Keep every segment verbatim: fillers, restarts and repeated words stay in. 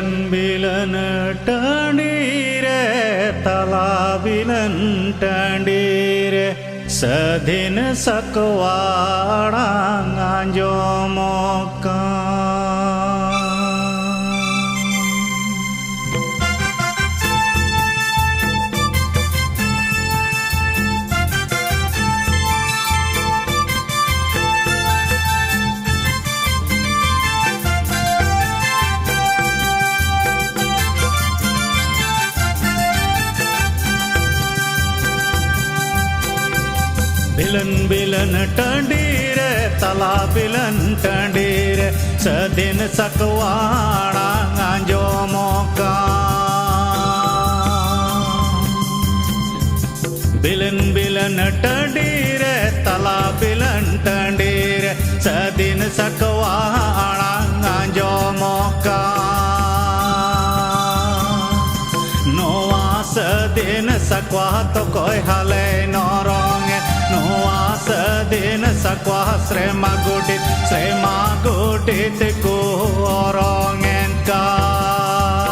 ᱵᱤᱞᱟᱹᱱ ᱴᱟᱺᱰᱤ ᱨᱮ, ᱛᱟᱞᱟ ᱵᱤᱞᱟᱹᱱ ᱴᱟᱺᱰᱤ ᱨᱮ, ᱥᱟᱹᱫᱷᱤᱱ ᱥᱟᱠᱣᱟ ᱟᱲᱟᱝ ᱟᱸᱡᱚᱢᱚᱜ ᱠᱟᱱ᱾ ᱵᱤᱞᱟᱹᱱ ᱵᱤᱞᱟᱹᱱ ᱴᱟᱺᱰᱤ ᱨᱮ, ᱛᱟᱞᱟ ᱵᱤᱞᱟᱹᱱ ᱴᱟᱺᱰᱤ ᱨᱮ, ᱥᱟᱹᱫᱷᱤᱱ ᱥᱟᱠᱣᱟ ᱟᱲᱟᱝ ᱟᱸᱡᱚᱢᱚᱜ ᱠᱟᱱ᱾ ᱵᱤᱞᱟᱹᱱ ᱵᱤᱞᱟᱹᱱ ᱴᱟᱺᱰᱤ ᱨᱮ, ᱛᱟᱞᱟ ᱵᱤᱞᱟᱹᱱ ᱴᱟᱺᱰᱤ ᱨᱮ, ᱥᱟᱹᱫᱷᱤᱱ ᱥᱟᱠᱣᱟ ᱟᱲᱟᱝ ᱟᱸᱡᱚᱢᱚᱜ ᱠᱟᱱ᱾ ᱱᱚᱣᱟ ᱥᱟᱹᱫᱷᱤᱱ ᱥᱟᱠᱣᱟ ᱛᱚᱠᱚᱭ ᱦᱟᱞᱮ ᱱᱚᱨᱚᱝ ᱮ, ᱱᱚᱣᱟ ᱥᱟᱹᱫᱷᱤᱱ ᱥᱟᱠᱣᱟ ᱥᱨᱮᱢᱟ ᱜᱩᱰᱤᱛ, ᱥᱨᱮᱢᱟ ᱜᱩᱰᱤᱛ ᱠᱚ ᱚᱨᱚᱝ ᱮᱱ ᱠᱟᱱ᱾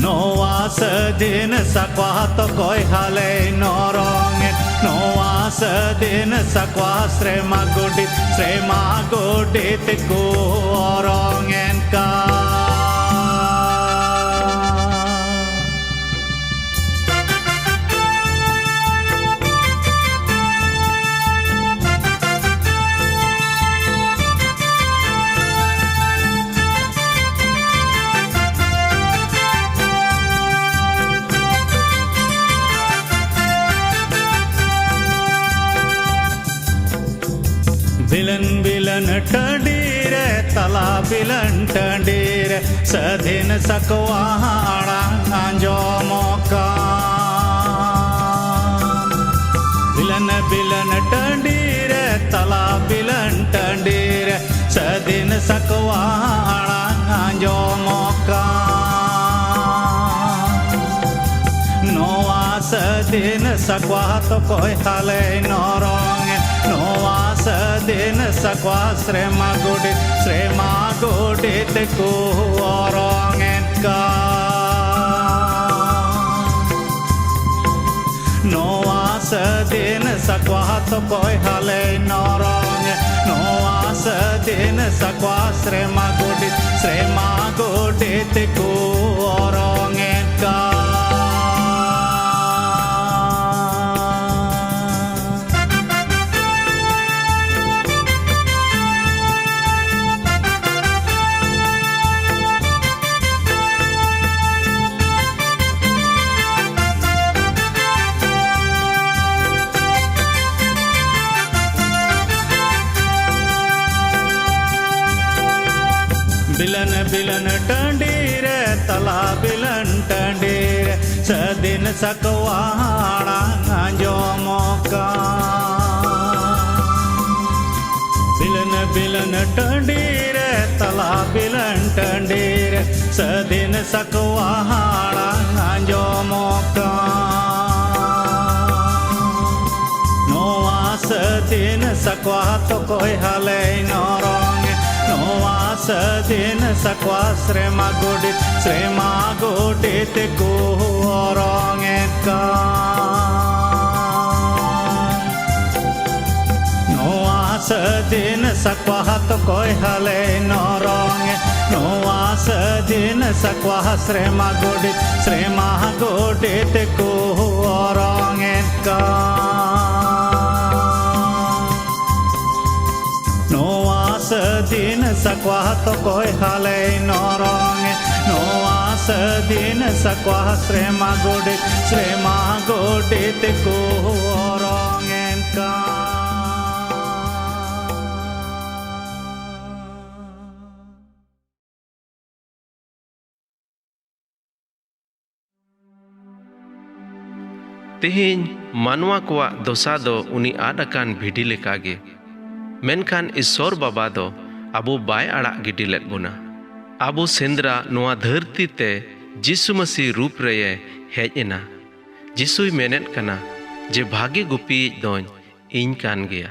ᱱᱚᱣᱟ ᱥᱟᱹᱫᱷᱤᱱ ᱥᱟᱠᱣᱟ ᱛᱚᱠᱚᱭ ᱦᱟᱞᱮ ᱱᱚᱨᱚᱝ ᱮ, ᱱᱚᱣᱟ ᱥᱟᱹᱫᱷᱤᱱ ᱥᱟᱠᱣᱟ ᱥᱨᱮᱢᱟ ᱜᱩᱰᱤᱛ, ᱥᱨᱮᱢᱟ ᱜᱩᱰᱤᱛ ᱠᱚ ᱚᱨᱚᱝ ᱮᱱ ᱠᱟᱱ᱾ ᱵᱤᱞᱟᱹᱱ ᱵᱤᱞᱟᱹᱱ ᱴᱟᱺᱰᱤ ᱨᱮ, ᱛᱟᱞᱟ ᱵᱤᱞᱟᱹᱱ ᱴᱟᱺᱰᱤ ᱨᱮ, ᱥᱟᱹᱫᱷᱤᱱ ᱥᱟᱠᱣᱟ ᱟᱲᱟᱝ ᱟᱸᱡᱚᱢᱚᱜ ᱠᱟᱱ᱾ ᱵᱤᱞᱟᱹᱱ ᱵᱤᱞᱟᱹᱱ ᱴᱟᱺᱰᱤ ᱨᱮ, ᱛᱟᱞᱟ ᱵᱤᱞᱟᱹᱱ ᱴᱟᱺᱰᱤ ᱨᱮ, ᱥᱟᱹᱫᱷᱤᱱ ᱥᱟᱠᱣᱟ ᱟᱲᱟᱝ ᱟᱸᱡᱚᱢᱚᱜ ᱠᱟᱱ᱾ ᱱᱚᱣᱟ ᱥᱟᱹᱫᱷᱤᱱ ᱥᱟᱠᱣᱟ ᱛᱚᱠᱚᱭ ᱦᱟᱞᱮ ᱱᱚᱨᱚᱝ ᱮ, ᱱᱚᱣᱟ ᱥᱟᱹᱫᱷᱤᱱ ᱫᱤᱱ ᱥᱟᱠᱣᱟ ᱥᱨᱮᱢᱟ ᱜᱚᱰᱮᱛ, ᱥᱨᱮᱢᱟ ᱜᱚᱰᱮᱛ ᱠᱚ ᱚᱨᱚᱝ ᱮᱱ ᱠᱟᱱ᱾ ᱱᱚᱣᱟ ᱥᱟᱹᱫᱤᱱ ᱥᱟᱠᱣᱟ ᱛᱚᱠᱚᱭ ᱦᱟᱞᱮ ᱱᱚᱨᱚᱝ, ᱱᱚᱣᱟ ᱥᱟᱹᱫᱤᱱ ᱥᱟᱠᱣᱟ ᱥᱨᱮᱢᱟ ᱜᱚᱰᱮᱛ, ᱥᱨᱮᱢᱟ ᱜᱚᱰᱮᱛ ᱠᱚ ᱚᱨᱚᱝ ᱮᱱ ᱠᱟᱱ᱾ ᱵᱤᱞᱟᱹᱱ ᱵᱤᱞᱟᱹᱱ ᱴᱟᱺᱰᱤ ᱨᱮ, ᱛᱟᱞᱟ ᱵᱤᱞᱟᱹᱱ ᱴᱟᱺᱰᱤ ᱨᱮ, ᱥᱟᱹᱫᱤᱱ ᱥᱟᱠᱣᱟ ᱟᱲᱟᱝ ᱟᱸᱡᱚᱢᱚᱜ ᱠᱟᱱ᱾ ᱵᱤᱞᱟᱹᱱ ᱵᱤᱞᱟᱹᱱ ᱴᱟᱺᱰᱤ ᱨᱮ, ᱛᱟᱞᱟ ᱵᱤᱞᱟᱹᱱ ᱴᱟᱺᱰᱤ ᱨᱮ, ᱥᱟᱹᱫᱤᱱ ᱥᱟᱠᱣᱟ ᱟᱲᱟᱝ ᱟᱸᱡᱚᱢᱚᱜ ᱠᱟᱱ᱾ ᱱᱚᱣᱟ ᱥᱟᱹᱫᱤᱱ ᱥᱟᱠᱣᱟ ᱛᱚᱠᱚᱭ ᱦᱟᱞᱮᱭ ᱱᱚᱨᱚᱝ, ᱱᱚᱣᱟ ᱥᱟᱹᱫᱤᱱ ᱥᱟᱠᱣᱟ ᱥᱨᱮᱢᱟ ᱜᱚᱰᱮᱛ, ᱥᱨᱮᱢᱟ ᱜᱚᱰᱮᱛ ᱠᱚ ᱚᱨᱚᱝ ᱮᱫ ᱠᱟᱱ᱾ ᱱᱚᱣᱟ ᱥᱟᱹᱫᱤᱱ ᱥᱟᱠᱣᱟ ᱛᱚᱠᱚᱭ ᱦᱟᱞᱮᱭ ᱱᱚᱨᱚᱝ, ᱱᱚᱣᱟ ᱥᱟᱹᱫᱤᱱ ᱥᱟᱠᱣᱟ ᱥᱨᱮᱢᱟ ᱜᱚᱰᱮᱛ, ᱥᱨᱮᱢᱟ ᱜᱚᱰᱮᱛ ᱠᱚ ᱚᱨᱚᱝ ᱮᱫ ᱠᱟᱱ᱾ ᱱᱚᱣᱟ ᱥᱟᱹᱫᱤᱱ ᱥᱟᱠᱣᱟ ᱛᱚᱠᱚᱭ ᱦᱟᱞᱮᱭ ᱱᱚᱨᱚᱝ, ᱱᱚᱣᱟ ᱥᱟᱹᱫᱤᱱ ᱥᱟᱠᱣᱟ ᱥᱨᱮᱢᱟ ᱜᱚᱰᱮᱛ, ᱥᱨᱮᱢᱟ ᱜᱚᱰᱮᱛ ᱠᱚ ᱚᱨᱚᱝ ᱮᱱ ᱠᱟᱱ᱾ ᱛᱮᱦᱮᱧ ᱢᱟᱱᱣᱟ ᱠᱚᱣᱟᱜ ᱫᱚᱥᱟ ᱫᱚ ᱩᱱᱤ ᱟᱫ ᱟᱠᱟᱱ ᱵᱷᱤᱰᱤ ᱞᱮᱠᱟᱜᱮ᱾ ᱢᱮᱱᱠᱷᱟᱱ ᱤᱥᱥᱚᱨ ᱵᱟᱵᱟ ᱫᱚ ᱟᱵᱚ ᱵᱟᱭ ᱟᱲᱟᱜ ᱜᱤᱰᱤ ᱞᱮᱫ ᱵᱚᱱᱟ᱾ ᱟᱵᱚ ᱥᱮᱸᱫᱽᱨᱟ ᱱᱚᱣᱟ ᱫᱷᱟᱹᱨᱛᱤ ᱛᱮ ᱡᱤᱥᱩ ᱢᱟᱹᱥᱤ ᱨᱩᱯ ᱨᱮᱭᱮ ᱦᱮᱡ ᱮᱱᱟ᱾ ᱡᱤᱥᱩᱭ ᱢᱮᱱᱮᱫ ᱠᱟᱱᱟ ᱡᱮ ᱵᱷᱟᱜᱮ ᱜᱩᱯᱤᱭᱤᱡ ᱫᱚᱧ ᱤᱧ ᱠᱟᱱ ᱜᱮᱭᱟ᱾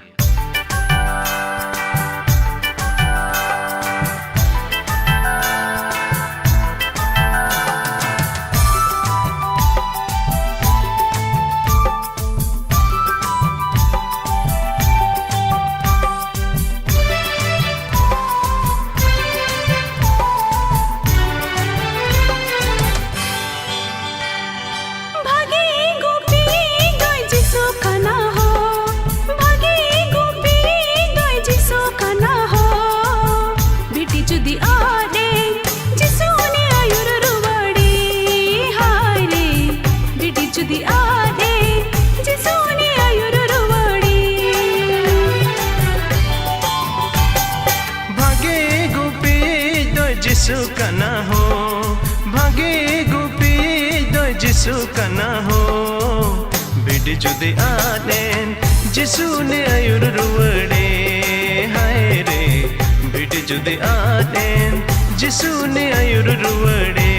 ᱡᱤᱥᱩ ᱠᱟᱱᱟ ᱦᱳ, ᱵᱤᱰᱤ ᱡᱩᱫᱤ ᱟᱫ ᱮᱱ, ᱡᱤᱥᱩ ᱩᱱᱤ ᱟᱹᱭᱩᱨ ᱨᱩᱣᱟᱹᱲᱮ᱾ ᱦᱟᱭ ᱨᱮ, ᱵᱤᱰᱤ ᱡᱩᱫᱤ ᱟᱫ ᱮᱱ, ᱡᱤᱥᱩ ᱩᱱᱤ ᱟᱹᱭᱩᱨ ᱨᱩᱣᱟᱹᱲᱮ᱾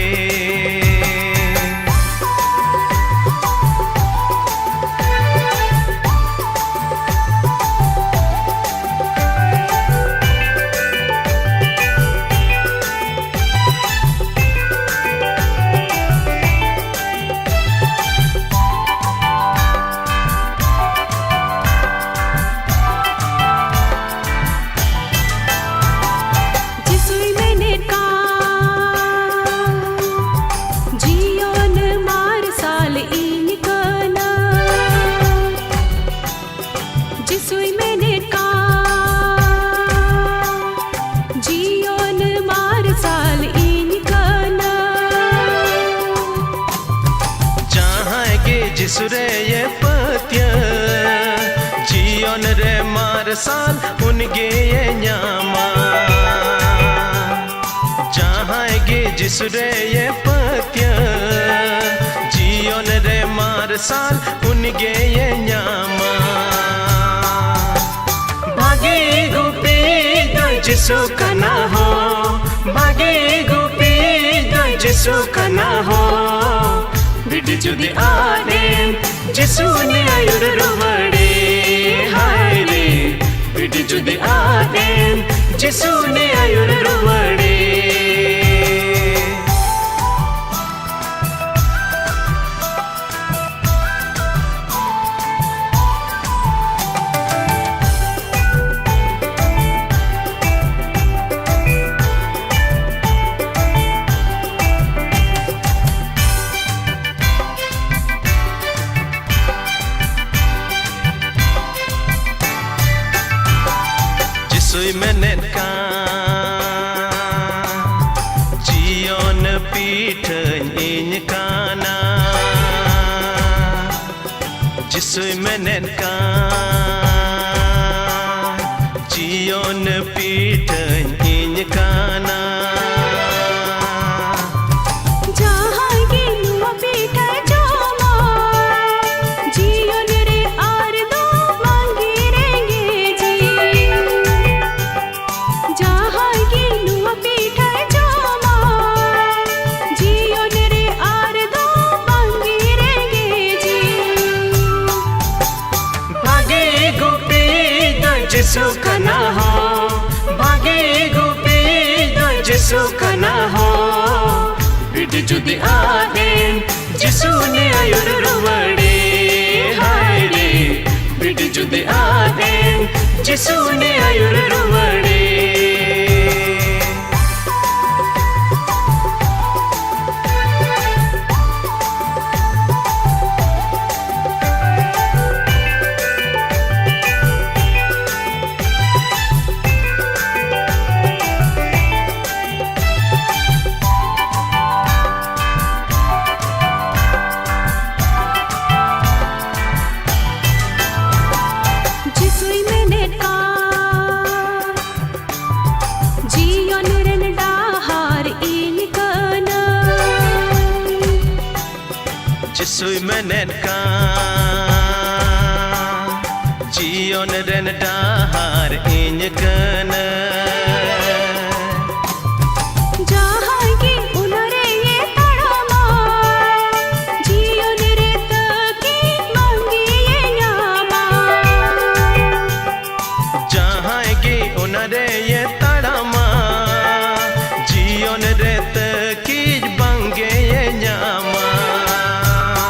ᱡᱤᱥᱩᱭ ᱢᱮᱱᱮᱫ ᱠᱟᱱ, ᱡᱤᱭᱚᱱ ᱢᱟᱨᱥᱟᱞ ᱤᱧ ᱠᱟᱱᱟ᱾ ᱡᱤᱥᱩᱭ ᱢᱮᱱᱮᱫ ᱠᱟᱱ, ᱡᱤᱭᱚᱱ ᱢᱟᱨᱥᱟᱞ ᱤᱧ ᱠᱟᱱᱟ᱾ ᱡᱟᱦᱟᱸᱭ ᱜᱮ ᱡᱤᱥᱩ ᱨᱮᱭᱮ ᱯᱟᱹᱛᱭᱟᱹᱣ, ᱡᱤᱭᱚᱱ ᱨᱮ ᱢᱟᱨᱥᱟᱞ ᱩᱱᱤ ᱜᱮᱭᱮ ᱧᱟᱢᱟ᱾ ᱡᱟᱦᱟᱸᱭ ᱜᱮ ᱡᱤᱥᱩ ᱨᱮᱭᱮ ᱯᱟᱹᱛᱭᱟᱹᱣ, ᱡᱤᱭᱚᱱ ᱨᱮ ᱢᱟᱨᱥᱟᱞ ᱩᱱᱤ ᱜᱮᱭᱮ ᱧᱟᱢᱟ᱾ ᱵᱷᱟᱜᱮ ᱜᱩᱯᱤ ᱫᱚᱭ ᱡᱤᱥᱩ ᱠᱟᱱᱟ ᱦᱳ, ᱵᱷᱟᱜᱮ ᱜᱩᱯᱤ ᱫᱚᱭ ᱡᱤᱥᱩ ᱠᱟᱱᱟ ᱦᱳ᱾ ᱵᱤᱰᱤ ᱡᱩᱫᱤ ᱟᱫ ᱮᱱ, ᱡᱤᱥᱩ ᱩᱱᱤ ᱟᱹᱭᱩᱨ ᱨᱩᱣᱟᱹᱲᱮ᱾ ᱦᱟᱭ ᱨᱮ, ᱵᱤᱰᱤ ᱡᱩᱫᱤ ᱟᱫ ᱮᱱ, ᱡᱤᱥᱩ ᱩᱱᱤ ᱟᱹᱭᱩᱨ ᱨᱩᱣᱟᱹᱲᱮ᱾ ᱡᱤᱥᱩᱭ ᱢᱮᱱᱮᱫ ᱠᱟᱱ, ᱡᱤᱭᱚᱱ ᱯᱤᱴᱷᱟᱹᱧ ᱤᱧ ᱠᱟᱱᱟ᱾ ᱡᱤᱥᱩᱭ ᱢᱮᱱᱮᱫ ᱠᱟᱱ, ᱡᱤᱭᱚᱱ ᱯᱤᱴᱷᱟᱹᱧ ᱤᱧ ᱠᱟᱱᱟ᱾ ᱡᱟᱦᱟᱸᱭ ᱜᱮ ᱱᱚᱣᱟ ᱯᱤᱴᱷᱟᱹ ᱡᱤᱥᱩ ᱠᱟᱱᱟ ᱦᱚᱸ, ᱵᱷᱟᱜᱮ ᱜᱩᱯᱤ ᱫᱚ ᱡᱤᱥᱩ ᱠᱟᱱᱟ ᱦᱚᱸ᱾ ᱵᱤᱰᱤ ᱡᱩᱫᱤ ᱟᱫ ᱮᱱ, ᱡᱤᱥᱩ ᱩᱱᱤ ᱟᱹᱭᱩᱨ ᱨᱩᱣᱟᱹᱲᱮ᱾ ᱦᱟᱭ ᱨᱮ, ᱵᱤᱰᱤ ᱡᱩᱫᱤ ᱟᱫ ᱮᱱ, ᱡᱤᱥᱩ ᱩᱱᱤ ᱟᱹᱭᱩᱨ ᱨᱩᱣᱟᱹᱲᱮ᱾ ᱡᱤᱥᱩᱭ ᱢᱮᱱᱮᱫ ᱠᱟᱱ, ᱡᱤᱭᱚᱱ ᱨᱮᱱ ᱰᱟᱦᱟᱨ ᱤᱧ ᱠᱟᱹᱱᱟᱹᱧ᱾ ᱡᱤᱥᱩᱭ ᱢᱮᱱᱮᱫ ᱠᱟᱱ, ᱡᱤᱭᱚᱱ ᱨᱮᱱ ᱰᱟᱦᱟᱨ ᱤᱧ ᱠᱟᱹᱱᱟᱹᱧ᱾ ᱡᱟᱦᱟᱸᱭ ᱜᱮ ᱚᱱᱟ ᱨᱮᱭᱮ ᱛᱟᱲᱟᱢᱟ, ᱡᱤᱭᱚᱱ ᱨᱮ ᱛᱟᱹᱠᱤᱱ ᱵᱟᱝᱜᱮᱭᱮ ᱧᱟᱢᱟ᱾ ᱡᱟᱦᱟᱸᱭ ᱜᱮ ᱚᱱᱟ ᱨᱮᱭᱮ ᱛᱟᱲᱟᱢᱟ, ᱡᱤᱭᱚᱱ ᱨᱮ ᱛᱟᱹᱠᱤᱡ ᱵᱟᱝᱜᱮᱭᱮ ᱧᱟᱢᱟ᱾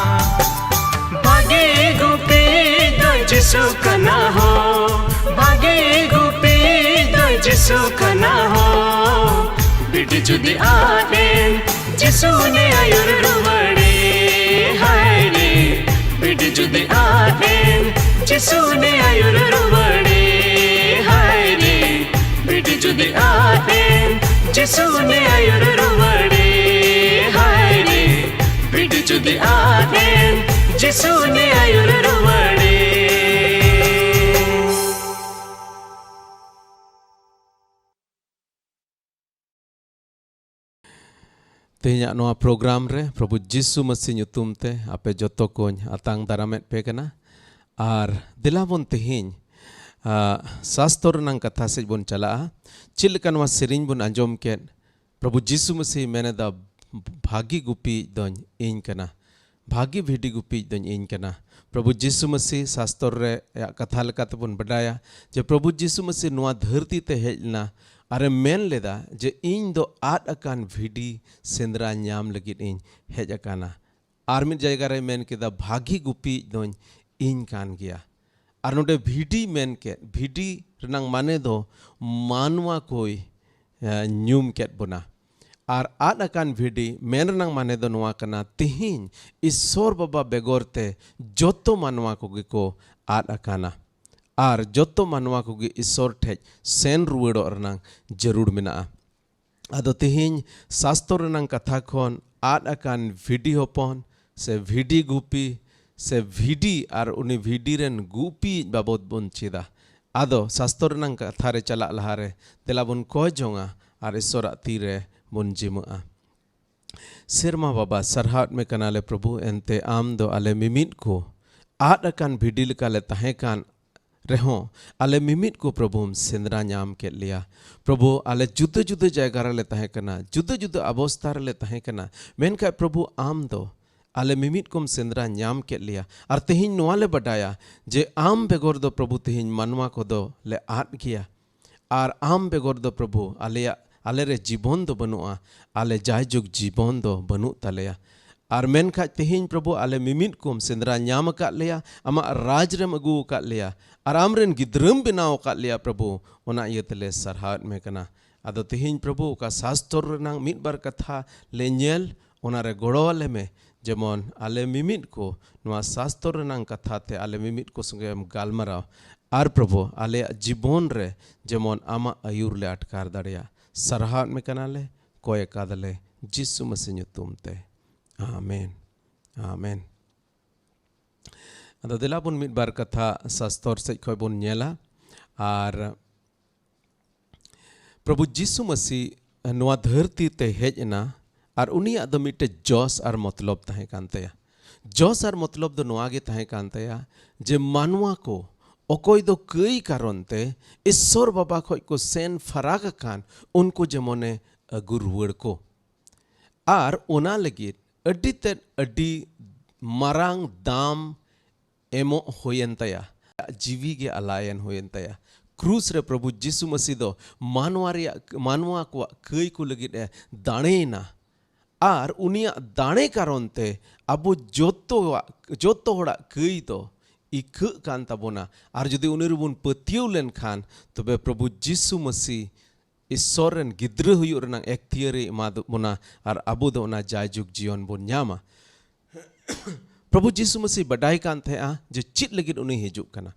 ᱵᱷᱟᱜᱮ ᱜᱩᱯᱤ ᱫᱚ ᱡᱤᱥᱩ ᱠᱟᱱᱟ ᱦᱚᱸ, ᱵᱷᱟᱜᱮ ᱜᱩᱯᱤ ᱫᱚ ᱡᱤᱥᱩ ᱠᱟᱱᱟ ᱦᱚᱸ᱾ ᱵᱤᱰᱤ ᱡᱩᱫᱤ ᱟᱫ ᱮᱱ, ᱡᱤᱥᱩ ᱩᱱᱤ ᱟᱹᱭᱩᱨ ᱨᱩᱣᱟᱹᱲᱮ᱾ ᱦᱟᱭ ᱨᱮ, ᱵᱤᱰᱤ ᱡᱩᱫᱤ ᱟᱫ ᱮᱱ, ᱡᱤᱥᱩ ᱩᱱᱤ ᱟᱹᱭᱩᱨ ᱨᱩᱣᱟᱹᱲᱮ᱾ ᱦᱟᱭ ᱨᱮ, ᱵᱤᱰᱤ ᱡᱩᱫᱤ ᱟᱫ ᱮᱱ, ᱡᱤᱥᱩ ᱩᱱᱤ ᱟᱹᱭᱩᱨ ᱨᱩᱣᱟᱹᱲᱮ᱾ ᱦᱟᱭ ᱨᱮ, ᱵᱤᱰᱤ ᱡᱩᱫᱤ ᱟᱫ ᱮᱱ, ᱡᱤᱥᱩ ᱩᱱᱤ ᱟᱹᱭᱩᱨ ᱨᱩᱣᱟᱹᱲᱮ᱾ ᱛᱮᱦᱮᱧᱟᱜ ᱱᱚᱣᱟ ᱯᱨᱳᱜᱨᱟᱢ ᱨᱮ ᱯᱨᱚᱵᱷᱩ ᱡᱤᱥᱩ ᱢᱟᱹᱥᱤ ᱧᱩᱛᱩᱢ ᱛᱮ ᱟᱯᱮ ᱡᱚᱛᱚ ᱠᱚᱧ ᱟᱛᱟᱝ ᱫᱟᱨᱟᱢᱮᱫ ᱯᱮ ᱠᱟᱱᱟ᱾ ᱟᱨ ᱫᱮᱞᱟ ᱵᱚᱱ ᱛᱮᱦᱮᱧ, ᱟ, ᱥᱟᱥᱛᱚᱨ ᱨᱮᱱᱟᱜ ᱠᱟᱛᱷᱟ ᱥᱮᱫ ᱵᱚᱱ ᱪᱟᱞᱟᱜᱼᱟ᱾ ᱪᱮᱫ ᱞᱮᱠᱟ ᱱᱚᱣᱟ ᱥᱮᱨᱮᱧ ᱵᱚᱱ ᱟᱸᱡᱚᱢ ᱠᱮᱫ, ᱯᱨᱚᱵᱷᱩ ᱡᱤᱥᱩ ᱢᱟᱹᱥᱤ ᱢᱮᱱ ᱮᱫᱟ, "ᱵᱷᱟᱹᱜᱤ ᱜᱩᱯᱤᱭᱤᱡ ᱫᱚᱧ ᱤᱧ ᱠᱟᱱᱟ, ᱵᱷᱟᱹᱜᱤ ᱵᱷᱤᱰᱤ ᱜᱩᱯᱤᱡ ᱫᱚᱧ ᱤᱧ ᱠᱟᱱᱟ᱾ ᱯᱨᱚᱵᱷᱩ ᱡᱤᱥᱩ ᱢᱟᱹᱥᱤ ᱥᱟᱥᱛᱚᱨ ᱨᱮᱭᱟᱜ ᱠᱟᱛᱷᱟ ᱞᱮᱠᱟᱛᱮ ᱵᱚᱱ ᱵᱟᱰᱟᱭᱟ ᱡᱮ ᱯᱨᱚᱵᱷᱩ ᱡᱤᱥᱩ ᱢᱟᱹᱥᱤ ᱱᱚᱣᱟ ᱫᱷᱟᱹᱨᱛᱤ ᱛᱮ ᱦᱮᱡ ᱞᱮᱱᱟ ᱟᱨᱮ ᱢᱮᱱ ᱞᱮᱫᱟ ᱡᱮ, "ᱤᱧ ᱫᱚ ᱟᱫ ᱟᱠᱟᱱ ᱵᱷᱤᱰᱤ ᱥᱮᱸᱫᱽᱨᱟ ᱧᱟᱢ ᱞᱟᱹᱜᱤᱫ ᱤᱧ ᱦᱮᱡ ᱟᱠᱟᱱᱟ᱾" ᱟᱨ ᱢᱤᱫ ᱡᱟᱭᱜᱟ ᱨᱮᱭ ᱢᱮᱱ ᱠᱮᱫᱟ, "ᱵᱷᱟᱹᱜᱤ ᱜᱩᱯᱤᱡ ᱫᱚᱧ ᱤᱧ ᱠᱟᱱ ᱜᱮᱭᱟ᱾" ᱟᱨ ᱱᱚᱰᱮ ᱵᱷᱤᱰᱤ ᱢᱮᱱ ᱠᱮᱫ, ᱵᱷᱤᱰᱤ ᱨᱮᱱᱟᱝ ᱢᱟᱱᱮ ᱫᱚ ᱢᱟᱱᱣᱟ ᱠᱚᱭ, ᱮ, ᱧᱩᱢ ᱠᱮᱫ ᱵᱚᱱᱟ᱾ ᱟᱨ ᱟᱫ ᱟᱠᱟᱱ ᱵᱷᱤᱰᱤ ᱢᱮᱱ ᱨᱮᱱᱟᱝ ᱢᱟᱱᱮ ᱫᱚ ᱱᱚᱣᱟ ᱠᱟᱱᱟ, ᱛᱮᱦᱮᱧ ᱤᱥᱥᱚᱨ ᱵᱟᱵᱟ ᱵᱮᱜᱚᱨ ᱛᱮ ᱡᱚᱛᱚ ᱢᱟᱱᱣᱟ ᱠᱚᱜᱮ ᱠᱚ ᱟᱫ ᱟᱠᱟᱱᱟ᱾ ᱟᱨ ᱡᱚᱛᱚ ᱢᱟᱱᱣᱟ ᱠᱚᱜᱮ ᱤᱥᱥᱚᱨ ᱴᱷᱮᱡ ᱥᱮᱱ ᱨᱩᱣᱟᱹᱲᱚᱜ ᱨᱮᱱᱟᱝ ᱡᱟᱹᱨᱩᱲ ᱢᱮᱱᱟᱜᱼᱟ᱾ ᱟᱫᱚ ᱛᱮᱦᱮᱧ ᱥᱟᱥᱛᱚᱨ ᱨᱮᱱᱟᱝ ᱠᱟᱛᱷᱟ ᱠᱷᱚᱱ ᱟᱫ ᱟᱠᱟᱱ ᱵᱷᱤᱰᱤ ᱦᱚᱯᱚᱱ ᱥᱮ ᱵᱷᱤᱰᱤ ᱜᱩᱯᱤ ᱥᱮ ᱵᱷᱤᱰᱤ ᱟᱨ ᱩᱱᱤ ᱵᱷᱤᱰᱤ ᱨᱮᱱ ᱜᱩᱯᱤ ᱵᱟᱵᱚᱛ ᱵᱚᱱ ᱪᱮᱫᱟ᱾ ᱟᱫᱚ ᱥᱟᱥᱛᱚᱨ ᱨᱮᱱᱟᱝ ᱠᱟᱛᱷᱟ ᱨᱮ ᱪᱟᱞᱟᱜ ᱞᱟᱦᱟᱨᱮ ᱫᱮᱞᱟ ᱵᱚᱱ ᱠᱚᱭ ᱡᱚᱝᱟ ᱟᱨ ᱤᱥᱥᱚᱨᱟᱜ ᱛᱤ ᱨᱮ ᱵᱚᱱ ᱡᱤᱢᱟᱹᱜᱼᱟ᱾ ᱥᱮᱨᱢᱟ ᱵᱟᱵᱟ, ᱥᱟᱨᱦᱟᱣᱮᱫ ᱢᱮ ᱠᱟᱱᱟᱞᱮ ᱯᱨᱚᱵᱷᱩ, ᱮᱱᱛᱮ ᱟᱢ ᱫᱚ ᱟᱞᱮ ᱢᱤᱢᱤᱫ ᱠᱚ ᱟᱫ ᱟᱠᱟᱱ ᱵᱷᱤᱰᱤ ᱞᱮᱠᱟᱞᱮ ᱛᱟᱦᱮᱸ ᱠᱟᱱ ᱨᱮᱦᱚᱸ ᱟᱞᱮ ᱢᱤᱢᱤᱫ ᱠᱚ ᱯᱨᱚᱵᱷᱩᱢ ᱥᱮᱸᱫᱽᱨᱟ ᱧᱟᱢ ᱠᱮᱫ ᱞᱮᱭᱟ᱾ ᱯᱨᱚᱵᱷᱩ, ᱟᱞᱮ ᱡᱩᱫᱟᱹ ᱡᱩᱫᱟᱹ ᱡᱟᱭᱜᱟ ᱨᱮᱞᱮ ᱛᱟᱦᱮᱸ ᱠᱟᱱᱟ, ᱡᱩᱫᱟᱹ ᱡᱩᱫᱟᱹ ᱚᱵᱚᱥᱛᱷᱟ ᱨᱮᱞᱮ ᱛᱟᱦᱮᱸ ᱠᱟᱱᱟ, ᱢᱮᱱᱠᱷᱟᱱ ᱯᱨᱚᱵᱷᱩ ᱟᱢ ᱫᱚ ᱟᱞᱮ ᱢᱤᱢᱤᱫ ᱠᱚᱢ ᱥᱮᱸᱫᱽᱨᱟ ᱧᱟᱢ ᱠᱮᱫ ᱞᱮᱭᱟ᱾ ᱟᱨ ᱛᱮᱦᱮᱧ ᱱᱚᱣᱟ ᱞᱮ ᱵᱟᱰᱟᱭᱟ ᱡᱮ ᱟᱢ ᱵᱮᱜᱚᱨ ᱫᱚ ᱯᱨᱚᱵᱷᱩ ᱛᱮᱦᱮᱧ ᱢᱟᱱᱣᱟ ᱠᱚᱫᱚ ᱞᱮ ᱟᱫ ᱜᱮᱭᱟ᱾ ᱟᱨ ᱟᱢ ᱵᱮᱜᱚᱨ ᱫᱚ ᱯᱨᱚᱵᱷᱩ ᱟᱞᱮᱭᱟᱜ, ᱟᱞᱮᱨᱮ ᱡᱤᱵᱚᱱ ᱫᱚ ᱵᱟᱹᱱᱩᱜᱼᱟ, ᱟᱞᱮ ᱡᱟᱭᱡᱩᱜᱽ ᱡᱤᱵᱚᱱ ᱫᱚ ᱵᱟᱹᱱᱩᱜ ᱛᱟᱞᱮᱭᱟ᱾ ᱟᱨ ᱢᱮᱱᱠᱷᱟᱡ ᱛᱮᱦᱮᱧ ᱯᱨᱚᱵᱷᱩ ᱟᱞᱮ ᱢᱤᱢᱤᱫ ᱠᱚᱢ ᱥᱮᱸᱫᱽᱨᱟ ᱧᱟᱢ ᱟᱠᱟᱫ ᱞᱮᱭᱟ, ᱟᱢᱟᱜ ᱨᱟᱡᱽ ᱨᱮᱢ ᱟᱹᱜᱩ ᱟᱠᱟᱫ ᱞᱮᱭᱟ, ᱟᱨ ᱟᱢᱨᱮᱱ ᱜᱤᱫᱽᱨᱟᱹᱢ ᱵᱮᱱᱟᱣ ᱟᱠᱟᱫ ᱞᱮᱭᱟ ᱯᱨᱚᱵᱷᱩ, ᱚᱱᱟ ᱤᱭᱟᱹ ᱛᱮᱞᱮ ᱥᱟᱨᱦᱟᱣᱮᱫ ᱢᱮ ᱠᱟᱱᱟ᱾ ᱟᱫᱚ ᱛᱮᱦᱮᱧ ᱯᱨᱚᱵᱷᱩ ᱚᱠᱟ ᱥᱟᱥᱛᱚᱨ ᱨᱮᱱᱟᱝ ᱢᱤᱫ ᱵᱟᱨ ᱠᱟᱛᱷᱟ ᱞᱮ ᱧᱮᱞ, ᱚᱱᱟᱨᱮ ᱜᱚᱲᱚ ᱟᱞᱮ ᱢᱮ, ᱡᱮᱢᱚᱱ ᱟᱞᱮ ᱢᱤᱢᱤᱫ ᱠᱚ ᱱᱚᱣᱟ ᱥᱟᱥᱛᱚᱨ ᱨᱮᱱᱟᱝ ᱠᱟᱛᱷᱟ ᱛᱮ ᱟᱞᱮ ᱢᱤᱢᱤᱫ ᱠᱚ ᱥᱚᱸᱜᱮᱢ ᱜᱟᱞᱢᱟᱨᱟᱣ᱾ ᱟᱨ ᱯᱨᱚᱵᱷᱩ, ᱟᱞᱮᱭᱟᱜ ᱡᱤᱵᱚᱱ ᱨᱮ ᱡᱮᱢᱚᱱ ᱟᱢᱟᱜ ᱟᱹᱭᱩᱨ ᱞᱮ ᱟᱴᱠᱟᱨ ᱫᱟᱲᱮᱭᱟᱜ᱾ ᱥᱟᱨᱦᱟᱣᱮᱫ ᱢᱮ ᱠᱟᱱᱟᱞᱮ, ᱠᱚᱭ ᱟᱠᱟᱫᱟᱞᱮ ᱡᱤᱥᱩ ᱢᱟᱹᱥᱤ ᱧᱩᱛᱩᱢ ᱛᱮ᱾ ᱟᱢᱮᱱ, ᱟᱢᱮᱱ᱾ ᱟᱫᱚ ᱫᱮᱞᱟ ᱵᱚᱱ ᱢᱤᱫ ᱵᱟᱨ ᱠᱟᱛᱷᱟ ᱥᱟᱥᱛᱚᱨ ᱥᱮᱫ ᱠᱷᱚᱱ ᱵᱚᱱ ᱧᱮᱞᱟ᱾ ᱟᱨ ᱯᱨᱚᱵᱷᱩ ᱡᱤᱥᱩ ᱢᱟᱹᱥᱤ ᱱᱚᱣᱟ ᱫᱷᱟᱹᱨᱛᱤ ᱛᱮ ᱦᱮᱡ ᱮᱱᱟ, ᱟᱨ ᱩᱱᱤᱭᱟᱜ ᱫᱚ ᱢᱤᱫᱴᱮᱡ ᱡᱚᱥ ᱟᱨ ᱢᱚᱛᱞᱚᱵ ᱛᱟᱦᱮᱸ ᱠᱟᱱ ᱛᱟᱭᱟ᱾ ᱡᱚᱥ ᱟᱨ ᱢᱚᱛᱞᱚᱵ ᱫᱚ ᱱᱚᱣᱟ ᱜᱮ ᱛᱟᱦᱮᱸ ᱠᱟᱱ ᱛᱟᱭᱟ ᱡᱮ ᱢᱟᱱᱣᱟ ᱠᱚ ᱚᱠᱚᱭ ᱫᱚ ᱠᱟᱹᱭ ᱠᱟᱨᱚᱱ ᱛᱮ ᱤᱥᱥᱚᱨ ᱵᱟᱵᱟ ᱠᱷᱚᱡ ᱠᱚ ᱥᱮᱱ ᱯᱷᱟᱨᱟᱠ ᱟᱠᱟᱱ, ᱩᱱᱠᱩ ᱡᱮᱢᱚᱱᱮ ᱟᱹᱜᱩ ᱨᱩᱣᱟᱹᱲ ᱠᱚ᱾ ᱟᱨ ᱚᱱᱟ ᱞᱟᱹᱜᱤᱫ ᱟᱹᱰᱤ ᱛᱮᱫ, ᱟᱹᱰᱤ ᱢᱟᱨᱟᱝ ᱫᱟᱢ ᱮᱢᱚᱜ ᱦᱩᱭᱮᱱ ᱛᱟᱭᱟ᱾ ᱟᱡᱟᱜ ᱡᱤᱣᱤ ᱜᱮ ᱟᱞᱟᱭᱮᱱ ᱦᱩᱭᱮᱱ ᱛᱟᱭᱟ᱾ ᱠᱨᱩᱥ ᱨᱮ ᱯᱨᱚᱵᱷᱩ ᱡᱤᱥᱩ ᱢᱟᱹᱥᱤ ᱫᱚ ᱢᱟᱱᱣᱟ ᱨᱮᱭᱟᱜ, ᱢᱟᱱᱣᱟ ᱠᱚᱣᱟᱜ ᱠᱟᱹᱭ ᱠᱚ ᱞᱟᱹᱜᱤᱫ ᱮ ᱫᱟᱲᱮᱭᱮᱱᱟ᱾ ᱟᱨ ᱩᱱᱤᱭᱟᱜ ᱫᱟᱲᱮ ᱠᱟᱨᱚᱱ ᱛᱮ ᱟᱵᱚ ᱡᱚᱛᱚᱣᱟᱜ, ᱡᱚᱛᱚ ᱦᱚᱲᱟᱜ ᱠᱟᱹᱭ ᱫᱚ ᱤᱠᱷᱟᱹᱜ ᱠᱟᱱ ᱛᱟᱵᱚᱱᱟ᱾ ᱟᱨ ᱡᱩᱫᱤ ᱩᱱᱤ ᱨᱮᱵᱚᱱ ᱯᱟᱹᱛᱭᱟᱹᱣ ᱞᱮᱱᱠᱷᱟᱱ, ᱛᱚᱵᱮ ᱯᱨᱚᱵᱷᱩ ᱡᱤᱥᱩ ᱢᱟᱹᱥᱤ ᱤᱥᱥᱚᱨ ᱨᱮᱱ ᱜᱤᱫᱽᱨᱟᱹ ᱦᱩᱭᱩᱜ ᱨᱮᱱᱟᱜ ᱮᱠᱛᱤᱭᱟᱹᱨ ᱮ ᱮᱢᱟ ᱵᱚᱱᱟ ᱟᱨ ᱟᱵᱚ ᱫᱚ ᱚᱱᱟ ᱡᱟᱭᱡᱩᱜᱽ ᱡᱤᱭᱚᱱ ᱵᱚᱱ ᱧᱟᱢᱟ᱾ ᱯᱨᱚᱵᱷᱩ ᱡᱤᱥᱩ ᱢᱟᱹᱥᱤ ᱵᱟᱰᱟᱭ ᱠᱟᱱ ᱛᱟᱦᱮᱸᱜᱼᱟ ᱡᱮ ᱪᱮᱫ ᱞᱟᱹᱜᱤᱫ ᱩᱱᱤ ᱦᱤᱡᱩᱜ ᱠᱟᱱᱟ᱾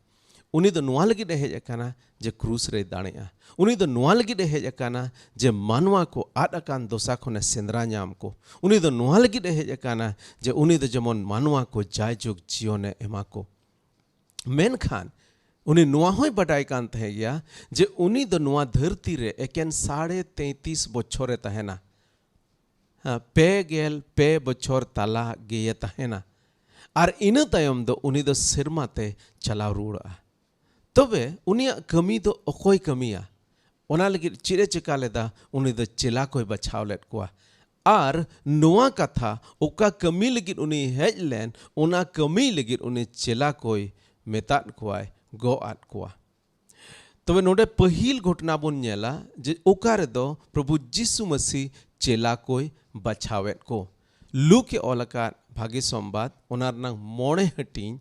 ᱩᱱᱤ ᱫᱚ ᱱᱚᱣᱟ ᱞᱟᱹᱜᱤᱫ ᱮ ᱦᱮᱡ ᱟᱠᱟᱱᱟ ᱡᱮ ᱠᱨᱩᱥ ᱨᱮᱭ ᱫᱟᱲᱮᱜᱼᱟ᱾ ᱩᱱᱤ ᱫᱚ ᱱᱚᱣᱟ ᱞᱟᱹᱜᱤᱫ ᱮ ᱦᱮᱡ ᱟᱠᱟᱱᱟ ᱡᱮ ᱢᱟᱱᱣᱟ ᱠᱚ ᱟᱫ ᱟᱠᱟᱱ ᱫᱚᱥᱟ ᱠᱷᱚᱱᱮ ᱥᱮᱸᱫᱽᱨᱟ ᱧᱟᱢ ᱠᱚ᱾ ᱩᱱᱤ ᱫᱚ ᱱᱚᱣᱟ ᱞᱟᱹᱜᱤᱫ ᱮ ᱦᱮᱡ ᱟᱠᱟᱱᱟ ᱡᱮ ᱩᱱᱤ ᱫᱚ ᱡᱮᱢᱚᱱ ᱢᱟᱱᱣᱟ ᱠᱚ ᱡᱟᱭᱡᱩᱜᱽ ᱡᱤᱭᱚᱱᱮ ᱮᱢᱟ ᱠᱚ᱾ ᱢᱮᱱᱠᱷᱟᱱ ᱩᱱᱤ ᱱᱚᱣᱟ ᱦᱚᱸᱭ ᱵᱟᱰᱟᱭ ᱠᱟᱱ ᱛᱟᱦᱮᱸ ᱜᱮᱭᱟ ᱡᱮ ᱩᱱᱤ ᱫᱚ ᱱᱚᱣᱟ ᱫᱷᱟᱹᱨᱛᱤ ᱨᱮ ᱮᱠᱮᱱ ᱥᱟᱲᱮ ᱛᱮᱸᱛᱤᱥ ᱵᱚᱪᱷᱚᱨᱮ ᱛᱟᱦᱮᱱᱟ᱾ ᱦᱮᱸ, ᱯᱮ ᱜᱮᱞ ᱯᱮ ᱵᱚᱪᱷᱚᱨ ᱛᱟᱞᱟ ᱜᱮᱭᱮ ᱛᱟᱦᱮᱱᱟ᱾ ᱟᱨ ᱤᱱᱟᱹ ᱛᱟᱭᱚᱢ ᱫᱚ ᱩᱱᱤ ᱫᱚ ᱥᱮᱨᱢᱟ ᱛᱮ ᱪᱟᱞᱟᱣ ᱨᱩᱣᱟᱹᱲᱚᱜᱼᱟ᱾ ᱛᱚᱵᱮ ᱩᱱᱤᱭᱟᱜ ᱠᱟᱹᱢᱤ ᱫᱚ ᱚᱠᱚᱭ ᱠᱟᱹᱢᱤᱭᱟ? ᱚᱱᱟ ᱞᱟᱹᱜᱤᱫ ᱪᱮᱫ ᱮ ᱪᱮᱠᱟ ᱞᱮᱫᱟ? ᱩᱱᱤ ᱫᱚ ᱪᱮᱞᱟ ᱠᱚᱭ ᱵᱟᱪᱷᱟᱣ ᱞᱮᱫ ᱠᱚᱣᱟ᱾ ᱟᱨ ᱱᱚᱣᱟ ᱠᱟᱛᱷᱟ, ᱚᱠᱟ ᱠᱟᱹᱢᱤ ᱞᱟᱹᱜᱤᱫ ᱩᱱᱤ ᱦᱮᱡ ᱞᱮᱱ, ᱚᱱᱟ ᱠᱟᱹᱢᱤ ᱞᱟᱹᱜᱤᱫ ᱩᱱᱤ ᱪᱮᱞᱟ ᱠᱚᱭ ᱢᱮᱛᱟᱫ ᱠᱚᱣᱟᱭ, ᱜᱚᱜ ᱟᱫ ᱠᱚᱣᱟ᱾ ᱛᱚᱵᱮ ᱱᱚᱰᱮ ᱯᱟᱹᱦᱤᱞ ᱜᱷᱚᱴᱚᱱᱟ ᱵᱚᱱ ᱧᱮᱞᱟ ᱡᱮ ᱚᱠᱟ ᱨᱮᱫᱚ ᱯᱨᱚᱵᱷᱩ ᱡᱤᱥᱩ ᱢᱟᱹᱥᱤ ᱪᱮᱞᱟ ᱠᱚᱭ ᱵᱟᱪᱷᱟᱣᱮᱫ ᱠᱚ᱾ ᱞᱩᱠ ᱮ ᱚᱞ ᱟᱠᱟᱫ ᱵᱷᱟᱜᱮ ᱥᱚᱢᱵᱟᱫ, ᱚᱱᱟ ᱨᱮᱱᱟᱜ ᱢᱚᱬᱮ ᱦᱟᱹᱴᱤᱧ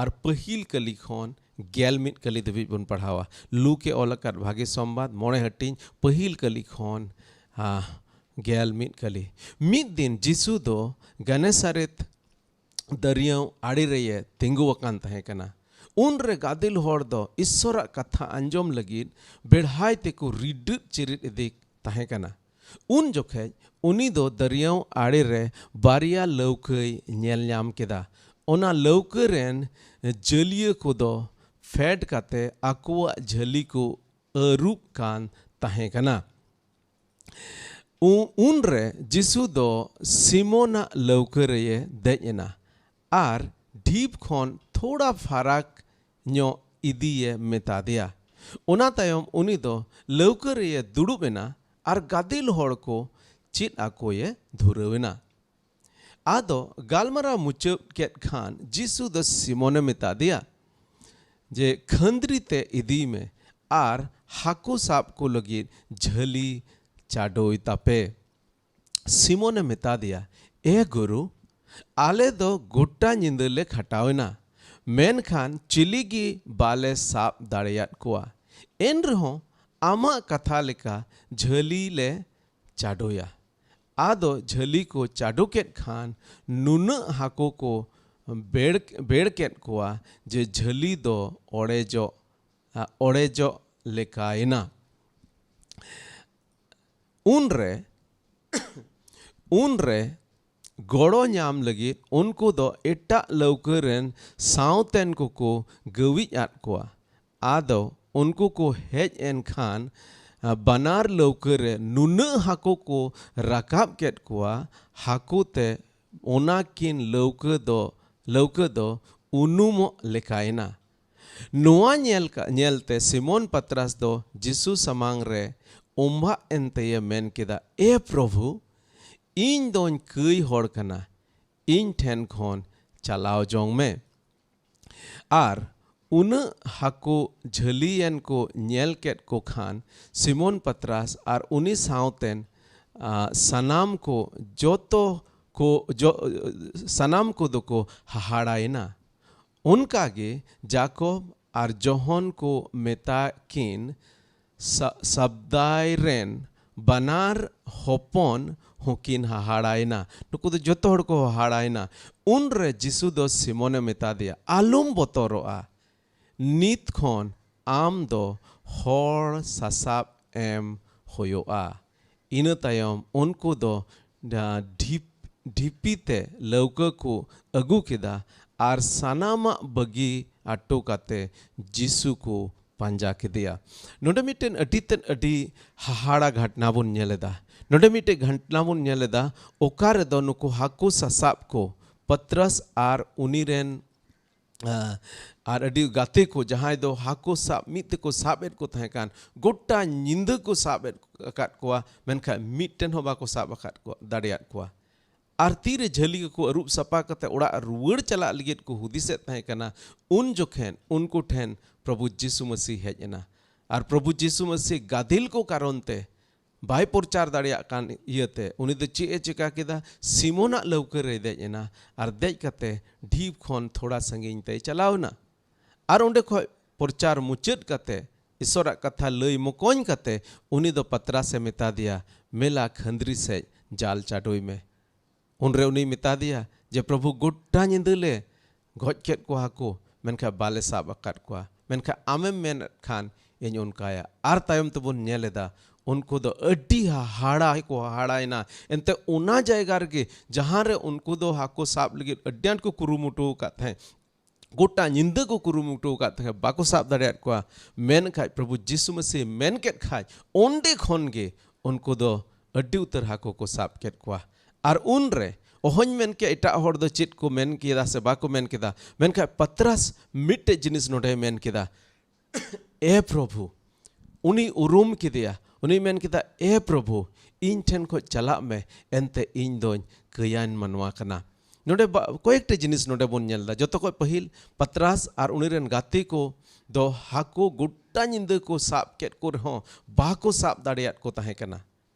ᱟᱨ ᱯᱟᱹᱦᱤᱞ ᱠᱟᱹᱞᱤ ᱠᱷᱚᱱ ᱜᱮᱞ ᱢᱤᱫ ᱠᱟᱹᱞᱤ ᱫᱷᱟᱹᱵᱤᱡ ᱵᱚᱱ ᱯᱟᱲᱦᱟᱣᱟ᱾ ᱞᱩᱠ ᱮ ᱚᱞ ᱟᱠᱟᱫ ᱵᱷᱟᱜᱮ ᱥᱚᱢᱵᱟᱫ, ᱢᱚᱬᱮ ᱦᱟᱹᱴᱤᱧ, ᱯᱟᱹᱦᱤᱞ ᱠᱟᱹᱞᱤ ᱠᱷᱚᱱ, ᱟ, ᱜᱮᱞ ᱢᱤᱫ ᱠᱟᱹᱞᱤ᱾ ᱢᱤᱫ ᱫᱤᱱ ᱡᱤᱥᱩ ᱫᱚ ᱜᱮᱱᱮᱥᱟᱨᱮᱛ ᱫᱟᱹᱨᱭᱟᱹᱣ ᱟᱲᱮ ᱨᱮᱭᱮ ᱛᱤᱸᱜᱩ ᱟᱠᱟᱱ ᱛᱟᱦᱮᱸ ᱠᱟᱱᱟ᱾ ᱩᱱᱨᱮ ᱜᱟᱫᱮᱞ ᱦᱚᱲ ᱫᱚ ᱤᱥᱥᱚᱨᱟᱜ ᱠᱟᱛᱷᱟ ᱟᱸᱡᱚᱢ ᱞᱟᱹᱜᱤᱫ ᱵᱮᱲᱦᱟᱭ ᱛᱮᱠᱚ ᱨᱤᱰᱤᱫ ᱪᱤᱨᱤᱫ ᱤᱫᱤ ᱛᱟᱦᱮᱸ ᱠᱟᱱᱟ᱾ ᱩᱱ ᱡᱚᱠᱷᱮᱡ ᱩᱱᱤ ᱫᱚ ᱫᱟᱹᱨᱭᱟᱹᱣ ᱟᱲᱮ ᱨᱮ ᱵᱟᱨᱭᱟ ᱞᱟᱹᱣᱠᱟᱹᱭ ᱧᱮᱞ ᱧᱟᱢ ᱠᱮᱫᱟ᱾ ᱚᱱᱟ ᱞᱟᱹᱣᱠᱟᱹ ᱨᱮᱱ ᱡᱟᱹᱞᱤᱭᱟᱹ ᱠᱚᱫᱚ ᱯᱷᱮᱰ ᱠᱟᱛᱮ ᱟᱠᱚᱣᱟᱜ ᱡᱷᱟᱹᱞᱤ ᱠᱚ ᱟᱹᱨᱩᱵ ᱠᱟᱱ ᱛᱟᱦᱮᱸ ᱠᱟᱱᱟ᱾ ᱩ-, ᱩᱱᱨᱮ ᱡᱤᱥᱩ ᱫᱚ ᱥᱤᱢᱳᱱᱟᱜ ᱞᱟᱹᱣᱠᱟᱹ ᱨᱮᱭᱮ ᱫᱮᱡ ᱮᱱᱟ ᱟᱨ ᱰᱷᱤᱯ ᱠᱷᱚᱱ ᱛᱷᱚᱲᱟ ᱯᱷᱟᱨᱟᱠ ᱧᱚᱜ ᱤᱫᱤᱭᱮ ᱢᱮᱛᱟ ᱫᱮᱭᱟ᱾ ᱚᱱᱟ ᱛᱟᱭᱚᱢ ᱩᱱᱤ ᱫᱚ ᱞᱟᱹᱣᱠᱟᱹ ᱨᱮᱭᱮ ᱫᱩᱲᱩᱵ ᱮᱱᱟ ᱟᱨ ᱜᱟᱫᱮᱞ ᱦᱚᱲ ᱠᱚ ᱪᱮᱫ ᱟᱠᱚᱭᱮ ᱫᱷᱩᱨᱟᱹᱣ ᱮᱱᱟ᱾ ᱟᱫᱚ ᱜᱟᱞᱢᱟᱨᱟᱣ ᱢᱩᱪᱟᱹᱫ ᱠᱮᱫ ᱠᱷᱟᱱ ᱡᱤᱥᱩ ᱫᱚ ᱥᱤᱢᱚᱱᱮ ᱢᱮᱛᱟ ᱫᱮᱭᱟ ᱡᱮ, "ᱠᱷᱟᱹᱱᱫᱽᱨᱤ ᱛᱮ ᱤᱫᱤᱭ ᱢᱮ ᱟᱨ ᱦᱟᱹᱠᱩ ᱥᱟᱵ ᱠᱚ ᱞᱟᱹᱜᱤᱫ ᱡᱷᱟᱹᱞᱤ ᱪᱟᱰᱚᱭ ᱛᱟᱯᱮ᱾" ᱥᱤᱢᱚᱱᱮ ᱢᱮᱛᱟ ᱫᱮᱭᱟ, "ᱮ ᱜᱩᱨᱩ, ᱟᱞᱮ ᱫᱚ ᱜᱚᱴᱟ ᱧᱤᱫᱟᱹ ᱞᱮ ᱠᱷᱟᱴᱟᱣ ᱮᱱᱟ, ᱢᱮᱱᱠᱷᱟᱱ ᱪᱤᱞᱤ ᱜᱮ ᱵᱟᱞᱮ ᱥᱟᱵ ᱫᱟᱲᱮᱭᱟᱫ ᱠᱚᱣᱟ᱾ ᱮᱱ ᱨᱮᱦᱚᱸ ᱟᱢᱟᱜ ᱠᱟᱛᱷᱟ ᱞᱮᱠᱟ ᱡᱷᱟᱹᱞᱤ ᱞᱮ ᱪᱟᱰᱚᱭᱟ᱾" ᱟᱫᱚ ᱡᱷᱟᱹᱞᱤ ᱠᱚ ᱪᱟᱰᱚ ᱠᱮᱫ ᱠᱷᱟᱱ ᱱᱩᱱᱟᱹᱜ ᱦᱟᱹᱠᱩ ᱠᱚ ᱵᱮᱲ, ᱵᱮᱲ ᱠᱮᱫ ᱠᱚᱣᱟ ᱡᱮ ᱡᱷᱟᱹᱞᱤ ᱫᱚ ᱚᱲᱮᱡᱚᱜ, ᱟ, ᱚᱲᱮᱡᱚᱜ ᱞᱮᱠᱟᱭᱮᱱᱟ᱾ ᱩᱱᱨᱮ, ᱩᱱᱨᱮ ᱜᱚᱲᱚ ᱧᱟᱢ ᱞᱟᱹᱜᱤᱫ ᱩᱱᱠᱩ ᱫᱚ ᱮᱴᱟᱜ ᱞᱟᱹᱣᱠᱟᱹ ᱨᱮᱱ ᱥᱟᱶᱛᱮᱱ ᱠᱚᱠᱚ ᱜᱟᱹᱣᱤᱡ ᱟᱫ ᱠᱚᱣᱟ᱾ ᱟᱫᱚ ᱩᱱᱠᱩ ᱠᱚ ᱦᱮᱡ ᱮᱱ ᱠᱷᱟᱱ, ᱟ, ᱵᱟᱱᱟᱨ ᱞᱟᱹᱣᱠᱟᱹ ᱨᱮ ᱱᱩᱱᱟᱹᱜ ᱦᱟᱹᱠᱩ ᱠᱚ ᱨᱟᱠᱟᱵ ᱠᱮᱫ ᱠᱚᱣᱟ, ᱦᱟᱹᱠᱩ ᱛᱮ ᱚᱱᱟ ᱠᱤᱱ ᱞᱟᱹᱣᱠᱟᱹ ᱫᱚ, ᱞᱟᱹᱣᱠᱟᱹ ᱫᱚ ᱩᱱᱩᱢᱚᱜ ᱞᱮᱠᱟᱭᱮᱱᱟ᱾ ᱱᱚᱣᱟ ᱧᱮᱞ ᱠᱟ-, ᱧᱮᱞᱛᱮ ᱥᱤᱢᱚᱱ ᱯᱟᱛᱨᱟᱥ ᱫᱚ ᱡᱤᱥᱩ ᱥᱟᱢᱟᱝ ᱨᱮ ᱚᱢᱵᱷᱟᱜ ᱮᱱᱛᱮᱭᱮ ᱢᱮᱱ ᱠᱮᱫᱟ, "ᱮ ᱯᱨᱚᱵᱷᱩ, ᱤᱧ ᱫᱚᱧ ᱠᱟᱹᱭ ᱦᱚᱲ ᱠᱟᱱᱟ, ᱤᱧ ᱴᱷᱮᱱ ᱠᱷᱚᱱ ᱪᱟᱞᱟᱣ ᱡᱚᱝ ᱢᱮ᱾" ᱟᱨ ᱩᱱᱟᱹᱜ ᱦᱟᱹᱠᱩ ᱡᱷᱟᱹᱞᱤᱭᱮᱱ ᱠᱚ ᱧᱮᱞ ᱠᱮᱫ ᱠᱚ ᱠᱷᱟᱱ ᱥᱤᱢᱚᱱ ᱯᱟᱛᱨᱟᱥ ᱟᱨ ᱩᱱᱤ ᱥᱟᱶᱛᱮᱱ, ᱟ, ᱥᱟᱱᱟᱢ ᱠᱚ ᱡᱚᱛᱚ ᱠᱚ, ᱡᱚ-, ᱥᱟᱱᱟᱢ ᱠᱚᱫᱚ ᱠᱚ ᱦᱟᱦᱟᱲᱟᱭᱮᱱᱟ᱾ ᱚᱱᱠᱟᱜᱮ ᱡᱟᱠᱚᱵ ᱟᱨ ᱡᱚᱦᱚᱱ ᱠᱚ ᱢᱮᱛᱟ ᱠᱤᱱ ᱥᱟ-, ᱥᱟᱵᱫᱟᱭ ᱨᱮᱱ ᱵᱟᱱᱟᱨ ᱦᱚᱯᱚᱱ ᱦᱚᱸᱠᱤᱱ ᱦᱟᱦᱟᱲᱟᱭᱮᱱᱟ᱾ ᱱᱩᱠᱩ ᱫᱚ ᱡᱚᱛᱚ ᱦᱚᱲ ᱠᱚ ᱦᱟᱦᱟᱲᱟᱭᱮᱱᱟ᱾ ᱩᱱᱨᱮ ᱡᱤᱥᱩ ᱫᱚ ᱥᱤᱢᱚᱱᱮ ᱢᱮᱛᱟ ᱫᱮᱭᱟ, "ᱟᱞᱚᱢ ᱵᱚᱛᱚᱨᱚᱜᱼᱟ, ᱱᱤᱛ ᱠᱷᱚᱱ ᱟᱢ ᱫᱚ ᱦᱚᱲ ᱥᱟᱥᱟᱵ ᱮᱢ ᱦᱩᱭᱩᱜᱼᱟ᱾" ᱤᱱᱟᱹ ᱛᱟᱭᱚᱢ ᱩᱱᱠᱩ ᱫᱚ ᱰᱷᱤᱯ-, ᱰᱷᱤᱯᱤ ᱛᱮ ᱞᱟᱹᱣᱠᱟᱹ ᱠᱚ ᱟᱹᱜᱩ ᱠᱮᱫᱟ ᱟᱨ ᱥᱟᱱᱟᱢᱟᱜ ᱵᱟᱹᱜᱤ ᱟᱴᱚ ᱠᱟᱛᱮ ᱡᱤᱥᱩ ᱠᱚ ᱯᱟᱸᱡᱟ ᱠᱮᱫᱮᱭᱟ᱾ ᱱᱚᱰᱮ ᱢᱤᱫᱴᱮᱱ ᱟᱹᱰᱤ ᱛᱮᱫ ᱟᱹᱰᱤ ᱦᱟᱦᱟᱲᱟ ᱜᱷᱟᱴᱱᱟ ᱵᱚᱱ ᱧᱮᱞ ᱮᱫᱟ᱾ ᱱᱚᱰᱮ ᱢᱤᱫᱴᱮᱱ ᱜᱷᱟᱴᱱᱟ ᱵᱚᱱ ᱧᱮᱞ ᱮᱫᱟ, ᱚᱠᱟ ᱨᱮᱫᱚ ᱱᱩᱠᱩ ᱦᱟᱹᱠᱩ ᱥᱟᱥᱟᱵ ᱠᱚ ᱯᱟᱛᱨᱟᱥ ᱟᱨ ᱩᱱᱤ ᱨᱮᱱ, ᱟ, ᱟᱨ ᱟᱹᱰᱤ ᱜᱟᱛᱮ ᱠᱚ, ᱡᱟᱦᱟᱸᱭ ᱫᱚ ᱦᱟᱹᱠᱩ ᱥᱟᱵ ᱢᱤᱫ ᱛᱮᱠᱚ ᱥᱟᱵ ᱮᱫ ᱠᱚ ᱛᱟᱦᱮᱸ ᱠᱟᱱ, ᱜᱚᱴᱟ ᱧᱤᱫᱟᱹ ᱠᱚ ᱥᱟᱵ ᱮᱫ, ᱟᱠᱟᱫ ᱠᱚᱣᱟ, ᱢᱮᱱᱠᱷᱟᱱ ᱢᱤᱫᱴᱮᱱ ᱦᱚᱸ ᱵᱟᱠᱚ ᱥᱟᱵ ᱟᱠᱟᱫ ᱠᱚᱣᱟ, ᱫᱟᱲᱮᱭᱟᱫ ᱠᱚᱣᱟ᱾ ᱟᱨ ᱛᱤᱨᱮ ᱡᱷᱟᱹᱞᱤ ᱠᱚᱠᱚ ᱟᱹᱨᱩᱵ ᱥᱟᱯᱷᱟ ᱠᱟᱛᱮ ᱚᱲᱟᱜ ᱨᱩᱣᱟᱹᱲ ᱪᱟᱞᱟᱜ ᱞᱟᱹᱜᱤᱫ ᱠᱚ ᱦᱩᱫᱤᱥᱮᱫ ᱛᱟᱦᱮᱸ ᱠᱟᱱᱟ, ᱩᱱ ᱡᱚᱠᱷᱮᱱ ᱩᱱᱠᱩ ᱴᱷᱮᱱ ᱯᱨᱚᱵᱷᱩ ᱡᱤᱥᱩ ᱢᱟᱹᱥᱤ ᱦᱮᱡ ᱮᱱᱟ᱾ ᱟᱨ ᱯᱨᱚᱵᱷᱩ ᱡᱤᱥᱩ ᱢᱟᱹᱥᱤ ᱜᱟᱫᱮᱞ ᱠᱚ ᱠᱟᱨᱚᱱ ᱛᱮ ᱵᱟᱭ ᱯᱨᱚᱪᱟᱨ ᱫᱟᱲᱮᱭᱟᱜ ᱠᱟᱱ ᱤᱭᱟᱹᱛᱮ ᱩᱱᱤ ᱫᱚ ᱪᱮᱫ ᱮ ᱪᱮᱠᱟ ᱠᱮᱫᱟ? ᱥᱤᱢᱳᱱᱟᱜ ᱞᱟᱹᱣᱠᱟᱹ ᱨᱮᱭ ᱫᱮᱡ ᱮᱱᱟ ᱟᱨ ᱫᱮᱡ ᱠᱟᱛᱮ ᱰᱷᱤᱯ ᱠᱷᱚᱱ ᱛᱷᱚᱲᱟ ᱥᱟᱺᱜᱤᱧ ᱛᱮᱭ ᱪᱟᱞᱟᱣ ᱮᱱᱟ᱾ ᱟᱨ ᱚᱸᱰᱮ ᱠᱷᱚᱡ ᱯᱨᱚᱪᱟᱨ ᱢᱩᱪᱟᱹᱫ ᱠᱟᱛᱮ, ᱤᱥᱚᱨᱟᱜ ᱠᱟᱛᱷᱟ ᱞᱟᱹᱭ ᱢᱚᱠᱚᱧ ᱠᱟᱛᱮ, ᱩᱱᱤ ᱫᱚ ᱯᱟᱛᱨᱟᱥ ᱮ ᱢᱮᱛᱟ ᱫᱮᱭᱟ, "ᱢᱮᱞᱟ ᱠᱷᱟᱹᱱᱫᱽᱨᱤ ᱥᱮᱫ ᱡᱟᱞ ᱪᱟᱰᱚᱭ ᱢᱮ᱾" ᱩᱱᱨᱮ ᱩᱱᱤᱭ ᱢᱮᱛᱟ ᱫᱮᱭᱟ ᱡᱮ, "ᱯᱨᱚᱵᱷᱩ, ᱜᱚᱴᱟ ᱧᱤᱫᱟᱹ ᱞᱮ ᱜᱚᱡ ᱠᱮᱫ ᱠᱚᱣᱟ ᱦᱟᱹᱠᱩ, ᱢᱮᱱᱠᱷᱟᱱ ᱵᱟᱞᱮ ᱥᱟᱵ ᱟᱠᱟᱫ ᱠᱚᱣᱟ, ᱢᱮᱱᱠᱷᱟᱱ ᱟᱢᱮᱢ ᱢᱮᱱᱮᱫ ᱠᱷᱟᱱ ᱤᱧ ᱚᱱᱠᱟᱭᱟ᱾" ᱟᱨ ᱛᱟᱭᱚᱢ ᱛᱮᱵᱚᱱ ᱧᱮᱞ ᱮᱫᱟ, ᱩᱱᱠᱩ ᱫᱚ ᱟᱹᱰᱤ ᱦᱟᱦᱟᱲᱟ ᱠᱚ ᱦᱟᱦᱟᱲᱟᱭᱮᱱᱟ᱾ ᱮᱱᱛᱮ ᱚᱱᱟ ᱡᱟᱭᱜᱟ ᱨᱮᱜᱮ ᱡᱟᱦᱟᱸ ᱨᱮ ᱩᱱᱠᱩ ᱫᱚ ᱦᱟᱹᱠᱩ ᱥᱟᱵ ᱞᱟᱹᱜᱤᱫ ᱟᱹᱰᱤ ᱟᱸᱴ ᱠᱚ ᱠᱩᱨᱩᱢᱩᱴᱩ ᱟᱠᱟᱫ ᱛᱟᱦᱮᱸᱫ, ᱜᱚᱴᱟ ᱧᱤᱫᱟᱹ ᱠᱚ ᱠᱩᱨᱩᱢᱩᱴᱩ ᱟᱠᱟᱫ ᱛᱟᱦᱮᱸᱫ, ᱵᱟᱠᱚ ᱥᱟᱵ ᱫᱟᱲᱮᱭᱟᱫ ᱠᱚᱣᱟ᱾ ᱢᱮᱱᱠᱷᱟᱡ ᱯᱨᱚᱵᱷᱩ ᱡᱤᱥᱩ ᱢᱟᱹᱥᱤ ᱢᱮᱱ ᱠᱮᱫ ᱠᱷᱟᱡ, ᱚᱸᱰᱮ ᱠᱷᱚᱱ ᱜᱮ ᱩᱱᱠᱩ ᱫᱚ ᱟᱹᱰᱤ ᱩᱛᱟᱹᱨ ᱦᱟᱹᱠᱩ ᱠᱚ ᱥᱟᱵ ᱠᱮᱫ ᱠᱚᱣᱟ᱾ ᱟᱨ ᱩᱱᱨᱮ ᱚᱦᱚᱧ ᱢᱮᱱ ᱠᱮᱭᱟ ᱮᱴᱟᱜ ᱦᱚᱲ ᱫᱚ ᱪᱮᱫ ᱠᱚ ᱢᱮᱱ ᱠᱮᱫᱟ ᱥᱮ ᱵᱟᱠᱚ ᱢᱮᱱ ᱠᱮᱫᱟ, ᱢᱮᱱᱠᱷᱟᱡ ᱯᱟᱛᱨᱟᱥ ᱢᱤᱫᱴᱮᱡ ᱡᱤᱱᱤᱥ ᱱᱚᱰᱮᱭ ᱢᱮᱱ ᱠᱮᱫᱟ, "ᱮ ᱯᱨᱚᱵᱷᱩ", ᱩᱱᱤ ᱩᱨᱩᱢ ᱠᱮᱫᱮᱭᱟ, ᱩᱱᱤ ᱢᱮᱱ ᱠᱮᱫᱟ, "ᱮ ᱯᱨᱚᱵᱷᱩ, ᱤᱧ ᱴᱷᱮᱱ ᱠᱷᱚᱡ ᱪᱟᱞᱟᱜ ᱢᱮ, ᱮᱱᱛᱮ ᱤᱧ ᱫᱚᱧ ᱠᱟᱹᱭᱟᱱ ᱢᱟᱱᱣᱟ ᱠᱟᱱᱟ᱾" ᱱᱚᱰᱮ ᱵᱟ-, ᱠᱚᱭᱮᱠᱴᱟ ᱡᱤᱱᱤᱥ ᱱᱚᱰᱮ ᱵᱚᱱ ᱧᱮᱞ ᱮᱫᱟ᱾ ᱡᱚᱛᱚ ᱠᱷᱚᱡ ᱯᱟᱹᱦᱤᱞ, ᱯᱟᱛᱨᱟᱥ ᱟᱨ ᱩᱱᱤ ᱨᱮᱱ ᱜᱟᱛᱮ ᱠᱚ ᱫᱚ ᱦᱟᱹᱠᱩ ᱜᱚᱴᱟ ᱧᱤᱫᱟᱹ ᱠᱚ ᱥᱟᱵ ᱠᱮᱫ ᱠᱚ ᱨᱮᱦᱚᱸ ᱵᱟᱠᱚ ᱥᱟᱵ ᱫᱟᱲᱮᱭᱟᱫ ᱠᱚ ᱛᱟᱦᱮᱸ ᱠᱟᱱᱟ᱾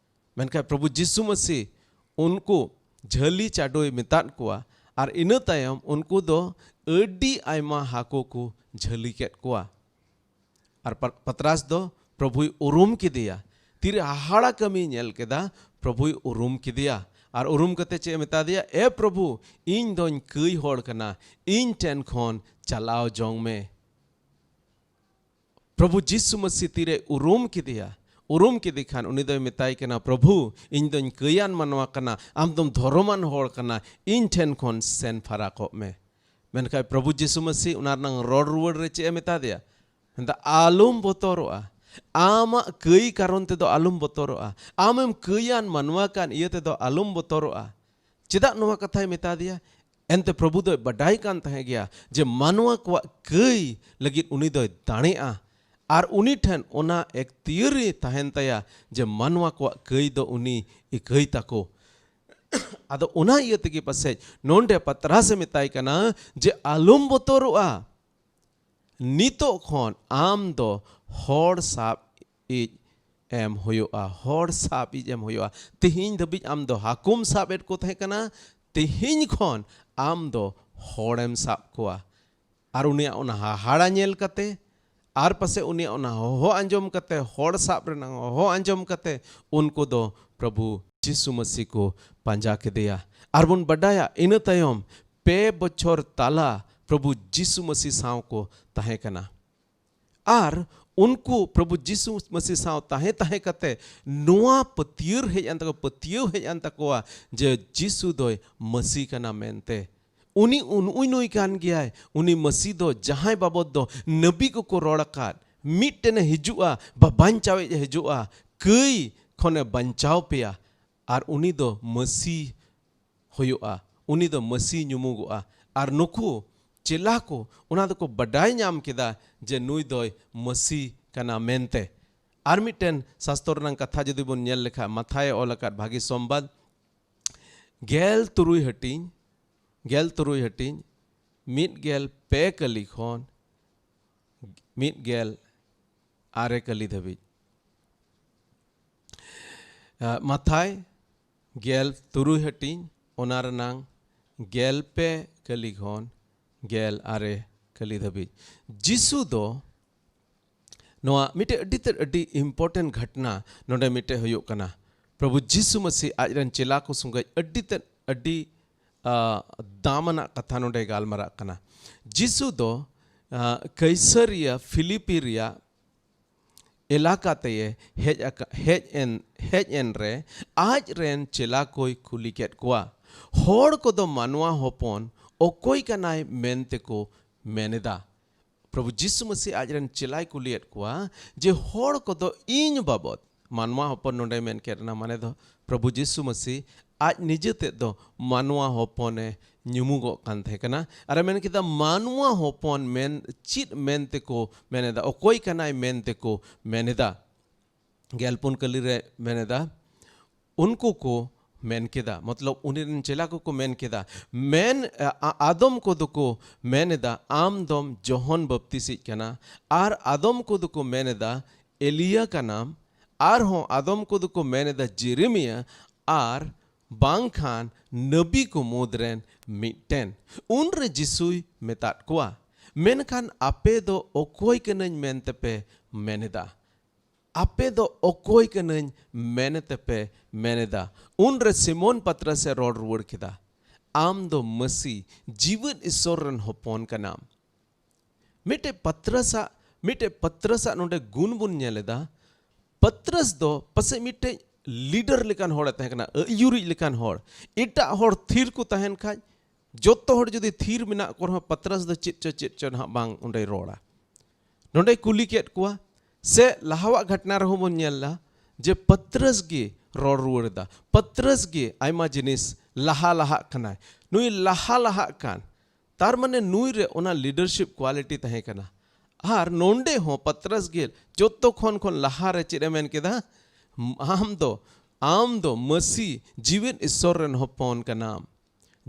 ᱢᱮᱱᱠᱷᱟᱱ ᱯᱨᱚᱵᱷᱩ ᱡᱤᱥᱩ ᱢᱟᱹᱥᱤ ᱩᱱᱠᱩ ᱡᱷᱟᱹᱞᱤ ᱪᱟᱰᱚᱭ ᱢᱮᱛᱟᱫ ᱠᱚᱣᱟ, ᱟᱨ ᱤᱱᱟᱹ ᱛᱟᱭᱚᱢ ᱩᱱᱠᱩ ᱫᱚ ᱟᱹᱰᱤ ᱟᱭᱢᱟ ᱦᱟᱹᱠᱩ ᱠᱚ ᱡᱷᱟᱹᱞᱤ ᱠᱮᱫ ᱠᱚᱣᱟ᱾ ᱟᱨ ᱯᱟ-, ᱯᱟᱛᱨᱟᱥ ᱫᱚ ᱯᱨᱚᱵᱷᱩᱭ ᱩᱨᱩᱢ ᱠᱮᱫᱮᱭᱟ᱾ ᱛᱤᱨᱮ ᱦᱟᱦᱟᱲᱟ ᱠᱟᱹᱢᱤᱭ ᱧᱮᱞ ᱠᱮᱫᱟ, ᱯᱨᱚᱵᱷᱩᱭ ᱩᱨᱩᱢ ᱠᱮᱫᱮᱭᱟ᱾ ᱟᱨ ᱩᱨᱩᱢ ᱠᱟᱛᱮ ᱪᱮᱫ ᱮ ᱢᱮᱛᱟ ᱫᱮᱭᱟ? "ᱮ ᱯᱨᱚᱵᱷᱩ, ᱤᱧ ᱫᱚᱧ ᱠᱟᱹᱭ ᱦᱚᱲ ᱠᱟᱱᱟ, ᱤᱧ ᱴᱷᱮᱱ ᱠᱷᱚᱱ ᱪᱟᱞᱟᱣ ᱡᱚᱝ ᱢᱮ᱾" ᱯᱨᱚᱵᱷᱩ ᱡᱤᱥᱩ ᱢᱟᱹᱥᱤ ᱛᱤᱨᱮ ᱩᱨᱩᱢ ᱠᱮᱫᱮᱭᱟ, ᱩᱨᱩᱢ ᱠᱮᱫᱮ ᱠᱷᱟᱱ ᱩᱱᱤ ᱫᱚᱭ ᱢᱮᱛᱟᱭ ᱠᱟᱱᱟ, "ᱯᱨᱚᱵᱷᱩ, ᱤᱧ ᱫᱚᱧ ᱠᱟᱹᱭᱟᱱ ᱢᱟᱱᱣᱟ ᱠᱟᱱᱟ, ᱟᱢ ᱫᱚᱢ ᱫᱷᱚᱨᱚᱢᱟᱱ ᱦᱚᱲ ᱠᱟᱱᱟ, ᱤᱧ ᱴᱷᱮᱱ ᱠᱷᱚᱱ ᱥᱮᱱ ᱯᱷᱟᱨᱟᱠᱚᱜ ᱢᱮ᱾" ᱢᱮᱱᱠᱷᱟᱱ ᱯᱨᱚᱵᱷᱩ ᱡᱤᱥᱩ ᱢᱟᱹᱥᱤ ᱚᱱᱟ ᱨᱮᱱᱟᱜ ᱨᱚᱲ ᱨᱩᱣᱟᱹᱲ ᱨᱮ ᱪᱮᱫ ᱮ ᱢᱮᱛᱟ ᱫᱮᱭᱟ? ᱢᱮᱱᱫᱟ, "ᱟᱞᱚᱢ ᱵᱚᱛᱚᱨᱚᱜᱼᱟ, ᱟᱢᱟᱜ ᱠᱟᱹᱭ ᱠᱟᱨᱚᱱ ᱛᱮᱫᱚ ᱟᱞᱚᱢ ᱵᱚᱛᱚᱨᱚᱜᱼᱟ, ᱟᱢᱮᱢ ᱠᱟᱹᱭᱟᱱ ᱢᱟᱱᱣᱟ ᱠᱟᱱ ᱤᱭᱟᱹ ᱛᱮᱫᱚ ᱟᱞᱚᱢ ᱵᱚᱛᱚᱨᱚᱜᱼᱟ᱾" ᱪᱮᱫᱟᱜ ᱱᱚᱣᱟ ᱠᱟᱛᱷᱟᱭ ᱢᱮᱛᱟ ᱫᱮᱭᱟ? ᱮᱱᱛᱮ ᱯᱨᱚᱵᱷᱩ ᱫᱚᱭ ᱵᱟᱰᱟᱭ ᱠᱟᱱ ᱛᱟᱦᱮᱸ ᱜᱮᱭᱟ ᱡᱮ ᱢᱟᱱᱣᱟ ᱠᱚᱣᱟᱜ ᱠᱟᱹᱭ ᱞᱟᱹᱜᱤᱫ ᱩᱱᱤ ᱫᱚᱭ ᱫᱟᱲᱮᱜᱼᱟ, ᱟᱨ ᱩᱱᱤ ᱴᱷᱮᱱ ᱚᱱᱟ ᱮᱠᱛᱤᱭᱟᱹᱨᱤ ᱛᱟᱦᱮᱱ ᱛᱟᱭᱟ ᱡᱮ ᱢᱟᱱᱣᱟ ᱠᱚᱣᱟᱜ ᱠᱟᱹᱭ ᱫᱚ ᱩᱱᱤ ᱤᱠᱟᱹᱭ ᱛᱟᱠᱚ᱾ ᱟᱫᱚ ᱚᱱᱟ ᱤᱭᱟᱹ ᱛᱮᱜᱮ ᱯᱟᱥᱮᱡ ᱱᱚᱰᱮ ᱯᱟᱛᱨᱟᱥ ᱮ ᱢᱮᱛᱟᱭ ᱠᱟᱱᱟ ᱡᱮ ᱟᱞᱚᱢ ᱵᱚᱛᱚᱨᱚᱜᱼᱟ, ᱱᱤᱛᱚᱜ ᱠᱷᱚᱱ ᱟᱢ ᱫᱚ ᱦᱚᱲ ᱥᱟᱵ ᱤᱡ ᱮᱢ ᱦᱩᱭᱩᱜᱼᱟ, ᱦᱚᱲ ᱥᱟᱵ ᱤᱡ ᱮᱢ ᱦᱩᱭᱩᱜᱼᱟ᱾ ᱛᱮᱦᱮᱧ ᱫᱷᱟᱹᱵᱤᱡ ᱟᱢ ᱫᱚ ᱦᱟᱹᱠᱩᱢ ᱥᱟᱵ ᱮᱫ ᱠᱚ ᱛᱟᱦᱮᱸ ᱠᱟᱱᱟ, ᱛᱮᱦᱮᱧ ᱠᱷᱚᱱ ᱟᱢ ᱫᱚ ᱦᱚᱲᱮᱢ ᱥᱟᱵ ᱠᱚᱣᱟ᱾ ᱟᱨ ᱩᱱᱤᱭᱟᱜ ᱚᱱᱟ ᱦᱟᱦᱟᱲᱟ ᱧᱮᱞ ᱠᱟᱛᱮ, ᱟᱨ ᱯᱟᱥᱮ ᱩᱱᱤᱭᱟᱜ ᱚᱱᱟ ᱦᱚᱦᱚ ᱟᱸᱡᱚᱢ ᱠᱟᱛᱮ, ᱦᱚᱲ ᱥᱟᱵ ᱨᱮᱱᱟᱜ ᱦᱚᱦᱚ ᱟᱸᱡᱚᱢ ᱠᱟᱛᱮ, ᱩᱱᱠᱩ ᱫᱚ ᱯᱨᱚᱵᱷᱩ ᱡᱤᱥᱩ ᱢᱟᱹᱥᱤ ᱠᱚ ᱯᱟᱸᱡᱟ ᱠᱮᱫᱮᱭᱟ᱾ ᱟᱨ ᱵᱚᱱ ᱵᱟᱰᱟᱭᱟ, ᱤᱱᱟᱹ ᱛᱟᱭᱚᱢ ᱯᱮ ᱵᱚᱪᱷᱚᱨ ᱛᱟᱞᱟ ᱯᱨᱚᱵᱷᱩ ᱡᱤᱥᱩ ᱢᱟᱹᱥᱤ ᱥᱟᱶ ᱠᱚ ᱛᱟᱦᱮᱸ ᱠᱟᱱᱟ᱾ ᱟᱨ ᱩᱱᱠᱩ ᱯᱨᱚᱵᱷᱩ ᱡᱤᱥᱩ ᱢᱟᱹᱥᱤ ᱥᱟᱶ ᱛᱟᱦᱮᱸ ᱛᱟᱦᱮᱸ ᱠᱟᱛᱮ ᱱᱚᱣᱟ ᱯᱟᱹᱛᱭᱟᱹᱣ ᱦᱮᱡ ᱮᱱ ᱛᱟᱠᱚ, ᱯᱟᱹᱛᱭᱟᱹᱣ ᱦᱮᱡ ᱮᱱ ᱛᱟᱠᱚᱣᱟ ᱡᱮ ᱡᱤᱥᱩ ᱫᱚᱭ ᱢᱟᱹᱥᱤ ᱠᱟᱱᱟ ᱢᱮᱱᱛᱮ᱾ ᱩᱱᱤ ᱩᱱ-, ᱩᱱᱤ ᱱᱩᱭ ᱠᱟᱱ ᱜᱮᱭᱟᱭ, ᱩᱱᱤ ᱢᱟᱹᱥᱤ ᱫᱚ ᱡᱟᱦᱟᱸᱭ ᱵᱟᱵᱚᱫ ᱫᱚ ᱱᱟᱹᱵᱤ ᱠᱚᱠᱚ ᱨᱚᱲ ᱟᱠᱟᱫ, ᱢᱤᱫᱴᱮᱱᱮ ᱦᱤᱡᱩᱜᱼᱟ, ᱵᱟᱧᱪᱟᱣᱤᱡ ᱮ ᱦᱤᱡᱩᱜᱼᱟ, ᱠᱟᱹᱭ ᱠᱷᱚᱱᱮ ᱵᱟᱧᱪᱟᱣ ᱯᱮᱭᱟ, ᱟᱨ ᱩᱱᱤ ᱫᱚ ᱢᱟᱹᱥᱤ ᱦᱩᱭᱩᱜᱼᱟ, ᱩᱱᱤ ᱫᱚ ᱢᱟᱹᱥᱤ ᱧᱩᱢᱩᱜᱚᱜᱼᱟ᱾ ᱟᱨ ᱱᱩᱠᱩ ᱪᱮᱞᱟ ᱠᱚ ᱚᱱᱟ ᱫᱚᱠᱚ ᱵᱟᱰᱟᱭ ᱧᱟᱢ ᱠᱮᱫᱟ ᱡᱮ ᱱᱩᱭ ᱫᱚᱭ ᱢᱟᱹᱥᱤ ᱠᱟᱱᱟ ᱢᱮᱱᱛᱮ᱾ ᱟᱨ ᱢᱤᱫᱴᱮᱱ ᱥᱟᱥᱛᱚᱨ ᱨᱮᱱᱟᱜ ᱠᱟᱛᱷᱟ ᱡᱩᱫᱤ ᱵᱚᱱ ᱧᱮᱞ ᱞᱮᱠᱷᱟᱱ, ᱢᱟᱛᱷᱟᱭ ᱚᱞ ᱟᱠᱟᱫ ᱵᱷᱟᱹᱜᱤ ᱥᱚᱢᱵᱟᱫ, ᱜᱮᱞ ᱛᱩᱨᱩᱭ ᱦᱟᱹᱴᱤᱧ, ᱜᱮᱞ ᱛᱩᱨᱩᱭ ᱦᱟᱹᱴᱤᱧ, ᱢᱤᱫ ᱜᱮᱞ ᱯᱮ ᱠᱟᱹᱞᱤ ᱠᱷᱚᱱ ᱢᱤᱫ ᱜᱮᱞ ᱟᱨᱮ ᱠᱟᱹᱞᱤ ᱫᱷᱟᱹᱵᱤᱡ᱾ ᱟᱸ, ᱢᱟᱛᱷᱟᱭ ᱜᱮᱞ ᱛᱩᱨᱩᱭ ᱦᱟᱹᱴᱤᱧ, ᱚᱱᱟ ᱨᱮᱱᱟᱝ ᱜᱮᱞ ᱯᱮ ᱠᱟᱹᱞᱤ ᱠᱷᱚᱱ ᱜᱮᱞ ᱟᱨᱮ ᱠᱟᱹᱞᱤ ᱫᱷᱟᱹᱵᱤᱡ᱾ ᱡᱤᱥᱩ ᱫᱚ ᱱᱚᱣᱟ ᱢᱤᱫᱴᱮᱡ ᱟᱹᱰᱤ ᱛᱮᱫ ᱟᱹᱰᱤ important ᱜᱷᱚᱴᱱᱟ ᱱᱚᱰᱮ ᱢᱤᱫᱴᱮᱡ ᱦᱩᱭᱩᱜ ᱠᱟᱱᱟ᱾ ᱯᱨᱚᱵᱷᱩ ᱡᱤᱥᱩ ᱢᱟᱹᱥᱤ ᱟᱡ ᱨᱮᱱ ᱪᱮᱞᱟ ᱠᱚ ᱥᱚᱸᱜᱮ ᱟᱹᱰᱤ ᱛᱮᱫ ᱟᱹᱰᱤ, ᱟ, ᱫᱟᱢ ᱟᱱᱟᱜ ᱠᱟᱛᱷᱟ ᱱᱚᱰᱮ ᱜᱟᱞᱢᱟᱨᱟᱜ ᱠᱟᱱᱟ᱾ ᱡᱤᱥᱩ ᱫᱚ, ᱟ, ᱠᱟᱭᱥᱟᱨᱤᱭᱟ ᱯᱷᱤᱞᱤᱯᱤ ᱨᱮᱭᱟᱜ ᱮᱞᱟᱠᱟ ᱛᱮᱭᱮ ᱦᱮᱡ ᱟᱠᱟ-, ᱦᱮᱡ ᱮᱱ, ᱦᱮᱡ ᱮᱱ ᱨᱮ ᱟᱡ ᱨᱮᱱ ᱪᱮᱞᱟ ᱠᱚᱭ ᱠᱩᱞᱤ ᱠᱮᱫ ᱠᱚᱣᱟ, "ᱦᱚᱲ ᱠᱚᱫᱚ ᱢᱟᱱᱣᱟ ᱦᱚᱯᱚᱱ ᱚᱠᱚᱭ ᱠᱟᱱᱟᱭ ᱢᱮᱱᱛᱮ ᱠᱚ ᱢᱮᱱ ᱮᱫᱟ?" ᱯᱨᱚᱵᱷᱩ ᱡᱤᱥᱩ ᱢᱟᱹᱥᱤ ᱟᱡ ᱨᱮᱱ ᱪᱮᱞᱟᱭ ᱠᱩᱞᱤᱭᱮᱫ ᱠᱚᱣᱟ ᱡᱮ, "ᱦᱚᱲ ᱠᱚᱫᱚ ᱤᱧ ᱵᱟᱵᱚᱫ", ᱢᱟᱱᱣᱟ ᱦᱚᱯᱚᱱ ᱱᱚᱰᱮ ᱢᱮᱱ ᱠᱮᱫ ᱨᱮᱱᱟᱜ ᱢᱟᱱᱮ ᱫᱚ ᱯᱨᱚᱵᱷᱩ ᱡᱤᱥᱩ ᱢᱟᱹᱥᱤ ᱟᱡ ᱱᱤᱡᱮ ᱛᱮᱫ ᱫᱚ ᱢᱟᱱᱣᱟ ᱦᱚᱯᱚᱱᱮ ᱧᱩᱢᱩᱜᱚᱜ ᱠᱟᱱ ᱛᱟᱦᱮᱸ ᱠᱟᱱᱟ᱾ ᱟᱨᱮ ᱢᱮᱱ ᱠᱮᱫᱟ, "ᱢᱟᱱᱣᱟ ᱦᱚᱯᱚᱱ ᱢᱮᱱ ᱪᱮᱫ ᱢᱮᱱ ᱛᱮᱠᱚ ᱢᱮᱱ ᱮᱫᱟ? ᱚᱠᱚᱭ ᱠᱟᱱᱟᱭ ᱢᱮᱱ ᱛᱮᱠᱚ ᱢᱮᱱ ᱮᱫᱟ?" ᱜᱮᱞ ᱯᱩᱱ ᱠᱟᱹᱞᱤ ᱨᱮ ᱢᱮᱱ ᱮᱫᱟ, ᱩᱱᱠᱩ ᱠᱚ ᱢᱮᱱ ᱠᱮᱫᱟ, ᱢᱚᱛᱞᱚᱵ ᱩᱱᱤ ᱨᱮᱱ ᱪᱮᱞᱟ ᱠᱚᱠᱚ ᱢᱮᱱ ᱠᱮᱫᱟ, ᱢᱮᱱ, ᱟ-, ᱟ-, ᱟᱫᱚᱢ ᱠᱚᱫᱚ ᱠᱚ ᱢᱮᱱ ᱮᱫᱟ, "ᱟᱢ ᱫᱚᱢ ᱡᱚᱦᱚᱱ ᱵᱟᱯᱛᱤᱥᱤᱡ ᱠᱟᱱᱟ", ᱟᱨ ᱟᱫᱚᱢ ᱠᱚᱫᱚ ᱠᱚ ᱢᱮᱱ ᱮᱫᱟ, "ᱮᱞᱤᱭᱟ ᱠᱟᱱᱟᱢ", ᱟᱨᱦᱚᱸ ᱟᱫᱚᱢ ᱠᱚᱫᱚ ᱠᱚ ᱢᱮᱱ ᱮᱫᱟ, "ᱡᱮᱨᱮᱢᱤᱭᱟ", ᱟᱨ ᱵᱟᱝᱠᱷᱟᱱ ᱱᱟᱵᱤ ᱠᱚ ᱢᱩᱫᱽ ᱨᱮᱱ ᱢᱤᱫᱴᱮᱱ᱾ ᱩᱱᱨᱮ ᱡᱤᱥᱩᱭ ᱢᱮᱛᱟᱫ ᱠᱚᱣᱟ, "ᱢᱮᱱᱠᱷᱟᱱ ᱟᱯᱮ ᱫᱚ ᱚᱠᱚᱭ ᱠᱟᱹᱱᱟᱹᱧ ᱢᱮᱱᱛᱮᱯᱮ ᱢᱮᱱ ᱮᱫᱟ? ᱟᱯᱮ ᱫᱚ ᱚᱠᱚᱭ ᱠᱟᱹᱱᱟᱹᱧ ᱢᱮᱱ ᱛᱮᱯᱮ ᱢᱮᱱ ᱮᱫᱟ?" ᱩᱱᱨᱮ ᱥᱤᱢᱳᱱ ᱯᱟᱛᱨᱟᱥ ᱮ ᱨᱚᱲ ᱨᱩᱣᱟᱹᱲ ᱠᱮᱫᱟ, "ᱟᱢ ᱫᱚ ᱢᱟᱹᱥᱤ, ᱡᱤᱣᱮᱫ ᱤᱥᱥᱚᱨ ᱨᱮᱱ ᱦᱚᱯᱚᱱ ᱠᱟᱱᱟᱢ᱾" ᱢᱤᱫᱴᱮᱡ ᱯᱟᱛᱨᱟᱥᱟᱜ, ᱢᱤᱫᱴᱮᱡ ᱯᱟᱛᱨᱟᱥᱟᱜ ᱱᱚᱰᱮ ᱜᱩᱱ ᱵᱚᱱ ᱧᱮᱞ ᱮᱫᱟ᱾ ᱯᱟᱛᱨᱟᱥ ᱫᱚ ᱯᱟᱥᱮᱡ ᱢᱤᱫᱴᱮᱡ ᱞᱤᱰᱟᱨ ᱞᱮᱠᱟᱱ ᱦᱚᱲᱮ ᱛᱟᱦᱮᱸ ᱠᱟᱱᱟ, ᱟᱹᱭᱩᱨᱤᱡ ᱞᱮᱠᱟᱱ ᱦᱚᱲ᱾ ᱮᱴᱟᱜ ᱦᱚᱲ ᱛᱷᱤᱨ ᱠᱚ ᱛᱟᱦᱮᱱ ᱠᱷᱟᱡ, ᱡᱚᱛᱚ ᱦᱚᱲ ᱡᱩᱫᱤ ᱛᱷᱤᱨ ᱢᱮᱱᱟᱜ ᱠᱚ ᱨᱮᱦᱚᱸ, ᱯᱟᱛᱨᱟᱥ ᱫᱚ ᱪᱮᱫ ᱪᱚ ᱪᱮᱫ ᱪᱚ ᱱᱟᱦᱟᱜ ᱵᱟᱝ ᱚᱸᱰᱮᱭ ᱨᱚᱲᱟ᱾ ᱱᱚᱰᱮᱭ ᱠᱩᱞᱤ ᱠᱮᱫ ᱠᱚᱣᱟ, ᱥᱮ ᱞᱟᱦᱟᱣᱟᱜ ᱜᱷᱚᱴᱱᱟ ᱨᱮᱦᱚᱸ ᱵᱚᱱ ᱧᱮᱞ ᱮᱫᱟ ᱡᱮ ᱯᱟᱛᱨᱟᱥ ᱜᱮ ᱨᱚᱲ ᱨᱩᱣᱟᱹᱲ ᱮᱫᱟ, ᱯᱟᱛᱨᱟᱥ ᱜᱮ ᱟᱭᱢᱟ ᱡᱤᱱᱤᱥ ᱞᱟᱦᱟ ᱞᱟᱦᱟᱜ ᱠᱟᱱᱟᱭ᱾ ᱱᱩᱭ ᱞᱟᱦᱟ ᱞᱟᱦᱟᱜ ᱠᱟᱱ, ᱛᱟᱨ ᱢᱟᱱᱮ ᱱᱩᱭ ᱨᱮ ᱚᱱᱟ ᱞᱤᱰᱟᱨᱥᱤᱯ ᱠᱣᱟᱞᱤᱴᱤ ᱛᱟᱦᱮᱸ ᱠᱟᱱᱟ᱾ ᱟᱨ ᱱᱚᱰᱮ ᱦᱚᱸ ᱯᱟᱛᱨᱟᱥ ᱜᱮ ᱡᱚᱛᱚ ᱠᱷᱚᱱ ᱠᱷᱚᱱ ᱞᱟᱦᱟ ᱨᱮ ᱪᱮᱫ ᱮ ᱢᱮᱱ ᱠᱮᱫᱟ? "ᱟᱢ ᱫᱚ, ᱟᱢ ᱫᱚ ᱢᱟᱹᱥᱤ, ᱡᱤᱣᱮᱫ ᱤᱥᱥᱚᱨ ᱨᱮᱱ ᱦᱚᱯᱚᱱ ᱠᱟᱱᱟᱢ᱾"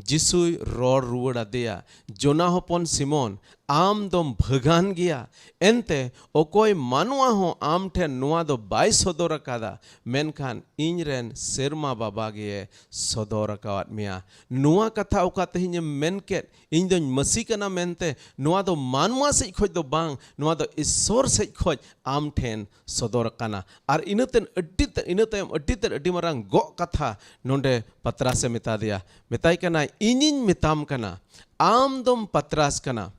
ᱡᱤᱥᱩᱭ ᱨᱚᱲ ᱨᱩᱣᱟᱹᱲ ᱟᱫᱮᱭᱟ, "ᱡᱚᱱᱟ ᱦᱚᱯᱚᱱ ᱥᱤᱢᱚᱱ, ᱟᱢ ᱫᱚᱢ ᱵᱷᱟᱹᱜᱟᱱ ᱜᱮᱭᱟ᱾ ᱮᱱᱛᱮ ᱚᱠᱚᱭ ᱢᱟᱱᱣᱟ ᱦᱚᱸ ᱟᱢ ᱴᱷᱮᱱ ᱱᱚᱣᱟ ᱫᱚ ᱵᱟᱭ ᱥᱚᱫᱚᱨ ᱟᱠᱟᱫᱟ, ᱢᱮᱱᱠᱷᱟᱱ ᱤᱧ ᱨᱮᱱ ᱥᱮᱨᱢᱟ ᱵᱟᱵᱟ ᱜᱮᱭᱮ ᱥᱚᱫᱚᱨ ᱟᱠᱟᱣᱟᱫ ᱢᱮᱭᱟ᱾ ᱱᱚᱣᱟ ᱠᱟᱛᱷᱟ ᱚᱠᱟ ᱛᱮᱦᱮᱧ ᱮᱢ ᱢᱮᱱ ᱠᱮᱫ, ᱤᱧ ᱫᱚᱧ ᱢᱟᱹᱥᱤ ᱠᱟᱱᱟ ᱢᱮᱱᱛᱮ, ᱱᱚᱣᱟ ᱫᱚ ᱢᱟᱱᱣᱟ ᱥᱮᱡ ᱠᱷᱚᱡ ᱫᱚ ᱵᱟᱝ, ᱱᱚᱣᱟ ᱫᱚ ᱤᱥᱥᱚᱨ ᱥᱮᱡ ᱠᱷᱚᱡ ᱟᱢ ᱴᱷᱮᱱ ᱥᱚᱫᱚᱨ ᱟᱠᱟᱱᱟ᱾" ᱟᱨ ᱤᱱᱟᱹ ᱛᱮ ᱟᱹᱰᱤ ᱛᱮ, ᱤᱱᱟᱹ ᱛᱟᱭᱚᱢ ᱟᱹᱰᱤ ᱛᱮᱫ ᱟᱹᱰᱤ ᱢᱟᱨᱟᱝ ᱜᱚᱜ ᱠᱟᱛᱷᱟ ᱱᱚᱰᱮ ᱯᱟᱛᱨᱟᱥ ᱮ ᱢᱮᱛᱟ ᱫᱮᱭᱟ᱾ ᱢᱮᱛᱟᱭ ᱠᱟᱱᱟᱭ, "ᱤᱧᱤᱧ ᱢᱮᱛᱟᱢ ᱠᱟᱱᱟ, ᱟᱢ ᱫᱚᱢ ᱯᱟᱛᱨᱟᱥ ᱠᱟᱱᱟ,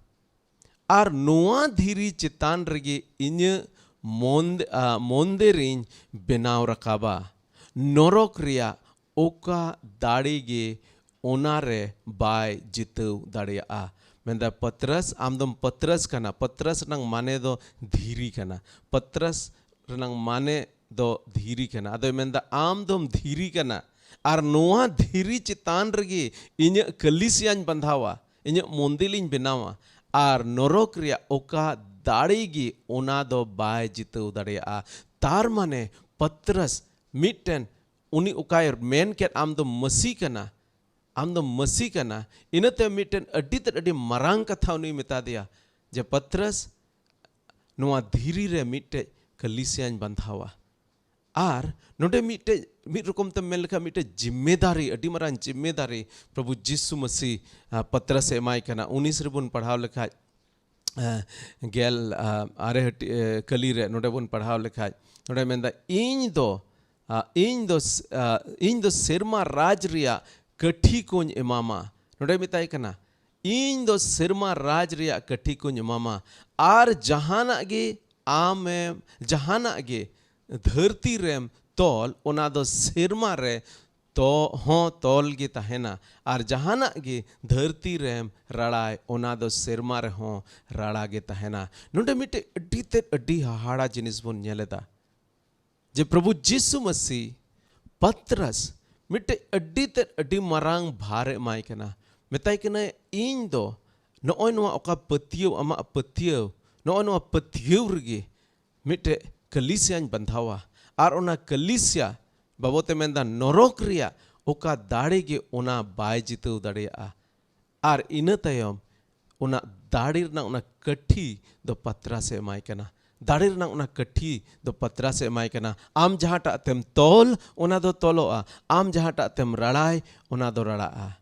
ᱟᱨ ᱱᱚᱣᱟ ᱫᱷᱤᱨᱤ ᱪᱮᱛᱟᱱ ᱨᱮᱜᱮ ᱤᱧᱟᱹᱜ ᱢᱚᱱᱫ-, ᱟ, ᱢᱚᱱᱫᱤᱨᱤᱧ ᱵᱮᱱᱟᱣ ᱨᱟᱠᱟᱵᱟ᱾ ᱱᱚᱨᱚᱠ ᱨᱮᱭᱟᱜ ᱚᱠᱟ ᱫᱟᱲᱮ ᱜᱮ ᱚᱱᱟ ᱨᱮ ᱵᱟᱭ ᱡᱤᱛᱟᱹᱣ ᱫᱟᱲᱮᱭᱟᱜᱼᱟ᱾" ᱢᱮᱱᱫᱟ, ᱯᱟᱛᱨᱟᱥ, ᱟᱢ ᱫᱚᱢ ᱯᱟᱛᱨᱟᱥ ᱠᱟᱱᱟ᱾ ᱯᱟᱛᱨᱟᱥ ᱨᱮᱱᱟᱜ ᱢᱟᱱᱮ ᱫᱚ ᱫᱷᱤᱨᱤ ᱠᱟᱱᱟ᱾ ᱯᱟᱛᱨᱟᱥ ᱨᱮᱱᱟᱜ ᱢᱟᱱᱮ ᱫᱚ ᱫᱷᱤᱨᱤ ᱠᱟᱱᱟ᱾ ᱟᱫᱚᱭ ᱢᱮᱱᱫᱟ, "ᱟᱢ ᱫᱚᱢ ᱫᱷᱤᱨᱤ ᱠᱟᱱᱟ, ᱟᱨ ᱱᱚᱣᱟ ᱫᱷᱤᱨᱤ ᱪᱮᱛᱟᱱ ᱨᱮᱜᱮ ᱤᱧᱟᱹᱜ ᱠᱟᱹᱞᱤᱥᱤᱭᱟᱧ ᱵᱟᱸᱫᱷᱟᱣᱟ, ᱤᱧᱟᱹᱜ ᱢᱚᱱᱫᱤᱞᱤᱧ ᱵᱮᱱᱟᱣᱟ, ᱟᱨ ᱱᱚᱨᱚᱠ ᱨᱮᱭᱟᱜ ᱚᱠᱟ ᱫᱟᱲᱮ ᱜᱮ ᱚᱱᱟ ᱫᱚ ᱵᱟᱭ ᱡᱤᱛᱟᱹᱣ ᱫᱟᱲᱮᱭᱟᱜᱼᱟ᱾" ᱛᱟᱨ ᱢᱟᱱᱮ ᱯᱟᱛᱨᱟᱥ ᱢᱤᱫᱴᱮᱱ ᱩᱱᱤ ᱚᱠᱟᱭ ᱢᱮᱱ ᱠᱮᱫ, "ᱟᱢ ᱫᱚ ᱢᱟᱹᱥᱤ ᱠᱟᱱᱟ, ᱟᱢ ᱫᱚ ᱢᱟᱹᱥᱤ ᱠᱟᱱᱟ", ᱤᱱᱟᱹᱛᱮ ᱢᱤᱫᱴᱮᱱ ᱟᱹᱰᱤ ᱛᱮᱫ ᱟᱹᱰᱤ ᱢᱟᱨᱟᱝ ᱠᱟᱛᱷᱟ ᱩᱱᱤᱭ ᱢᱮᱛᱟ ᱫᱮᱭᱟ ᱡᱮ, "ᱯᱟᱛᱨᱟᱥ, ᱱᱚᱣᱟ ᱫᱷᱤᱨᱤ ᱨᱮ ᱢᱤᱫᱴᱮᱡ ᱠᱟᱹᱞᱤᱥᱤᱭᱟᱧ ᱵᱟᱸᱫᱷᱟᱣᱟ᱾" ᱟᱨ ᱱᱚᱰᱮ ᱢᱤᱫᱴᱮᱡ, ᱢᱤᱫ ᱨᱚᱠᱚᱢ ᱛᱮᱢ ᱢᱮᱱ ᱞᱮᱠᱷᱟᱱ, ᱢᱤᱫᱴᱮᱡ ᱡᱤᱢᱢᱮᱫᱟᱨᱤ, ᱟᱹᱰᱤ ᱢᱟᱨᱟᱝ ᱡᱤᱢᱢᱮᱫᱟᱨᱤ ᱯᱨᱚᱵᱷᱩ ᱡᱤᱥᱩ ᱢᱟᱹᱥᱤ, ᱟ, ᱯᱟᱛᱨᱟᱥ ᱮ ᱮᱢᱟᱭ ᱠᱟᱱᱟ᱾ ᱩᱱᱤᱥ ᱨᱮᱵᱚᱱ ᱯᱟᱲᱦᱟᱣ ᱞᱮᱠᱷᱟᱡ, ᱟ, ᱜᱮᱞ, ᱟ, ᱟᱨᱮ ᱦᱟᱹᱴᱤ-, ᱮ, ᱠᱟᱹᱞᱤ ᱨᱮ ᱱᱚᱰᱮ ᱵᱚᱱ ᱯᱟᱲᱦᱟᱣ ᱞᱮᱠᱷᱟᱡ, ᱱᱚᱰᱮ ᱢᱮᱱᱫᱟ, "ᱤᱧ ᱫᱚ, ᱟ, ᱤᱧ ᱫᱚ ᱥ-, ᱟ, ᱤᱧ ᱫᱚ ᱥᱮᱨᱢᱟ ᱨᱟᱡᱽ ᱨᱮᱭᱟᱜ ᱠᱟᱹᱴᱷᱤ ᱠᱚᱧ ᱮᱢᱟᱢᱟ᱾" ᱱᱚᱰᱮ ᱢᱮᱛᱟᱭ ᱠᱟᱱᱟ, "ᱤᱧ ᱫᱚ ᱥᱮᱨᱢᱟ ᱨᱟᱡᱽ ᱨᱮᱭᱟᱜ ᱠᱟᱹᱴᱷᱤ ᱠᱚᱧ ᱮᱢᱟᱢᱟ, ᱟᱨ ᱡᱟᱦᱟᱱᱟᱜ ᱜᱮ ᱟᱢᱮᱢ, ᱡᱟᱦᱟᱱᱟᱜ ᱜᱮ ᱫᱷᱟᱹᱨᱛᱤ ᱨᱮᱢ ᱛᱚᱞ, ᱚᱱᱟ ᱫᱚ ᱥᱮᱨᱢᱟ ᱨᱮ ᱛᱚ-, ᱦᱚᱸ ᱛᱚᱞ ᱜᱮ ᱛᱟᱦᱮᱱᱟ, ᱟᱨ ᱡᱟᱦᱟᱱᱟᱜ ᱜᱮ ᱫᱷᱟᱹᱨᱛᱤ ᱨᱮᱢ ᱨᱟᱲᱟᱭ, ᱚᱱᱟ ᱫᱚ ᱥᱮᱨᱢᱟ ᱨᱮᱦᱚᱸ ᱨᱟᱲᱟ ᱜᱮ ᱛᱟᱦᱮᱱᱟ᱾" ᱱᱚᱰᱮ ᱢᱤᱫᱴᱮᱡ ᱟᱹᱰᱤ ᱛᱮᱫ ᱟᱹᱰᱤ ᱦᱟᱦᱟᱲᱟ ᱡᱤᱱᱤᱥ ᱵᱚᱱ ᱧᱮᱞ ᱮᱫᱟ᱾ ᱡᱮ ᱯᱨᱚᱵᱷᱩ ᱡᱤᱥᱩ ᱢᱟᱹᱥᱤ ᱯᱟᱛᱨᱟᱥ ᱢᱤᱫᱴᱮᱡ ᱟᱹᱰᱤ ᱛᱮᱫ ᱟᱹᱰᱤ ᱢᱟᱨᱟᱝ ᱵᱷᱟᱨ ᱮ ᱮᱢᱟᱭ ᱠᱟᱱᱟ᱾ ᱢᱮᱛᱟᱭ ᱠᱟᱱᱟᱭ, "ᱤᱧ ᱫᱚ ᱱᱚᱜᱼᱚᱭ ᱱᱚᱣᱟ ᱚᱠᱟ ᱯᱟᱹᱛᱭᱟᱹᱣ, ᱟᱢᱟᱜ ᱯᱟᱹᱛᱭᱟᱹᱣ, ᱱᱚᱜᱼᱚᱭ ᱱᱚᱣᱟ ᱯᱟᱹᱛᱭᱟᱹᱣ ᱨᱮᱜᱮ ᱢᱤᱫᱴᱮᱡ ᱠᱟᱹᱞᱤᱥᱤᱭᱟᱧ ᱵᱟᱸᱫᱷᱟᱣᱟ, ᱟᱨ ᱚᱱᱟ ᱠᱟᱹᱞᱤᱥᱤᱭᱟ ᱵᱟᱵᱚᱛ ᱮ ᱢᱮᱱᱫᱟ, ᱱᱚᱨᱚᱠ ᱨᱮᱭᱟᱜ ᱚᱠᱟ ᱫᱟᱲᱮ ᱜᱮ ᱚᱱᱟ ᱵᱟᱭ ᱡᱤᱛᱟᱹᱣ ᱫᱟᱲᱮᱭᱟᱜᱼᱟ᱾ ᱟᱨ ᱤᱱᱟᱹ ᱛᱟᱭᱚᱢ ᱚᱱᱟ ᱫᱟᱲᱮ ᱨᱮᱱᱟᱜ ᱚᱱᱟ ᱠᱟᱹᱴᱷᱤ ᱫᱚ ᱯᱟᱛᱨᱟᱥ ᱮ ᱮᱢᱟᱭ ᱠᱟᱱᱟ᱾ ᱫᱟᱲᱮ ᱨᱮᱱᱟᱜ ᱚᱱᱟ ᱠᱟᱹᱴᱷᱤ ᱫᱚ ᱯᱟᱛᱨᱟᱥ ᱮ ᱮᱢᱟᱭ ᱠᱟᱱᱟ᱾ ᱟᱢ ᱡᱟᱦᱟᱸᱴᱟᱜ ᱛᱮᱢ ᱛᱚᱞ, ᱚᱱᱟ ᱫᱚ ᱛᱚᱞᱚᱜᱼᱟ᱾ ᱟᱢ ᱡᱟᱦᱟᱸᱴᱟᱜ ᱛᱮᱢ ᱨᱟᱲᱟᱭ, ᱚᱱᱟ ᱫᱚ ᱨᱟᱲᱟᱜᱼᱟ᱾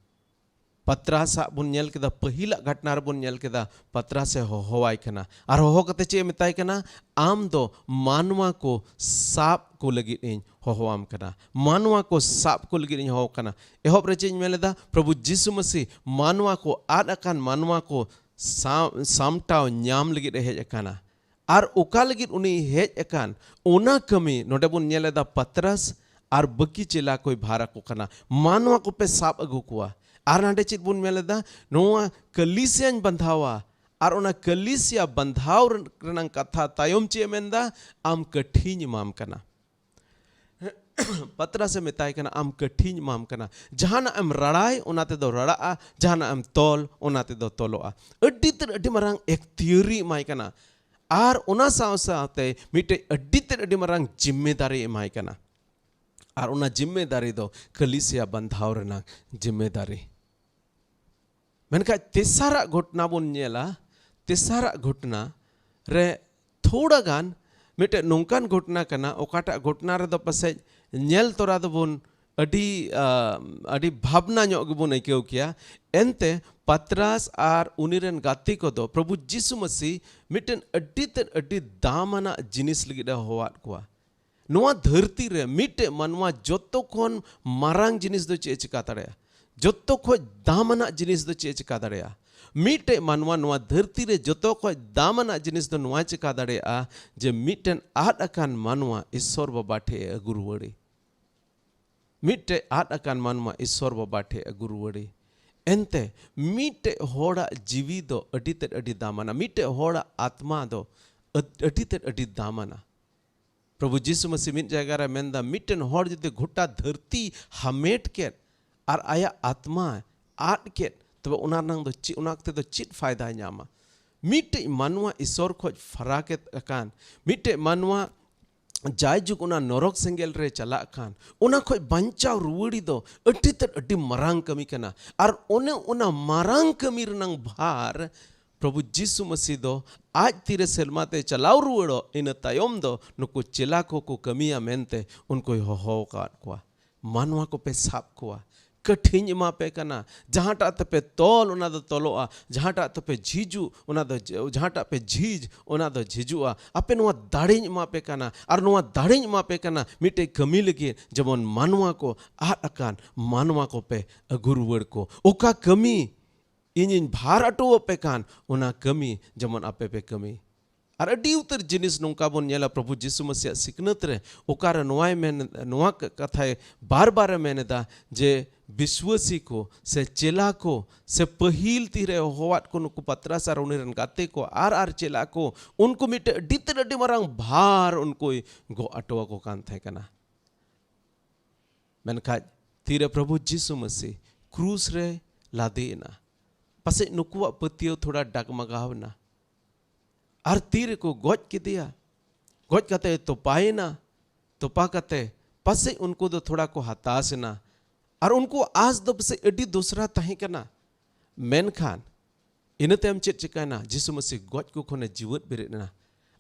ᱯᱟᱛᱨᱟᱥᱟᱜ ᱵᱚᱱ ᱧᱮᱞ ᱠᱮᱫᱟ, ᱯᱟᱹᱦᱤᱞᱟᱜ ᱜᱷᱟᱴᱱᱟ ᱨᱮᱵᱚᱱ ᱧᱮᱞ ᱠᱮᱫᱟ, ᱯᱟᱛᱨᱟᱥ ᱮ ᱦᱚᱦᱚᱣᱟᱭ ᱠᱟᱱᱟ᱾ ᱟᱨ ᱦᱚᱦᱚ ᱠᱟᱛᱮ ᱪᱮᱫ ᱮ ᱢᱮᱛᱟᱭ ᱠᱟᱱᱟ? "ᱟᱢ ᱫᱚ ᱢᱟᱱᱣᱟ ᱠᱚ ᱥᱟᱵ ᱠᱚ ᱞᱟᱹᱜᱤᱫ ᱤᱧ ᱦᱚᱦᱚᱣᱟᱢ ᱠᱟᱱᱟ, ᱢᱟᱱᱣᱟ ᱠᱚ ᱥᱟᱵ ᱠᱚ ᱞᱟᱹᱜᱤᱫ ᱤᱧ ᱦᱚᱦᱚ ᱠᱟᱱᱟ᱾" ᱮᱦᱚᱵ ᱨᱮ ᱪᱮᱫ ᱤᱧ ᱢᱮᱱ ᱞᱮᱫᱟ? ᱯᱨᱚᱵᱷᱩ ᱡᱤᱥᱩ ᱢᱟᱹᱥᱤ ᱢᱟᱱᱣᱟ ᱠᱚ, ᱟᱫ ᱟᱠᱟᱱ ᱢᱟᱱᱣᱟ ᱠᱚ ᱥᱟᱶ-, ᱥᱟᱢᱴᱟᱣ ᱧᱟᱢ ᱞᱟᱹᱜᱤᱫ ᱮ ᱦᱮᱡ ᱟᱠᱟᱱᱟ᱾ ᱟᱨ ᱚᱠᱟ ᱞᱟᱹᱜᱤᱫ ᱩᱱᱤ ᱦᱮᱡ ᱟᱠᱟᱱ, ᱚᱱᱟ ᱠᱟᱹᱢᱤ ᱱᱚᱰᱮ ᱵᱚᱱ ᱧᱮᱞ ᱮᱫᱟ, ᱯᱟᱛᱨᱟᱥ ᱟᱨ ᱵᱟᱹᱠᱤ ᱪᱮᱞᱟ ᱠᱚᱭ ᱵᱷᱟᱨ ᱟᱠᱚ ᱠᱟᱱᱟ, ᱢᱟᱱᱣᱟ ᱠᱚᱯᱮ ᱥᱟᱵ ᱟᱹᱜᱩ ᱠᱚᱣᱟ᱾ ᱟᱨ ᱱᱟᱰᱮ ᱪᱮᱫ ᱵᱚᱱ ᱧᱮᱞ ᱮᱫᱟ? ᱱᱚᱣᱟ ᱠᱟᱹᱞᱤᱥᱤᱭᱟᱧ ᱵᱟᱸᱫᱷᱟᱣᱟ, ᱟᱨ ᱚᱱᱟ ᱠᱟᱹᱞᱤᱥᱤᱭᱟ ᱵᱟᱸᱫᱷᱟᱣ ᱨᱮᱱᱟᱜ ᱠᱟᱛᱷᱟ ᱛᱟᱭᱚᱢ ᱪᱮᱫ ᱮ ᱢᱮᱱᱫᱟ? "ᱟᱢ ᱠᱟᱹᱴᱷᱤᱧ ᱮᱢᱟᱢ ᱠᱟᱱᱟ᱾" ᱯᱟᱛᱨᱟᱥ ᱮ ᱢᱮᱛᱟᱭ ᱠᱟᱱᱟ, "ᱟᱢ ᱠᱟᱹᱴᱷᱤᱧ ᱮᱢᱟᱢ ᱠᱟᱱᱟ, ᱡᱟᱦᱟᱱᱟᱜ ᱮᱢ ᱨᱟᱲᱟᱭ, ᱚᱱᱟ ᱛᱮᱫᱚ ᱨᱟᱲᱟᱜᱼᱟ, ᱡᱟᱦᱟᱱᱟᱜ ᱮᱢ ᱛᱚᱞ, ᱚᱱᱟ ᱛᱮᱫᱚ ᱛᱚᱞᱚᱜᱼᱟ᱾" ᱟᱹᱰᱤ ᱛᱮᱫ ᱟᱹᱰᱤ ᱢᱟᱨᱟᱝ ᱮᱠᱛᱤᱭᱟᱹᱨᱤ ᱮᱢᱟᱭ ᱠᱟᱱᱟ, ᱟᱨ ᱚᱱᱟ ᱥᱟᱶ ᱥᱟᱶᱛᱮ ᱢᱤᱫᱴᱮᱡ ᱟᱹᱰᱤ ᱛᱮᱫ ᱟᱹᱰᱤ ᱢᱟᱨᱟᱝ ᱡᱤᱢᱢᱮᱫᱟᱨᱤ ᱮᱢᱟᱭ ᱠᱟᱱᱟ᱾ ᱟᱨ ᱚᱱᱟ ᱡᱤᱢᱢᱮᱫᱟᱨᱤ ᱫᱚ ᱠᱟᱹᱞᱤᱥᱤᱭᱟ ᱵᱟᱸᱫᱷᱟᱣ ᱨᱮᱱᱟᱜ ᱡᱤᱢᱢᱮᱫᱟᱨᱤ᱾ ᱢᱮᱱᱠᱷᱟᱱ ᱛᱮᱥᱟᱨᱟᱜ ᱜᱷᱚᱴᱱᱟ ᱵᱚᱱ ᱧᱮᱞᱟ, ᱛᱮᱥᱟᱨᱟᱜ ᱜᱷᱚᱴᱱᱟ ᱨᱮ ᱛᱷᱚᱲᱟ ᱜᱟᱱ ᱢᱤᱫᱴᱮᱱ ᱱᱚᱝᱠᱟᱱ ᱜᱷᱚᱴᱱᱟ ᱠᱟᱱᱟ, ᱚᱠᱟᱴᱟᱜ ᱜᱷᱚᱴᱱᱟ ᱨᱮᱫᱚ ᱯᱟᱥᱮᱡ ᱧᱮᱞ ᱛᱚᱨᱟ ᱫᱚᱵᱚᱱ ᱟᱹᱰᱤ, ᱟ, ᱟᱹᱰᱤ ᱵᱷᱟᱵᱽᱱᱟ ᱧᱚᱜ ᱜᱮᱵᱚᱱ ᱟᱹᱭᱠᱟᱹᱣ ᱠᱮᱭᱟ᱾ ᱮᱱᱛᱮ ᱯᱟᱛᱨᱟᱥ ᱟᱨ ᱩᱱᱤ ᱨᱮᱱ ᱜᱟᱛᱮ ᱠᱚᱫᱚ ᱯᱨᱚᱵᱷᱩ ᱡᱤᱥᱩ ᱢᱟᱹᱥᱤ ᱢᱤᱫᱴᱮᱱ ᱟᱹᱰᱤ ᱛᱮᱫ ᱟᱹᱰᱤ ᱫᱟᱢᱟᱱᱟᱜ ᱡᱤᱱᱤᱥ ᱞᱟᱹᱜᱤᱫ ᱮ ᱦᱚᱦᱚᱣᱟᱫ ᱠᱚᱣᱟ᱾ ᱱᱚᱣᱟ ᱫᱷᱟᱹᱨᱛᱤ ᱨᱮ ᱢᱤᱫᱴᱮᱡ ᱢᱟᱱᱣᱟ ᱡᱚᱛᱚ ᱠᱷᱚᱱ ᱢᱟᱨᱟᱝ ᱡᱤᱱᱤᱥ ᱫᱚ ᱪᱮᱫ ᱮ ᱪᱮᱠᱟ ᱫᱟᱲᱮᱭᱟᱜᱼᱟ? ᱡᱚᱛᱚ ᱠᱷᱚᱡ ᱫᱟᱢᱟᱱᱟᱜ ᱡᱤᱱᱤᱥ ᱫᱚ ᱪᱮᱫ ᱮ ᱪᱮᱠᱟ ᱫᱟᱲᱮᱭᱟᱜᱼᱟ? ᱢᱤᱫᱴᱮᱡ ᱢᱟᱱᱣᱟ ᱱᱚᱣᱟ ᱫᱷᱟᱹᱨᱛᱤ ᱨᱮ ᱡᱚᱛᱚ ᱠᱷᱚᱡ ᱫᱟᱢᱟᱱᱟᱜ ᱡᱤᱱᱤᱥ ᱫᱚ ᱱᱚᱣᱟᱭ ᱪᱮᱠᱟ ᱫᱟᱲᱮᱭᱟᱜᱼᱟ ᱡᱮ ᱢᱤᱫᱴᱮᱱ ᱟᱫ ᱟᱠᱟᱱ ᱢᱟᱱᱣᱟ ᱤᱥᱥᱚᱨ ᱵᱟᱵᱟ ᱴᱷᱮᱡ ᱮ ᱟᱹᱜᱩ ᱨᱩᱣᱟᱹᱲᱮ᱾ ᱢᱤᱫᱴᱮᱡ ᱟᱫ ᱟᱠᱟᱱ ᱢᱟᱱᱣᱟ ᱤᱥᱥᱚᱨ ᱵᱟᱵᱟ ᱴᱷᱮᱡ ᱟᱹᱜᱩ ᱨᱩᱣᱟᱹᱲᱮ᱾ ᱮᱱᱛᱮ ᱢᱤᱫᱴᱮᱡ ᱦᱚᱲᱟᱜ ᱡᱤᱣᱤ ᱫᱚ ᱟᱹᱰᱤ ᱛᱮᱫ ᱟᱹᱰᱤ ᱫᱟᱢᱟᱱᱟ, ᱢᱤᱫᱴᱮᱡ ᱦᱚᱲᱟᱜ ᱟᱛᱢᱟ ᱫᱚ ᱟᱹᱰ-, ᱟᱹᱰᱤ ᱛᱮᱫ ᱟᱹᱰᱤ ᱫᱟᱢᱟᱱᱟ᱾ ᱯᱨᱚᱵᱷᱩ ᱡᱤᱥᱩ ᱢᱟᱹᱥᱤ ᱢᱤᱫ ᱡᱟᱭᱜᱟ ᱨᱮ ᱢᱮᱱᱫᱟ, ᱢᱤᱫᱴᱮᱱ ᱦᱚᱲ ᱡᱩᱫᱤ ᱜᱚᱴᱟ ᱫᱷᱟᱹᱨᱛᱤ ᱦᱟᱢᱮᱴ ᱠᱮᱫ ᱟᱨ ᱟᱭᱟᱜ ᱟᱛᱢᱟ ᱟᱫ ᱠᱮᱫ, ᱛᱚᱵᱮ ᱚᱱᱟ ᱨᱮᱱᱟᱜ ᱫᱚ ᱪᱮᱫ, ᱚᱱᱟ ᱚᱠᱛᱮ ᱫᱚ ᱪᱮᱫ ᱯᱷᱟᱭᱫᱟᱭ ᱧᱟᱢᱟ? ᱢᱤᱫᱴᱮᱡ ᱢᱟᱱᱣᱟ ᱤᱥᱚᱨ ᱠᱷᱚᱡ ᱯᱷᱟᱨᱟᱠ ᱮᱫ ᱟᱠᱟᱱ, ᱢᱤᱫᱴᱮᱡ ᱢᱟᱱᱣᱟ ᱡᱟᱭᱡᱩᱜᱽ ᱚᱱᱟ ᱱᱚᱨᱚᱠ ᱥᱮᱸᱜᱮᱞ ᱨᱮ ᱪᱟᱞᱟᱜ ᱠᱷᱟᱱ, ᱚᱱᱟ ᱠᱷᱚᱡ ᱵᱟᱧᱪᱟᱣ ᱨᱩᱣᱟᱹᱲᱤ ᱫᱚ ᱟᱹᱰᱤ ᱛᱮᱫ ᱟᱹᱰᱤ ᱢᱟᱨᱟᱝ ᱠᱟᱹᱢᱤ ᱠᱟᱱᱟ᱾ ᱟᱨ ᱚᱱᱮ ᱚᱱᱟ ᱢᱟᱨᱟᱝ ᱠᱟᱹᱢᱤ ᱨᱮᱱᱟᱝ ᱵᱷᱟᱨ ᱯᱨᱚᱵᱷᱩ ᱡᱤᱥᱩ ᱢᱟᱹᱥᱤ ᱫᱚ ᱟᱡ ᱛᱤᱨᱮ ᱥᱮᱨᱢᱟ ᱛᱮ ᱪᱟᱞᱟᱣ ᱨᱩᱣᱟᱹᱲᱚᱜ, ᱤᱱᱟᱹ ᱛᱟᱭᱚᱢ ᱫᱚ ᱱᱩᱠᱩ ᱪᱮᱞᱟ ᱠᱚ ᱠᱚ ᱠᱟᱹᱢᱤᱭᱟ ᱢᱮᱱᱛᱮ ᱩᱱᱠᱩᱭ ᱦᱚᱦᱚ ᱟᱠᱟᱫ ᱠᱚᱣᱟ᱾ ᱢᱟᱱᱣᱟ ᱠᱚᱯᱮ ᱥᱟᱵ ᱠᱚᱣᱟ, ᱠᱟᱹᱴᱷᱤᱧ ᱮᱢᱟ ᱯᱮ ᱠᱟᱱᱟ, ᱡᱟᱦᱟᱸᱴᱟᱜ ᱛᱮᱯᱮ ᱛᱚᱞ ᱚᱱᱟ ᱫᱚ ᱛᱚᱞᱚᱜᱼᱟ, ᱡᱟᱦᱟᱸᱴᱟᱜ ᱛᱮᱯᱮ ᱡᱷᱤᱡᱩ ᱚᱱᱟ ᱫᱚ, ᱡᱟᱦᱟᱸᱴᱟᱜ ᱯᱮ ᱡᱷᱤᱡ ᱚᱱᱟ ᱫᱚ ᱡᱷᱤᱡᱩᱜᱼᱟ᱾ ᱟᱯᱮ ᱱᱚᱣᱟ ᱫᱟᱲᱮᱧ ᱮᱢᱟ ᱯᱮ ᱠᱟᱱᱟ, ᱟᱨ ᱱᱚᱣᱟ ᱫᱟᱲᱮᱧ ᱮᱢᱟ ᱯᱮ ᱠᱟᱱᱟ ᱢᱤᱫᱴᱮᱡ ᱠᱟᱹᱢᱤ ᱞᱟᱹᱜᱤᱫ, ᱡᱮᱢᱚᱱ ᱢᱟᱱᱣᱟ ᱠᱚ ᱟᱫ ᱟᱠᱟᱱ ᱢᱟᱱᱣᱟ ᱠᱚᱯᱮ ᱟᱹᱜᱩ ᱨᱩᱣᱟᱹᱲ ᱠᱚ᱾ ᱚᱠᱟ ᱠᱟᱹᱢᱤ ᱤᱧᱤᱧ ᱵᱷᱟᱨ ᱦᱚᱴᱚ ᱟᱯᱮ ᱠᱟᱱ, ᱚᱱᱟ ᱠᱟᱹᱢᱤ ᱡᱮᱢᱚᱱ ᱟᱯᱮ ᱯᱮ ᱠᱟᱹᱢᱤ᱾ ᱟᱨ ᱟᱹᱰᱤ ᱩᱛᱟᱹᱨ ᱡᱤᱱᱤᱥ ᱱᱚᱝᱠᱟ ᱵᱚᱱ ᱧᱮᱞᱟ ᱯᱨᱚᱵᱷᱩ ᱡᱤᱥᱩ ᱢᱟᱹᱥᱤᱭᱟᱜ ᱥᱤᱠᱷᱱᱟᱹᱛ ᱨᱮ, ᱚᱠᱟᱨᱮ ᱱᱚᱣᱟᱭ ᱢᱮᱱ, ᱱᱚᱣᱟ ᱠᱟᱛᱷᱟᱭ ᱵᱟᱨ ᱵᱟᱨᱮ ᱢᱮᱱ ᱮᱫᱟ ᱡᱮ ᱵᱤᱥᱣᱟᱹᱥᱤ ᱠᱚ ᱥᱮ ᱪᱮᱞᱟ ᱠᱚ ᱥᱮ ᱯᱟᱹᱦᱤᱞ ᱛᱤᱨᱮ ᱦᱚᱦᱚᱣᱟᱫ ᱠᱚ ᱱᱩᱠᱩ ᱯᱟᱛᱨᱟᱥ ᱟᱨ ᱩᱱᱤ ᱨᱮᱱ ᱜᱟᱛᱮ ᱠᱚ ᱟᱨ, ᱟᱨ ᱪᱮᱞᱟ ᱠᱚ, ᱩᱱᱠᱩ ᱢᱤᱫᱴᱮᱡ ᱟᱹᱰᱤ ᱛᱮᱫ ᱟᱹᱰᱤ ᱢᱟᱨᱟᱝ ᱵᱷᱟᱨ ᱩᱱᱠᱩᱭ ᱜᱚᱜ ᱦᱚᱴᱚ ᱟᱠᱚ ᱠᱟᱱ ᱛᱟᱦᱮᱸ ᱠᱟᱱᱟ᱾ ᱢᱮᱱᱠᱷᱟᱡ ᱛᱤᱨᱮ ᱯᱨᱚᱵᱷᱩ ᱡᱤᱥᱩ ᱢᱟᱹᱥᱤ ᱠᱨᱩᱥ ᱨᱮ ᱞᱟᱫᱮ ᱮᱱᱟ, ᱯᱟᱥᱮᱡ ᱱᱩᱠᱩᱣᱟᱜ ᱯᱟᱹᱛᱭᱟᱹᱣ ᱛᱷᱚᱲᱟ ᱰᱟᱜᱢᱟᱜᱟᱣ ᱮᱱᱟ᱾ ᱟᱨ ᱛᱤᱨᱮᱠᱚ ᱜᱚᱡ ᱠᱮᱫᱮᱭᱟ, ᱜᱚᱡ ᱠᱟᱛᱮ ᱛᱚᱯᱟᱭᱮᱱᱟ, ᱛᱚᱯᱟ ᱠᱟᱛᱮ ᱯᱟᱥᱮᱡ ᱩᱱᱠᱩ ᱫᱚ ᱛᱷᱚᱲᱟ ᱠᱚ ᱦᱟᱛᱟᱥ ᱮᱱᱟ᱾ ᱟᱨ ᱩᱱᱠᱩᱣᱟᱜ ᱟᱥ ᱫᱚ ᱯᱟᱥᱮᱡ ᱟᱹᱰᱤ ᱫᱚᱥᱨᱟ ᱛᱟᱦᱮᱸ ᱠᱟᱱᱟ᱾ ᱢᱮᱱᱠᱷᱟᱱ ᱤᱱᱟᱹ ᱛᱟᱭᱚᱢ ᱪᱮᱫ ᱪᱤᱠᱟᱹᱭᱮᱱᱟ? ᱡᱤᱥᱩ ᱢᱟᱹᱥᱤ ᱜᱚᱡ ᱠᱚ ᱠᱷᱚᱱᱮ ᱡᱤᱣᱮᱫ ᱵᱮᱨᱮᱫ ᱮᱱᱟ᱾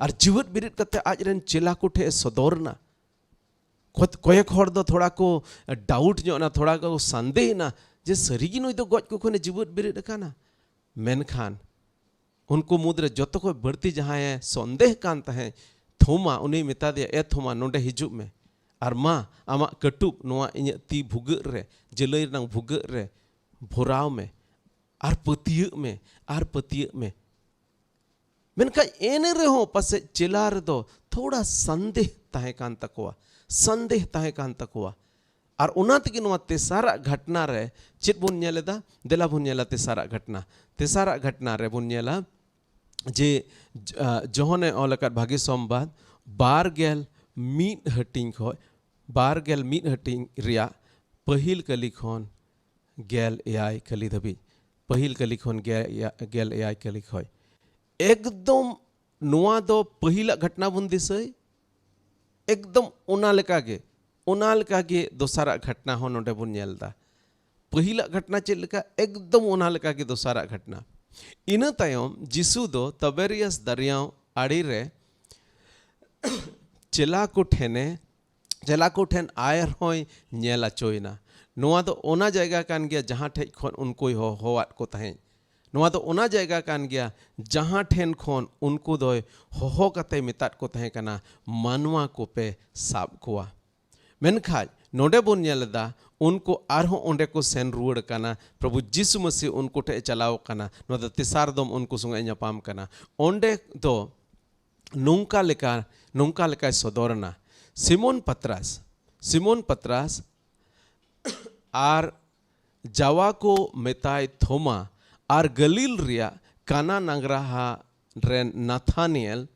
ᱟᱨ ᱡᱤᱣᱮᱫ ᱵᱮᱨᱮᱫ ᱠᱟᱛᱮ ᱟᱡ ᱨᱮᱱ ᱪᱮᱞᱟ ᱠᱚ ᱴᱷᱮᱱ ᱮ ᱥᱚᱫᱚᱨ ᱮᱱᱟ᱾ ᱠᱚ-, ᱠᱚᱭᱮᱠ ᱦᱚᱲ ᱫᱚ ᱛᱷᱚᱲᱟ ᱠᱚ ᱰᱟᱣᱩᱴ ᱧᱚᱜ ᱮᱱᱟ, ᱛᱷᱚᱲᱟ ᱠᱚ ᱥᱟᱱᱫᱮᱦ ᱮᱱᱟ ᱡᱮ ᱥᱟᱹᱨᱤᱜᱮ ᱱᱩᱭ ᱫᱚ ᱜᱚᱡ ᱠᱚ ᱠᱷᱚᱱᱮ ᱡᱤᱣᱮᱫ ᱵᱮᱨᱮᱫ ᱟᱠᱟᱱᱟ᱾ ᱢᱮᱱᱠᱷᱟᱱ ᱩᱱᱠᱩ ᱢᱩᱫᱽᱨᱮ ᱡᱚᱛᱚ ᱠᱷᱚᱱ ᱵᱟᱹᱲᱛᱤ ᱡᱟᱦᱟᱸᱭᱮ ᱥᱚᱱᱫᱮᱦ ᱠᱟᱱ ᱛᱟᱦᱮᱸᱫ, ᱛᱷᱚᱢᱟ, ᱩᱱᱤᱭ ᱢᱮᱛᱟ ᱫᱮᱭᱟ, "ᱮ ᱛᱷᱚᱢᱟ, ᱱᱚᱰᱮ ᱦᱤᱡᱩᱜ ᱢᱮ᱾ ᱟᱨ ᱢᱟ, ᱟᱢᱟᱜ ᱠᱟᱹᱴᱩᱵ ᱱᱚᱣᱟ ᱤᱧᱟᱹᱜ ᱛᱤ ᱵᱷᱩᱜᱟᱹᱜ ᱨᱮ, ᱡᱟᱹᱞᱟᱹᱭ ᱨᱮᱱᱟᱜ ᱵᱷᱩᱜᱟᱹᱜ ᱨᱮ ᱵᱷᱚᱨᱟᱣ ᱢᱮ᱾ ᱟᱨ ᱯᱟᱹᱛᱭᱟᱹᱜ ᱢᱮ, ᱟᱨ ᱯᱟᱹᱛᱭᱟᱹᱜ ᱢᱮ᱾" ᱢᱮᱱᱠᱷᱟᱱ ᱮᱱ ᱨᱮᱦᱚᱸ ᱯᱟᱥᱮᱡ ᱪᱮᱞᱟ ᱨᱮᱫᱚ ᱛᱷᱚᱲᱟ ᱥᱟᱱᱫᱮᱦ ᱛᱟᱦᱮᱸ ᱠᱟᱱ ᱛᱟᱠᱚᱣᱟ, ᱥᱟᱱᱫᱮᱦ ᱛᱟᱦᱮᱸ ᱠᱟᱱ ᱛᱟᱠᱚᱣᱟ᱾ ᱟᱨ ᱚᱱᱟ ᱛᱮᱜᱮ ᱱᱚᱣᱟ ᱛᱮᱥᱟᱨᱟᱜ ᱜᱷᱟᱴᱱᱟ ᱨᱮ ᱪᱮᱫ ᱵᱚᱱ ᱧᱮᱞ ᱮᱫᱟ? ᱫᱮᱞᱟ ᱵᱚᱱ ᱧᱮᱞᱟ ᱛᱮᱥᱟᱨᱟᱜ ᱜᱷᱟᱴᱱᱟ᱾ ᱛᱮᱥᱟᱨᱟᱜ ᱜᱷᱟᱴᱱᱟ ᱨᱮᱵᱚᱱ ᱧᱮᱞᱟ ᱡᱮ, ᱡ-, ᱟ, ᱡᱚᱦᱚᱱᱮ ᱚᱞ ᱟᱠᱟᱫ ᱵᱷᱟᱹᱜᱤ ᱥᱚᱢᱵᱟᱫ ᱵᱟᱨ ᱜᱮᱞ ᱢᱤᱫ ᱦᱟᱹᱴᱤᱧ ᱠᱷᱚᱡ, ᱵᱟᱨ ᱜᱮᱞ ᱢᱤᱫ ᱦᱟᱹᱴᱤᱧ ᱨᱮᱭᱟᱜ ᱯᱟᱹᱦᱤᱞ ᱠᱟᱹᱞᱤ ᱠᱷᱚᱱ ᱜᱮᱞ ᱮᱭᱟᱭ ᱠᱟᱹᱞᱤ ᱫᱷᱟᱹᱵᱤᱡ, ᱯᱟᱹᱦᱤᱞ ᱠᱟᱹᱞᱤ ᱠᱷᱚᱱ ᱜᱮ-, ᱜᱮᱞ ᱮᱭᱟᱭ ᱠᱟᱹᱞᱤ ᱠᱷᱚᱡ᱾ ᱮᱠᱫᱚᱢ ᱱᱚᱣᱟ ᱫᱚ ᱯᱟᱹᱦᱤᱞᱟᱜ ᱜᱷᱟᱴᱱᱟ ᱵᱚᱱ ᱫᱤᱥᱟᱹᱭ, ᱮᱠᱫᱚᱢ ᱚᱱᱟ ᱞᱮᱠᱟᱜᱮ, ᱚᱱᱟ ᱞᱮᱠᱟᱜᱮ ᱫᱚᱥᱟᱨᱟᱜ ᱜᱷᱟᱴᱱᱟ ᱦᱚᱸ ᱱᱚᱰᱮ ᱵᱚᱱ ᱧᱮᱞ ᱮᱫᱟ᱾ ᱯᱟᱹᱦᱤᱞᱟᱜ ᱜᱷᱟᱴᱱᱟ ᱪᱮᱫ ᱞᱮᱠᱟ, ᱮᱠᱫᱚᱢ ᱚᱱᱟ ᱞᱮᱠᱟᱜᱮ ᱫᱚᱥᱟᱨᱟᱜ ᱜᱷᱟᱴᱱᱟ᱾ ᱤᱱᱟᱹ ᱛᱟᱭᱚᱢ ᱡᱤᱥᱩ ᱫᱚ ᱛᱟᱵᱮᱨᱤᱭᱟᱥ ᱫᱟᱨᱭᱟᱣ ᱟᱲᱮ ᱨᱮ ᱪᱮᱞᱟ ᱠᱚ ᱴᱷᱮᱱᱮ, ᱪᱮᱞᱟ ᱠᱚ ᱴᱷᱮᱱ ᱟᱨᱦᱚᱸᱭ ᱧᱮᱞ ᱦᱚᱪᱚᱭᱮᱱᱟ᱾ ᱱᱚᱣᱟ ᱫᱚ ᱚᱱᱟ ᱡᱟᱭᱜᱟ ᱠᱟᱱ ᱜᱮᱭᱟ ᱡᱟᱦᱟᱸ ᱴᱷᱮᱡ ᱠᱷᱚᱱ ᱩᱱᱠᱩᱭ ᱦᱚᱦᱚᱣᱟᱫ ᱠᱚ ᱛᱟᱦᱮᱸᱫ᱾ ᱱᱚᱣᱟ ᱫᱚ ᱚᱱᱟ ᱡᱟᱭᱜᱟ ᱠᱟᱱ ᱜᱮᱭᱟ ᱡᱟᱦᱟᱸ ᱴᱷᱮᱱ ᱠᱷᱚᱱ ᱩᱱᱠᱩ ᱫᱚᱭ ᱦᱚᱦᱚ ᱠᱟᱛᱮ ᱢᱮᱛᱟᱫ ᱠᱚ ᱛᱟᱦᱮᱸ ᱠᱟᱱᱟ, "ᱢᱟᱱᱣᱟ ᱠᱚᱯᱮ ᱥᱟᱵ ᱠᱚᱣᱟ᱾" ᱢᱮᱱᱠᱷᱟᱱ ᱱᱚᱰᱮ ᱵᱚᱱ ᱧᱮᱞ ᱮᱫᱟ, ᱩᱱᱠᱩ ᱟᱨᱦᱚᱸ ᱚᱸᱰᱮ ᱠᱚ ᱥᱮᱱ ᱨᱩᱣᱟᱹᱲ ᱠᱟᱱᱟ, ᱯᱨᱚᱵᱷᱩ ᱡᱤᱥᱩ ᱢᱟᱹᱥᱤ ᱩᱱᱠᱩ ᱴᱷᱮᱱ ᱮ ᱪᱟᱞᱟᱣ ᱠᱟᱱᱟ, ᱱᱚᱣᱟ ᱫᱚ ᱛᱮᱥᱟᱨ ᱫᱚᱢ ᱩᱱᱠᱩ ᱥᱚᱸᱜᱮ ᱧᱟᱯᱟᱢ ᱠᱟᱱᱟ᱾ ᱚᱸᱰᱮ ᱫᱚ ᱱᱚᱝᱠᱟ ᱞᱮᱠᱟ, ᱱᱚᱝᱠᱟ ᱞᱮᱠᱟᱭ ᱥᱚᱫᱚᱨ ᱮᱱᱟ᱾ ᱥᱤᱢᱳᱱ ᱯᱟᱛᱨᱟᱥ, ᱥᱤᱢᱳᱱ ᱯᱟᱛᱨᱟᱥ ᱟᱨ ᱡᱟᱣᱟ ᱠᱚ ᱢᱮᱛᱟᱭ ᱛᱷᱚᱢᱟ ᱟᱨ ᱜᱟᱹᱞᱤᱞ ᱨᱮᱭᱟᱜ ᱠᱟᱱᱟ ᱱᱟᱜᱽᱨᱟᱦᱟ ᱨᱮᱱ ᱱᱟᱛᱷᱟᱱᱤᱭᱮᱞ,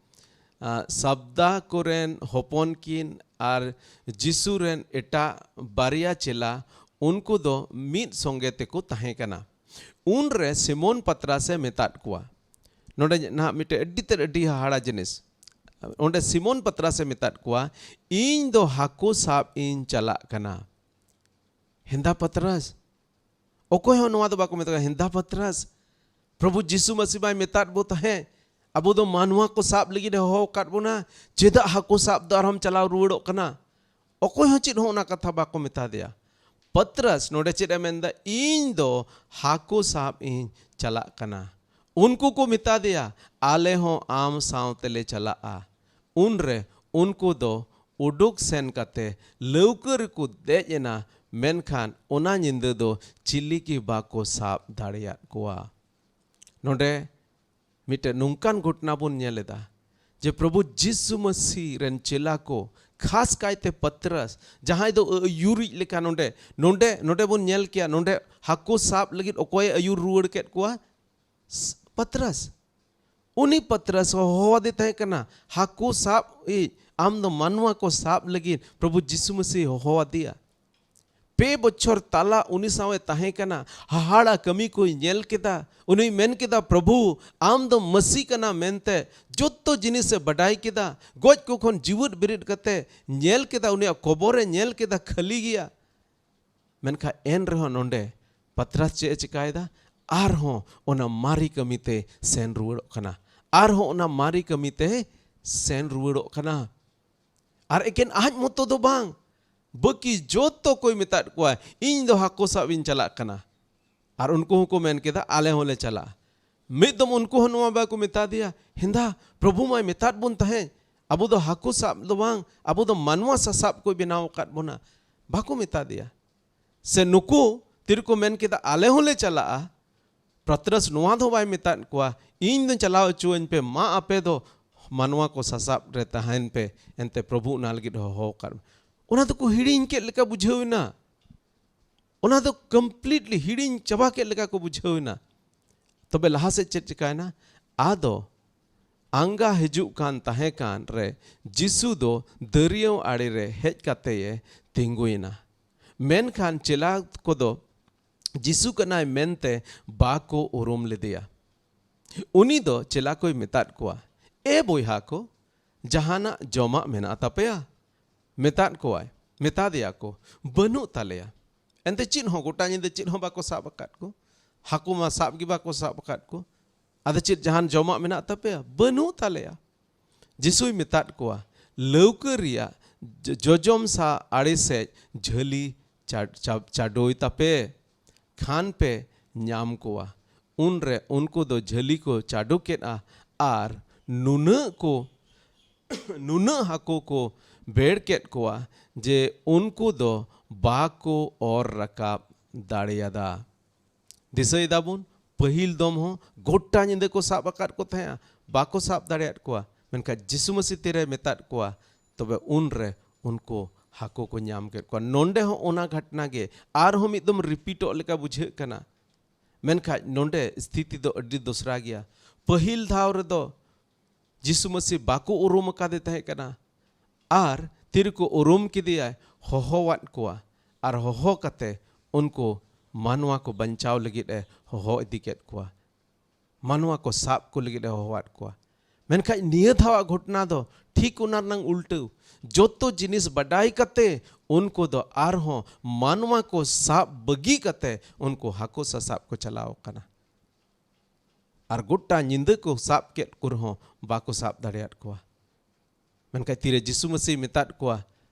ᱟ, ᱥᱟᱵᱫᱟ ᱠᱚᱨᱮᱱ ᱦᱚᱯᱚᱱ ᱠᱤᱱ ᱟᱨ ᱡᱤᱥᱩ ᱨᱮᱱ ᱮᱴᱟᱜ ᱵᱟᱨᱭᱟ ᱪᱮᱞᱟ, ᱩᱱᱠᱩ ᱫᱚ ᱢᱤᱫ ᱥᱚᱸᱜᱮ ᱛᱮᱠᱚ ᱛᱟᱦᱮᱸ ᱠᱟᱱᱟ᱾ ᱩᱱᱨᱮ ᱥᱤᱢᱳᱱ ᱯᱟᱛᱨᱟᱥ ᱮ ᱢᱮᱛᱟᱫ ᱠᱚᱣᱟ᱾ ᱱᱚᱰᱮ ᱱᱟᱦᱟᱜ ᱢᱤᱫᱴᱮᱡ ᱟᱹᱰᱤ ᱛᱮᱫ ᱟᱹᱰᱤ ᱦᱟᱦᱟᱲᱟ ᱡᱤᱱᱤᱥ, ᱚᱸᱰᱮ ᱥᱤᱢᱚᱱ ᱯᱟᱛᱨᱟᱥᱮ ᱢᱮᱛᱟᱫ ᱠᱚᱣᱟ, "ᱤᱧ ᱫᱚ ᱦᱟᱹᱠᱩ ᱥᱟᱵ ᱤᱧ ᱪᱟᱞᱟᱜ ᱠᱟᱱᱟ᱾" ᱦᱮᱸᱫᱟ ᱯᱟᱛᱨᱟᱥ, ᱚᱠᱚᱭ ᱦᱚᱸ ᱱᱚᱣᱟ ᱫᱚ ᱵᱟᱠᱚ ᱢᱮᱛᱟᱜᱼᱟ, "ᱦᱮᱸᱫᱟ ᱯᱟᱛᱨᱟᱥ, ᱯᱨᱚᱵᱷᱩ ᱡᱤᱥᱩ ᱢᱟᱹᱥᱤ ᱢᱟᱭ ᱢᱮᱛᱟᱫ ᱵᱚ ᱛᱟᱦᱮᱸ, ᱟᱵᱚ ᱫᱚ ᱢᱟᱱᱣᱟ ᱠᱚ ᱥᱟᱵ ᱞᱟᱹᱜᱤᱫ ᱮ ᱦᱚᱦᱚ ᱟᱠᱟᱫ ᱵᱚᱱᱟ, ᱪᱮᱫᱟᱜ ᱦᱟᱹᱠᱩ ᱥᱟᱵ ᱫᱚ ᱟᱨᱦᱚᱸᱢ ᱪᱟᱞᱟᱣ ᱨᱩᱣᱟᱹᱲᱚᱜ ᱠᱟᱱᱟ?" ᱚᱠᱚᱭ ᱦᱚᱸ ᱪᱮᱫ ᱦᱚᱸ ᱚᱱᱟ ᱠᱟᱛᱷᱟ ᱵᱟᱠᱚ ᱢᱮᱛᱟ ᱫᱮᱭᱟ᱾ ᱯᱟᱛᱨᱟᱥ ᱱᱚᱰᱮ ᱪᱮᱫ ᱮ ᱢᱮᱱᱫᱟ? "ᱤᱧ ᱫᱚ ᱦᱟᱹᱠᱩ ᱥᱟᱵ ᱤᱧ ᱪᱟᱞᱟᱜ ᱠᱟᱱᱟ᱾" ᱩᱱᱠᱩ ᱠᱚ ᱢᱮᱛᱟ ᱫᱮᱭᱟ, "ᱟᱞᱮ ᱦᱚᱸ ᱟᱢ ᱥᱟᱶ ᱛᱮᱞᱮ ᱪᱟᱞᱟᱜᱼᱟ᱾" ᱩᱱᱨᱮ ᱩᱱᱠᱩ ᱫᱚ ᱩᱰᱩᱠ ᱥᱮᱱ ᱠᱟᱛᱮ ᱞᱟᱹᱣᱠᱟᱹ ᱨᱮᱠᱚ ᱫᱮᱡ ᱮᱱᱟ, ᱢᱮᱱᱠᱷᱟᱱ ᱚᱱᱟ ᱧᱤᱫᱟᱹ ᱫᱚ ᱪᱤᱞᱤ ᱜᱮ ᱵᱟᱠᱚ ᱥᱟᱵ ᱫᱟᱲᱮᱭᱟᱫ ᱠᱚᱣᱟ᱾ ᱱᱚᱰᱮ ᱢᱤᱫᱴᱮᱱ ᱱᱚᱝᱠᱟᱱ ᱜᱷᱚᱴᱚᱱᱟ ᱵᱚᱱ ᱧᱮᱞ ᱮᱫᱟ ᱡᱮ ᱯᱨᱚᱵᱷᱩ ᱡᱤᱥᱩ ᱢᱟᱹᱥᱤ ᱨᱮᱱ ᱪᱮᱞᱟ ᱠᱚ, ᱠᱷᱟᱥ ᱠᱟᱭᱛᱮ ᱯᱟᱛᱨᱟᱥ, ᱡᱟᱦᱟᱸᱭ ᱫᱚ ᱟᱹᱭᱩᱨᱤᱡ ᱞᱮᱠᱟ, ᱱᱚᱰᱮ, ᱱᱚᱰᱮ, ᱱᱚᱰᱮ ᱵᱚᱱ ᱧᱮᱞ ᱠᱮᱭᱟ, ᱱᱚᱰᱮ ᱦᱟᱹᱠᱩ ᱥᱟᱵ ᱞᱟᱹᱜᱤᱫ ᱚᱠᱚᱭᱮ ᱟᱹᱭᱩᱨ ᱨᱩᱣᱟᱹᱲ ᱠᱮᱫ ᱠᱚᱣᱟ? ᱯᱟᱛᱨᱟᱥ᱾ ᱩᱱᱤ ᱯᱟᱛᱨᱟᱥ ᱦᱚᱦᱚᱣᱟᱫᱮ ᱛᱟᱦᱮᱸ ᱠᱟᱱᱟ, ᱦᱟᱹᱠᱩ ᱥᱟᱵ ᱤᱡ, ᱟᱢ ᱫᱚ ᱢᱟᱱᱣᱟ ᱠᱚ ᱥᱟᱵ ᱞᱟᱹᱜᱤᱫ ᱯᱨᱚᱵᱷᱩ ᱡᱤᱥᱩ ᱢᱟᱹᱥᱤ ᱦᱚᱦᱚᱣᱟᱫᱮᱭᱟ᱾ ᱯᱮ ᱵᱚᱪᱷᱚᱨ ᱛᱟᱞᱟ ᱩᱱᱤ ᱥᱟᱶ ᱮ ᱛᱟᱦᱮᱸ ᱠᱟᱱᱟ, ᱦᱟᱦᱟᱲᱟ ᱠᱟᱹᱢᱤ ᱠᱚᱭ ᱧᱮᱞ ᱠᱮᱫᱟ᱾ ᱩᱱᱤᱭ ᱢᱮᱱ ᱠᱮᱫᱟ, "ᱯᱨᱚᱵᱷᱩ, ᱟᱢ ᱫᱚ ᱢᱟᱹᱥᱤ ᱠᱟᱱᱟ" ᱢᱮᱱᱛᱮ ᱡᱚᱛᱚ ᱡᱤᱱᱤᱥ ᱮ ᱵᱟᱰᱟᱭ ᱠᱮᱫᱟ᱾ ᱜᱚᱡ ᱠᱚ ᱠᱷᱚᱱ ᱡᱤᱣᱮᱫ ᱵᱮᱨᱮᱫ ᱠᱟᱛᱮ ᱧᱮᱞ ᱠᱮᱫᱟ, ᱩᱱᱤᱭᱟᱜ ᱠᱚᱵᱚᱨ ᱮ ᱧᱮᱞ ᱠᱮᱫᱟ, ᱠᱷᱟᱹᱞᱤ ᱜᱮᱭᱟ᱾ ᱢᱮᱱᱠᱷᱟᱱ ᱮᱱ ᱨᱮᱦᱚᱸ ᱱᱚᱰᱮ ᱯᱟᱛᱨᱟᱥ ᱪᱮᱫ ᱮ ᱪᱤᱠᱟᱭᱮᱫᱟ? ᱟᱨᱦᱚᱸ ᱚᱱᱟ ᱢᱟᱨᱮ ᱠᱟᱹᱢᱤ ᱛᱮ ᱥᱮᱱ ᱨᱩᱣᱟᱹᱲᱚᱜ ᱠᱟᱱᱟ᱾ ᱟᱨᱦᱚᱸ ᱚᱱᱟ ᱢᱟᱨᱮ ᱠᱟᱹᱢᱤ ᱛᱮ ᱥᱮᱱ ᱨᱩᱣᱟᱹᱲᱚᱜ ᱠᱟᱱᱟ᱾ ᱟᱨ ᱮᱠᱮᱱ ᱟᱡ ᱢᱚᱛᱚ ᱫᱚ ᱵᱟᱝ, ᱵᱟᱹᱠᱤ ᱡᱚᱛᱚ ᱠᱚᱭ ᱢᱮᱛᱟᱫ ᱠᱚᱣᱟ, "ᱤᱧ ᱫᱚ ᱦᱟᱹᱠᱩ ᱥᱟᱵ ᱤᱧ ᱪᱟᱞᱟᱜ ᱠᱟᱱᱟ᱾" ᱟᱨ ᱩᱱᱠᱩ ᱦᱚᱸᱠᱚ ᱢᱮᱱ ᱠᱮᱫᱟ, "ᱟᱞᱮ ᱦᱚᱸᱞᱮ ᱪᱟᱞᱟᱜᱼᱟ᱾" ᱢᱤᱫ ᱫᱚᱢ ᱩᱱᱠᱩ ᱦᱚᱸ ᱱᱚᱣᱟ ᱵᱟᱠᱚ ᱢᱮᱛᱟ ᱫᱮᱭᱟ, "ᱦᱮᱸᱫᱟ, ᱯᱨᱚᱵᱷᱩ ᱢᱟᱭ ᱢᱮᱛᱟᱫ ᱵᱚᱱ ᱛᱟᱦᱮᱸᱫ, ᱟᱵᱚ ᱫᱚ ᱦᱟᱹᱠᱩ ᱥᱟᱵ ᱫᱚ ᱵᱟᱝ, ᱟᱵᱚ ᱫᱚ ᱢᱟᱱᱣᱟ ᱥᱟᱥᱟᱵ ᱠᱚᱭ ᱵᱮᱱᱟᱣ ᱟᱠᱟᱫ ᱵᱚᱱᱟ᱾" ᱵᱟᱠᱚ ᱢᱮᱛᱟ ᱫᱮᱭᱟ᱾ ᱥᱮ ᱱᱩᱠᱩ ᱛᱤᱨᱮᱠᱚ ᱢᱮᱱ ᱠᱮᱫᱟ, "ᱟᱞᱮ ᱦᱚᱸᱞᱮ ᱪᱟᱞᱟᱜᱼᱟ"? ᱯᱟᱛᱨᱟᱥ ᱱᱚᱣᱟ ᱫᱚ ᱵᱟᱭ ᱢᱮᱛᱟᱫ ᱠᱚᱣᱟ, "ᱤᱧ ᱫᱚ ᱪᱟᱞᱟᱣ ᱦᱚᱪᱚᱣᱟᱹᱧ ᱯᱮ, ᱢᱟ ᱟᱯᱮ ᱫᱚ ᱢᱟᱱᱣᱟ ᱠᱚ ᱥᱟᱥᱟᱵ ᱨᱮ ᱛᱟᱦᱮᱱ ᱯᱮ, ᱮᱱᱛᱮ ᱯᱨᱚᱵᱷᱩ ᱚᱱᱟ ᱞᱟᱹᱜᱤᱫ ᱦᱚᱦᱚ ᱟᱠᱟᱫ ᱢᱮ᱾" ᱚᱱᱟ ᱫᱚᱠᱚ ᱦᱤᱲᱤᱧ ᱠᱮᱫ ᱞᱮᱠᱟ ᱵᱩᱡᱷᱟᱹᱣ ᱮᱱᱟ᱾ ᱚᱱᱟ ᱫᱚ ᱠᱚᱢᱯᱞᱤᱴᱞᱤ ᱦᱤᱲᱤᱧ ᱪᱟᱵᱟ ᱠᱮᱫ ᱞᱮᱠᱟ ᱠᱚ ᱵᱩᱡᱷᱟᱹᱣ ᱮᱱᱟ᱾ ᱛᱚᱵᱮ ᱞᱟᱦᱟ ᱥᱮᱫ ᱪᱮᱫ ᱪᱤᱠᱟᱭᱮᱱᱟ? ᱟᱫᱚ ᱟᱸᱜᱟ ᱦᱤᱡᱩᱜ ᱠᱟᱱ ᱛᱟᱦᱮᱸ ᱠᱟᱱ ᱨᱮ ᱡᱤᱥᱩ ᱫᱚ ᱫᱟᱹᱨᱭᱟᱹᱣ ᱟᱲᱮ ᱨᱮ ᱦᱮᱡ ᱠᱟᱛᱮᱭᱮ ᱛᱤᱸᱜᱩᱭᱮᱱᱟ᱾ ᱢᱮᱱᱠᱷᱟᱱ ᱪᱮᱞᱟ ᱠᱚᱫᱚ ᱡᱤᱥᱩ ᱠᱟᱱᱟᱭ ᱢᱮᱱᱛᱮ ᱵᱟᱠᱚ ᱩᱨᱩᱢ ᱞᱮᱫᱮᱭᱟ᱾ ᱩᱱᱤ ᱫᱚ ᱪᱮᱞᱟ ᱠᱚᱭ ᱢᱮᱛᱟᱫ ᱠᱚᱣᱟ, "ᱮ ᱵᱚᱭᱦᱟ ᱠᱚ, ᱡᱟᱦᱟᱱᱟᱜ ᱡᱚᱢᱟᱜ ᱢᱮᱱᱟᱜ ᱛᱟᱯᱮᱭᱟ? ᱢᱮᱛᱟᱫ ᱠᱚᱣᱟᱭ, ᱢᱮᱛᱟ ᱫᱮᱭᱟ ᱠᱚ, ᱵᱟᱹᱱᱩᱜ ᱛᱟᱞᱮᱭᱟ᱾ ᱮᱱᱛᱮ ᱪᱮᱫ ᱦᱚᱸ, ᱜᱚᱴᱟ ᱧᱤᱫᱟᱹ ᱪᱮᱫ ᱦᱚᱸ ᱵᱟᱠᱚ ᱥᱟᱵ ᱟᱠᱟᱫ ᱠᱚ, ᱦᱟᱹᱠᱩ ᱢᱟ ᱥᱟᱵ ᱜᱮ ᱵᱟᱠᱚ ᱥᱟᱵ ᱟᱠᱟᱫ ᱠᱚ᱾ ᱟᱫᱚ ᱪᱮᱫ ᱡᱟᱦᱟᱱ ᱡᱚᱢᱟᱜ ᱢᱮᱱᱟᱜ ᱛᱟᱯᱮᱭᱟ? ᱵᱟᱹᱱᱩᱜ ᱛᱟᱞᱮᱭᱟ᱾ ᱡᱤᱥᱩᱭ ᱢᱮᱛᱟᱫ ᱠᱚᱣᱟ, ᱞᱟᱹᱣᱠᱟᱹ ᱨᱮᱭᱟᱜ ᱡᱚ- ᱡᱚᱡᱚᱢ ᱥᱟ ᱟᱲᱮ ᱥᱮᱫ ᱡᱷᱟᱹᱞᱤ ᱪᱟ- ᱪᱟ- ᱪᱟᱰᱚᱭ ᱛᱟᱯᱮ, ᱠᱷᱟᱱ ᱯᱮ ᱧᱟᱢ ᱠᱚᱣᱟ᱾ ᱩᱱᱨᱮ ᱩᱱᱠᱩ ᱫᱚ ᱡᱷᱟᱹᱞᱤ ᱠᱚ ᱪᱟᱰᱚ ᱠᱮᱫᱼᱟ ᱟᱨ ᱱᱩᱱᱟᱹᱜ ᱠᱚ ᱱᱩᱱᱟᱹᱜ ᱦᱟᱹᱠᱩ ᱠᱚ ᱵᱮᱲ ᱠᱮᱫ ᱠᱚᱣᱟ ᱡᱮ ᱩᱱᱠᱩ ᱫᱚ ᱵᱟᱠᱚ ᱚᱨ ᱨᱟᱠᱟᱵ ᱫᱟᱲᱮᱭᱟᱫᱟ᱾ ᱫᱤᱥᱟᱹᱭ ᱫᱟᱵᱚᱱ, ᱯᱟᱹᱦᱤᱞ ᱫᱚᱢ ᱦᱚᱸ ᱜᱚᱴᱟ ᱧᱤᱫᱟᱹ ᱠᱚ ᱥᱟᱵ ᱟᱠᱟᱫ ᱠᱚ ᱛᱟᱦᱮᱸᱜᱼᱟ, ᱵᱟᱠᱚ ᱥᱟᱵ ᱫᱟᱲᱮᱭᱟᱫ ᱠᱚᱣᱟ᱾ ᱢᱮᱱᱠᱷᱟᱱ ᱡᱤᱥᱩ ᱢᱟᱹᱥᱤ ᱛᱤᱨᱮ ᱢᱮᱛᱟᱫ ᱠᱚᱣᱟ, ᱛᱚᱵᱮ ᱩᱱᱨᱮ ᱩᱱᱠᱩ ᱦᱟᱹᱠᱩ ᱠᱚ ᱧᱟᱢ ᱠᱮᱫ ᱠᱚᱣᱟ᱾ ᱱᱚᱰᱮ ᱦᱚᱸ ᱚᱱᱟ ᱜᱷᱚᱴᱱᱟ ᱜᱮ ᱟᱨᱦᱚᱸ ᱢᱤᱫ ᱫᱚᱢ ᱨᱤᱯᱤᱴᱚᱜ ᱞᱮᱠᱟ ᱵᱩᱡᱷᱟᱹᱜ ᱠᱟᱱᱟ᱾ ᱢᱮᱱᱠᱷᱟᱱ ᱱᱚᱰᱮ ᱥᱛᱷᱤᱛᱤ ᱫᱚ ᱟᱹᱰᱤ ᱫᱚᱥᱨᱟ ᱜᱮᱭᱟ᱾ ᱯᱟᱹᱦᱤᱞ ᱫᱷᱟᱣ ᱨᱮᱫᱚ ᱡᱤᱥᱩ ᱢᱟᱹᱥᱤ ᱵᱟᱠᱚ ᱩᱨᱩᱢ ᱟᱠᱟᱫᱮ ᱛᱟᱦᱮᱸ ᱠᱟᱱᱟ᱾ ᱟᱨ ᱛᱤᱨᱮᱠᱚ ᱩᱨᱩᱢ ᱠᱮᱫᱮᱭᱟᱭ, ᱦᱚᱦᱚᱣᱟᱫ ᱠᱚᱣᱟ᱾ ᱟᱨ ᱦᱚᱦᱚ ᱠᱟᱛᱮ ᱩᱱᱠᱩ ᱢᱟᱱᱣᱟ ᱠᱚ ᱵᱟᱧᱪᱟᱣ ᱞᱟᱹᱜᱤᱫ ᱮ ᱦᱚᱦᱚ ᱤᱫᱤ ᱠᱮᱫ ᱠᱚᱣᱟ᱾ ᱢᱟᱱᱣᱟ ᱠᱚ ᱥᱟᱵ ᱠᱚ ᱞᱟᱹᱜᱤᱫ ᱮ ᱦᱚᱦᱚᱣᱟᱫ ᱠᱚᱣᱟ᱾ ᱢᱮᱱᱠᱷᱟᱱ ᱱᱤᱭᱟᱹ ᱫᱷᱟᱣᱟᱜ ᱜᱷᱚᱴᱱᱟ ᱫᱚ ᱴᱷᱤᱠ ᱚᱱᱟ ᱨᱮᱱᱟᱜ ᱩᱞᱴᱟᱹᱣ᱾ ᱡᱚᱛᱚ ᱡᱤᱱᱤᱥ ᱵᱟᱰᱟᱭ ᱠᱟᱛᱮ ᱩᱱᱠᱩ ᱫᱚ ᱟᱨᱦᱚᱸ ᱢᱟᱱᱣᱟ ᱠᱚ ᱥᱟᱵ ᱵᱟᱹᱜᱤ ᱠᱟᱛᱮ ᱩᱱᱠᱩ ᱦᱟᱹᱠᱩ ᱥᱟᱥᱟᱵ ᱠᱚ ᱪᱟᱞᱟᱣ ᱟᱠᱟᱱᱟ᱾ ᱟᱨ ᱜᱚᱴᱟ ᱧᱤᱫᱟᱹ ᱠᱚ ᱥᱟᱵ ᱠᱮᱫ ᱠᱚ ᱨᱮᱦᱚᱸ ᱵᱟᱠᱚ ᱥᱟᱵ ᱫᱟᱲᱮᱭᱟᱫ ᱠᱚᱣᱟ᱾ ᱢᱮᱱᱠᱷᱟᱱ ᱛᱤᱨᱮ ᱡᱤᱥᱩ ᱢᱟᱹᱥᱤ ᱢᱮᱛᱟᱫ ᱠᱚᱣᱟ,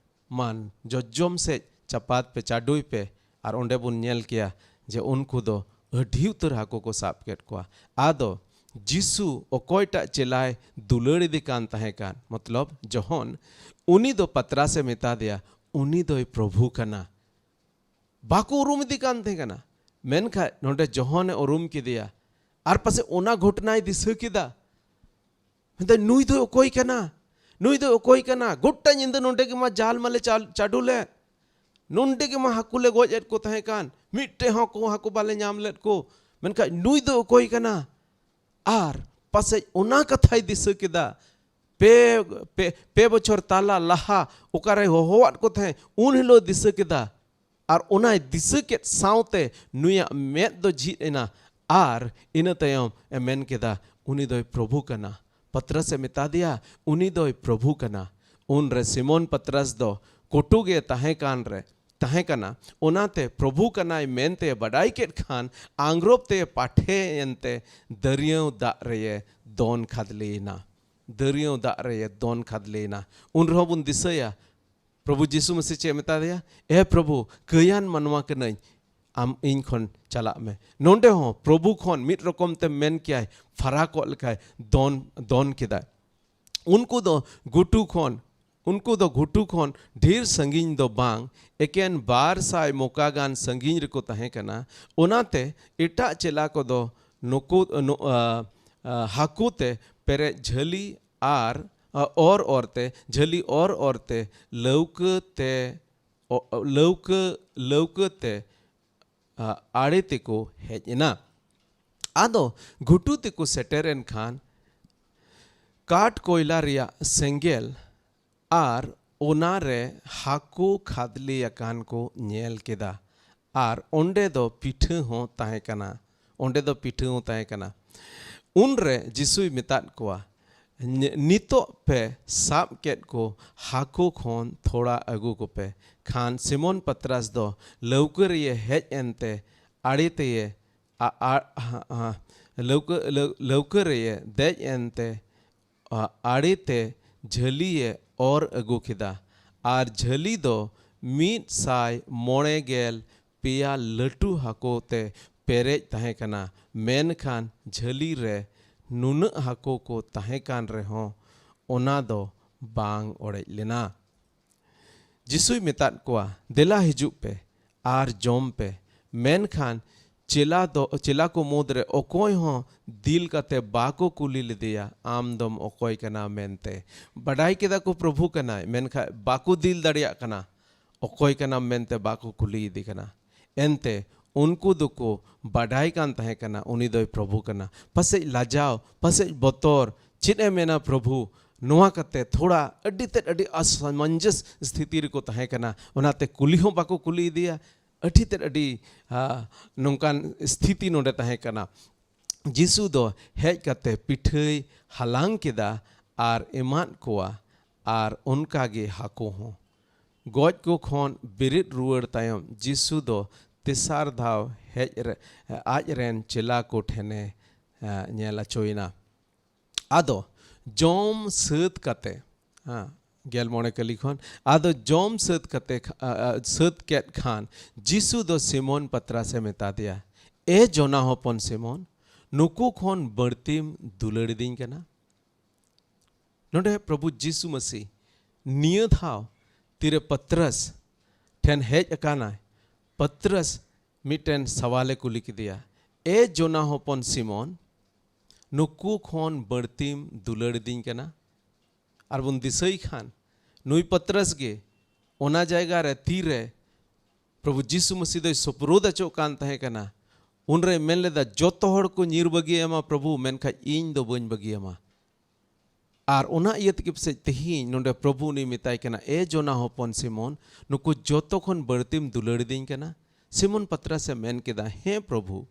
ᱢᱟᱱ ᱡᱚᱡᱚᱢ ᱥᱮᱫ ᱪᱟᱯᱟᱫ ᱯᱮ, ᱪᱟᱰᱚᱭ ᱯᱮ, ᱟᱨ ᱚᱸᱰᱮ ᱵᱚᱱ ᱧᱮᱞ ᱠᱮᱭᱟ ᱡᱮ ᱩᱱᱠᱩ ᱫᱚ ᱟᱹᱰᱤ ᱩᱛᱟᱹᱨ ᱦᱟᱹᱠᱩ ᱠᱚ ᱥᱟᱵ ᱠᱮᱫ ᱠᱚᱣᱟ᱾ ᱟᱫᱚ ᱡᱤᱥᱩ ᱚᱠᱚᱭᱴᱟᱜ ᱪᱮᱞᱟᱭ ᱫᱩᱞᱟᱹᱲ ᱤᱫᱤ ᱠᱟᱱ ᱛᱟᱦᱮᱸ ᱠᱟᱱ, ᱢᱚᱛᱞᱚᱵ ᱡᱚᱦᱚᱱ, ᱩᱱᱤ ᱫᱚ ᱯᱟᱛᱨᱟᱥᱮ ᱢᱮᱛᱟ ᱫᱮᱭᱟ, ᱩᱱᱤ ᱫᱚᱭ ᱯᱨᱚᱵᱷᱩ ᱠᱟᱱᱟ᱾ ᱵᱟᱠᱚ ᱩᱨᱩᱢ ᱤᱫᱤ ᱠᱟᱱ ᱛᱟᱦᱮᱸ ᱠᱟᱱᱟ᱾ ᱢᱮᱱᱠᱷᱟᱱ ᱱᱚᱰᱮ ᱡᱚᱦᱚᱱᱮ ᱩᱨᱩᱢ ᱠᱮᱫᱮᱭᱟ᱾ ᱟᱨ ᱯᱟᱥᱮ ᱚᱱᱟ ᱜᱷᱚᱴᱱᱟᱭ ᱫᱤᱥᱟᱹ ᱠᱮᱫᱟ᱾ ᱢᱮᱱᱫᱟ, ᱱᱩᱭ ᱫᱚ ᱚᱠᱚᱭ ᱠᱟᱱᱟ? ᱱᱩᱭ ᱫᱚ ᱚᱠᱚᱭ ᱠᱟᱱᱟ? ᱜᱚᱴᱟ ᱧᱤᱫᱟᱹ ᱱᱚᱰᱮ ᱜᱮᱢᱟ ᱡᱟᱞ ᱢᱟᱞᱮ ᱪᱟᱞ- ᱪᱟᱰᱚ ᱞᱮᱫ, ᱱᱚᱰᱮ ᱜᱮᱢᱟ ᱦᱟᱹᱠᱩ ᱞᱮ ᱜᱚᱡ ᱮᱫ ᱠᱚ ᱛᱟᱦᱮᱸ ᱠᱟᱱ, ᱢᱤᱫᱴᱮᱡ ᱦᱚᱸ ᱠᱚ ᱦᱟᱹᱠᱩ ᱵᱟᱞᱮ ᱧᱟᱢ ᱞᱮᱫ ᱠᱚ᱾ ᱢᱮᱱᱠᱷᱟᱱ ᱱᱩᱭ ᱫᱚ ᱚᱠᱚᱭ ᱠᱟᱱᱟ? ᱟᱨ ᱯᱟᱥᱮᱡ ᱚᱱᱟ ᱠᱟᱛᱷᱟᱭ ᱫᱤᱥᱟᱹ ᱠᱮᱫᱟ, ᱯᱮ, ᱯᱮ, ᱯᱮ ᱵᱚᱪᱷᱚᱨ ᱛᱟᱞᱟ ᱞᱟᱦᱟ ᱚᱠᱟᱨᱮ ᱦᱚᱦᱚᱣᱟᱫ ᱠᱚ ᱛᱟᱦᱮᱸ, ᱩᱱ ᱦᱤᱞᱳᱜ ᱫᱤᱥᱟᱹ ᱠᱮᱫᱟ᱾ ᱟᱨ ᱚᱱᱟᱭ ᱫᱤᱥᱟᱹ ᱠᱮᱫ ᱥᱟᱶᱛᱮ ᱱᱩᱭᱟᱜ ᱢᱮᱫ ᱫᱚ ᱡᱷᱤᱡ ᱮᱱᱟ᱾ ᱟᱨ ᱤᱱᱟᱹ ᱛᱟᱭᱚᱢ ᱮ ᱢᱮᱱ ᱠᱮᱫᱟ, ᱩᱱᱤ ᱫᱚᱭ ᱯᱨᱚᱵᱷᱩ ᱠᱟᱱᱟ, ᱯᱟᱛᱨᱟᱥ ᱮ ᱢᱮᱛᱟ ᱫᱮᱭᱟ, "ᱩᱱᱤ ᱫᱚᱭ ᱯᱨᱚᱵᱷᱩ ᱠᱟᱱᱟ᱾" ᱩᱱᱨᱮ ᱥᱤᱢᱚᱱ ᱯᱟᱛᱨᱟᱥ ᱫᱚ ᱠᱩᱴᱩ ᱜᱮ ᱛᱟᱦᱮᱸ ᱠᱟᱱ ᱨᱮ, ᱛᱟᱦᱮᱸ ᱠᱟᱱᱟ, ᱚᱱᱟᱛᱮ ᱯᱨᱚᱵᱷᱩ ᱠᱟᱱᱟᱭ ᱢᱮᱱᱛᱮ ᱵᱟᱰᱟᱭ ᱠᱮᱫ ᱠᱷᱟᱱ, ᱟᱝᱜᱽᱨᱚᱵ ᱛᱮ ᱯᱟᱴᱷᱮ ᱮᱱᱛᱮ ᱫᱟᱹᱨᱭᱟᱹᱣ ᱫᱟᱜ ᱨᱮᱭᱮ ᱫᱚᱱ ᱠᱷᱟᱫᱽᱞᱮᱭᱮᱱᱟ᱾ ᱫᱟᱹᱨᱭᱟᱹᱣ ᱫᱟᱜ ᱨᱮᱭᱮ ᱫᱚᱱ ᱠᱷᱟᱫᱽᱞᱮᱭᱮᱱᱟ᱾ ᱩᱱ ᱨᱮᱦᱚᱸ ᱵᱚᱱ ᱫᱤᱥᱟᱹᱭᱟ, ᱯᱨᱚᱵᱷᱩ ᱡᱤᱥᱩ ᱢᱟᱹᱥᱤ ᱪᱮᱫ ᱮ ᱢᱮᱛᱟ ᱫᱮᱭᱟ? "ᱮ ᱯᱨᱚᱵᱷᱩ, ᱠᱟᱹᱭᱟᱱ ᱢᱟᱱᱣᱟ ᱠᱟᱹᱱᱟᱹᱧ, ᱟᱢ ᱤᱧ ᱠᱷᱚᱱ ᱪᱟᱞᱟᱜ ᱢᱮ᱾" ᱱᱚᱰᱮ ᱦᱚᱸ ᱯᱨᱚᱵᱷᱩ ᱠᱷᱚᱱ ᱢᱤᱫ ᱨᱚᱠᱚᱢ ᱛᱮ ᱢᱮᱱ ᱠᱮᱭᱟᱭ, ᱯᱷᱟᱨᱟᱠᱚᱜ ᱞᱮᱠᱟᱭ ᱫᱚᱱ, ᱫᱚᱱ ᱠᱮᱫᱟᱭ᱾ ᱩᱱᱠᱩ ᱫᱚ ᱜᱷᱩᱴᱩ ᱠᱷᱚᱱ, ᱩᱱᱠᱩ ᱫᱚ ᱜᱷᱩᱴᱩ ᱠᱷᱚᱱ ᱰᱷᱮᱨ ᱥᱟᱺᱜᱤᱧ ᱫᱚ ᱵᱟᱝ, ᱮᱠᱮᱱ ᱵᱟᱨ ᱥᱟᱭ ᱢᱚᱠᱟ ᱜᱟᱱ ᱥᱟᱺᱜᱤᱧ ᱨᱮᱠᱚ ᱛᱟᱦᱮᱸ ᱠᱟᱱᱟ᱾ ᱚᱱᱟᱛᱮ ᱮᱴᱟᱜ ᱪᱮᱞᱟ ᱠᱚᱫᱚ ᱱᱩᱠᱩ, ᱱᱩ-, ᱟ, ᱟ, ᱦᱟᱹᱠᱩ ᱛᱮ ᱯᱮᱨᱮᱡ ᱡᱷᱟᱹᱞᱤ ᱟᱨ, ᱟ, ᱚᱨ ᱚᱨ ᱛᱮ, ᱡᱷᱟᱹᱞᱤ ᱚᱨ ᱚᱨ ᱛᱮ ᱞᱟᱹᱣᱠᱟᱹ ᱛᱮ, ᱚ, ᱞᱟᱹᱣᱠᱟᱹ, ᱞᱟᱹᱣᱠᱟᱹ ᱛᱮ, ᱟ, ᱟᱲᱮ ᱛᱮᱠᱚ ᱦᱮᱡ ᱮᱱᱟ᱾ ᱟᱫᱚ ᱜᱷᱩᱴᱩ ᱛᱮᱠᱚ ᱥᱮᱴᱮᱨᱮᱱ ᱠᱷᱟᱱ, ᱠᱟᱴ ᱠᱚᱭᱞᱟ ᱨᱮᱭᱟᱜ ᱥᱮᱸᱜᱮᱞ ᱟᱨ ᱚᱱᱟ ᱨᱮ ᱦᱟᱹᱠᱩ ᱠᱷᱟᱫᱽᱞᱮ ᱟᱠᱟᱱ ᱠᱚ ᱧᱮᱞ ᱠᱮᱫᱟ, ᱟᱨ ᱚᱸᱰᱮ ᱫᱚ ᱯᱤᱴᱷᱟᱹ ᱦᱚᱸ ᱛᱟᱦᱮᱸ ᱠᱟᱱᱟ᱾ ᱚᱸᱰᱮ ᱫᱚ ᱯᱤᱴᱷᱟᱹ ᱦᱚᱸ ᱛᱟᱦᱮᱸ ᱠᱟᱱᱟ᱾ ᱩᱱᱨᱮ ᱡᱤᱥᱩᱭ ᱢᱮᱛᱟᱫ ᱠᱚᱣᱟ, "ᱱᱤ-, ᱱᱤᱛᱚᱜ ᱯᱮ ᱥᱟᱵ ᱠᱮᱫ ᱠᱚ ᱦᱟᱹᱠᱩ ᱠᱷᱚᱱ ᱛᱷᱚᱲᱟ ᱟᱹᱜᱩ ᱠᱚᱯᱮ᱾" ᱠᱷᱟᱱ ᱥᱤᱢᱚᱱ ᱯᱟᱛᱨᱟᱥ ᱫᱚ ᱞᱟᱹᱣᱠᱟᱹ ᱨᱮᱭᱮ ᱦᱮᱡ ᱮᱱᱛᱮ ᱟᱲᱮ ᱛᱮᱭᱮ ᱟ-, ᱟ-, ᱟ-, ᱟ-, ᱞᱟᱹᱣᱠᱟᱹ, ᱞᱟᱹᱣ-, ᱞᱟᱹᱣᱠᱟᱹ ᱨᱮᱭᱮ ᱫᱮᱡ ᱮᱱᱛᱮ, ᱟ-, ᱟᱲᱮ ᱛᱮ ᱡᱷᱟᱹᱞᱤᱭᱮ ᱚᱨ ᱟᱹᱜᱩ ᱠᱮᱫᱟ᱾ ᱟᱨ ᱡᱷᱟᱹᱞᱤ ᱫᱚ ᱢᱤᱫ ᱥᱟᱭ ᱢᱚᱬᱮ ᱜᱮᱞ ᱯᱮᱭᱟ ᱞᱟᱹᱴᱩ ᱦᱟᱹᱠᱩ ᱛᱮ ᱯᱮᱨᱮᱡ ᱛᱟᱦᱮᱸ ᱠᱟᱱᱟ᱾ ᱢᱮᱱᱠᱷᱟᱱ ᱡᱷᱟᱹᱞᱤ ᱨᱮ ᱱᱩᱱᱟᱹᱜ ᱦᱟᱹᱠᱩ ᱠᱚ ᱛᱟᱦᱮᱸ ᱠᱟᱱ ᱨᱮᱦᱚᱸ, ᱚᱱᱟ ᱫᱚ ᱵᱟᱝ ᱚᱲᱮᱡ ᱞᱮᱱᱟ᱾ ᱡᱤᱥᱩᱭ ᱢᱮᱛᱟᱫ ᱠᱚᱣᱟ, "ᱫᱮᱞᱟ ᱦᱤᱡᱩᱜ ᱯᱮ ᱟᱨ ᱡᱚᱢ ᱯᱮ᱾" ᱢᱮᱱᱠᱷᱟᱱ ᱪᱮᱞᱟ ᱫᱚ, ᱪᱮᱞᱟ ᱠᱚ ᱢᱩᱫᱽᱨᱮ ᱚᱠᱚᱭ ᱦᱚᱸ ᱫᱤᱞ ᱠᱟᱛᱮ ᱵᱟᱠᱚ ᱠᱩᱞᱤ ᱞᱮᱫᱮᱭᱟ, "ᱟᱢ ᱫᱚᱢ ᱚᱠᱚᱭ ᱠᱟᱱᱟ?" ᱢᱮᱱᱛᱮ᱾ ᱵᱟᱰᱟᱭ ᱠᱮᱫᱟ ᱠᱚ ᱯᱨᱚᱵᱷᱩ ᱠᱟᱱᱟᱭ, ᱢᱮᱱᱠᱷᱟᱱ ᱵᱟᱠᱚ ᱫᱤᱞ ᱫᱟᱲᱮᱭᱟᱜ ᱠᱟᱱᱟ, ᱚᱠᱚᱭ ᱠᱟᱱᱟᱢ ᱢᱮᱱᱛᱮ ᱵᱟᱠᱚ ᱠᱩᱞᱤᱭᱮᱫᱮ ᱠᱟᱱᱟ᱾ ᱮᱱᱛᱮ ᱩᱱᱠᱩ ᱫᱚᱠᱚ ᱵᱟᱰᱟᱭ ᱠᱟᱱ ᱛᱟᱦᱮᱸ ᱠᱟᱱᱟ ᱩᱱᱤ ᱫᱚᱭ ᱯᱨᱚᱵᱷᱩ ᱠᱟᱱᱟ᱾ ᱯᱟᱥᱮᱡ ᱞᱟᱡᱟᱣ, ᱯᱟᱥᱮᱡ ᱵᱚᱛᱚᱨ, ᱪᱮᱫ ᱮ ᱢᱮᱱᱟ ᱯᱨᱚᱵᱷᱩ, ᱱᱚᱣᱟ ᱠᱟᱛᱮ ᱛᱷᱚᱲᱟ ᱟᱹᱰᱤ ᱛᱮᱫ ᱟᱹᱰᱤ ᱚᱥᱚᱢᱚᱧᱡᱚᱥ ᱥᱛᱷᱤᱛᱤ ᱨᱮᱠᱚ ᱛᱟᱦᱮᱸ ᱠᱟᱱᱟ᱾ ᱚᱱᱟᱛᱮ ᱠᱩᱞᱤ ᱦᱚᱸ ᱵᱟᱠᱚ ᱠᱩᱞᱤ ᱤᱫᱤᱭᱟ᱾ ᱟᱹᱰᱤ ᱛᱮᱫ ᱟᱹᱰᱤ, ᱟ, ᱱᱚᱝᱠᱟᱱ ᱥᱛᱷᱤᱛᱤ ᱱᱚᱰᱮ ᱛᱟᱦᱮᱸ ᱠᱟᱱᱟ᱾ ᱡᱤᱥᱩ ᱫᱚ ᱦᱮᱡ ᱠᱟᱛᱮ ᱯᱤᱴᱷᱟᱹᱭ ᱦᱟᱞᱟᱝ ᱠᱮᱫᱟ ᱟᱨ ᱮᱢᱟᱫ ᱠᱚᱣᱟ, ᱟᱨ ᱚᱱᱠᱟ ᱜᱮ ᱦᱟᱹᱠᱩ ᱦᱚᱸ᱾ ᱜᱚᱡ ᱠᱚ ᱠᱷᱚᱱ ᱵᱮᱨᱮᱫ ᱨᱩᱣᱟᱹᱲ ᱛᱟᱭᱚᱢ, ᱡᱤᱥᱩ ᱫᱚ ᱛᱮᱥᱟᱨ ᱫᱷᱟᱣ ᱦᱮᱡ ᱨᱮ, ᱟᱡ ᱨᱮᱱ ᱪᱮᱞᱟ ᱠᱚ ᱴᱷᱮᱱᱮ, ᱮ, ᱧᱮᱞ ᱦᱚᱪᱚᱭᱮᱱᱟ᱾ ᱟᱫᱚ ᱡᱚᱢ ᱥᱟᱹᱛ ᱠᱟᱛᱮ, ᱦᱮᱸ, ᱜᱮᱞ ᱢᱚᱬᱮ ᱠᱟᱹᱞᱤ ᱠᱷᱚᱱ, ᱟᱫᱚ ᱡᱚᱢ ᱥᱟᱹᱛ ᱠᱟᱛᱮ, ᱟ, ᱟ, ᱥᱟᱹᱛ ᱠᱮᱫ ᱠᱷᱟᱱ, ᱡᱤᱥᱩ ᱫᱚ ᱥᱤᱢᱚᱱ ᱯᱟᱛᱨᱟᱥᱮ ᱢᱮᱛᱟ ᱫᱮᱭᱟ, "ᱮ ᱡᱚᱱᱟ ᱦᱚᱯᱚᱱ ᱥᱤᱢᱚᱱ, ᱱᱩᱠᱩ ᱠᱷᱚᱱ ᱵᱟᱹᱲᱛᱤᱢ ᱫᱩᱞᱟᱹᱲᱤᱫᱤᱧ ᱠᱟᱱᱟ?" ᱱᱚᱰᱮ ᱯᱨᱚᱵᱷᱩ ᱡᱤᱥᱩ ᱢᱟᱹᱥᱤ ᱱᱤᱭᱟᱹ ᱫᱷᱟᱣ ᱛᱤᱨᱮ ᱯᱟᱛᱨᱟᱥ ᱴᱷᱮᱱ ᱦᱮᱡ ᱟᱠᱟᱱᱟᱭ᱾ ᱯᱟᱛᱨᱟᱥ ᱢᱤᱫᱴᱮᱱ ᱥᱟᱣᱟᱞᱮ ᱠᱩᱞᱤ ᱠᱮᱫᱮᱭᱟ, "ᱮ ᱡᱚᱱᱟ ᱦᱚᱯᱚᱱ ᱥᱤᱢᱚᱱ, ᱱᱩᱠᱩ ᱠᱷᱚᱱ ᱵᱟᱹᱲᱛᱤᱢ ᱫᱩᱞᱟᱹᱲᱤᱫᱤᱧ ᱠᱟᱱᱟ?" ᱟᱨ ᱵᱚᱱ ᱫᱤᱥᱟᱹᱭ ᱠᱷᱟᱱ, ᱱᱩᱭ ᱯᱟᱛᱨᱟᱥ ᱜᱮ ᱚᱱᱟ ᱡᱟᱭᱜᱟ ᱨᱮ ᱛᱤᱨᱮ ᱯᱨᱚᱵᱷᱩ ᱡᱤᱥᱩ ᱢᱟᱹᱥᱤ ᱫᱚᱭ ᱥᱳᱯᱨᱳᱫ ᱚᱪᱚᱜ ᱠᱟᱱ ᱛᱟᱦᱮᱸ ᱠᱟᱱᱟ, ᱩᱱᱨᱮᱭ ᱢᱮᱱ ᱞᱮᱫᱟ, "ᱡᱚᱛᱚ ᱦᱚᱲ ᱠᱚ ᱧᱤᱨ ᱵᱟᱹᱜᱤᱭᱟᱢᱟ ᱯᱨᱚᱵᱷᱩ, ᱢᱮᱱᱠᱷᱟᱱ ᱤᱧ ᱫᱚ ᱵᱟᱹᱧ ᱵᱟᱹᱜᱤᱭᱟᱢᱟ᱾" ᱟᱨ ᱚᱱᱟ ᱤᱭᱟᱹ ᱛᱮᱜᱮ ᱯᱟᱥᱮᱡ ᱛᱮᱦᱮᱧ ᱱᱚᱰᱮ ᱯᱨᱚᱵᱷᱩ ᱩᱱᱤ ᱢᱮᱛᱟᱭ ᱠᱟᱱᱟ, "ᱮ ᱡᱚᱱᱟ ᱦᱚᱯᱚᱱ ᱥᱤᱢᱚᱱ, ᱱᱩᱠᱩ ᱡᱚᱛᱚ ᱠᱷᱚᱱ ᱵᱟᱹᱲᱛᱤᱢ ᱫᱩᱞᱟᱹᱲᱤᱫᱤᱧ ᱠᱟᱱᱟ?" ᱥᱤᱢᱚᱱ ᱯᱟᱛᱨᱟᱥᱮ ᱢᱮᱱ ᱠᱮᱫᱟ, "ᱦᱮᱸ ᱯᱨᱚᱵᱷᱩ,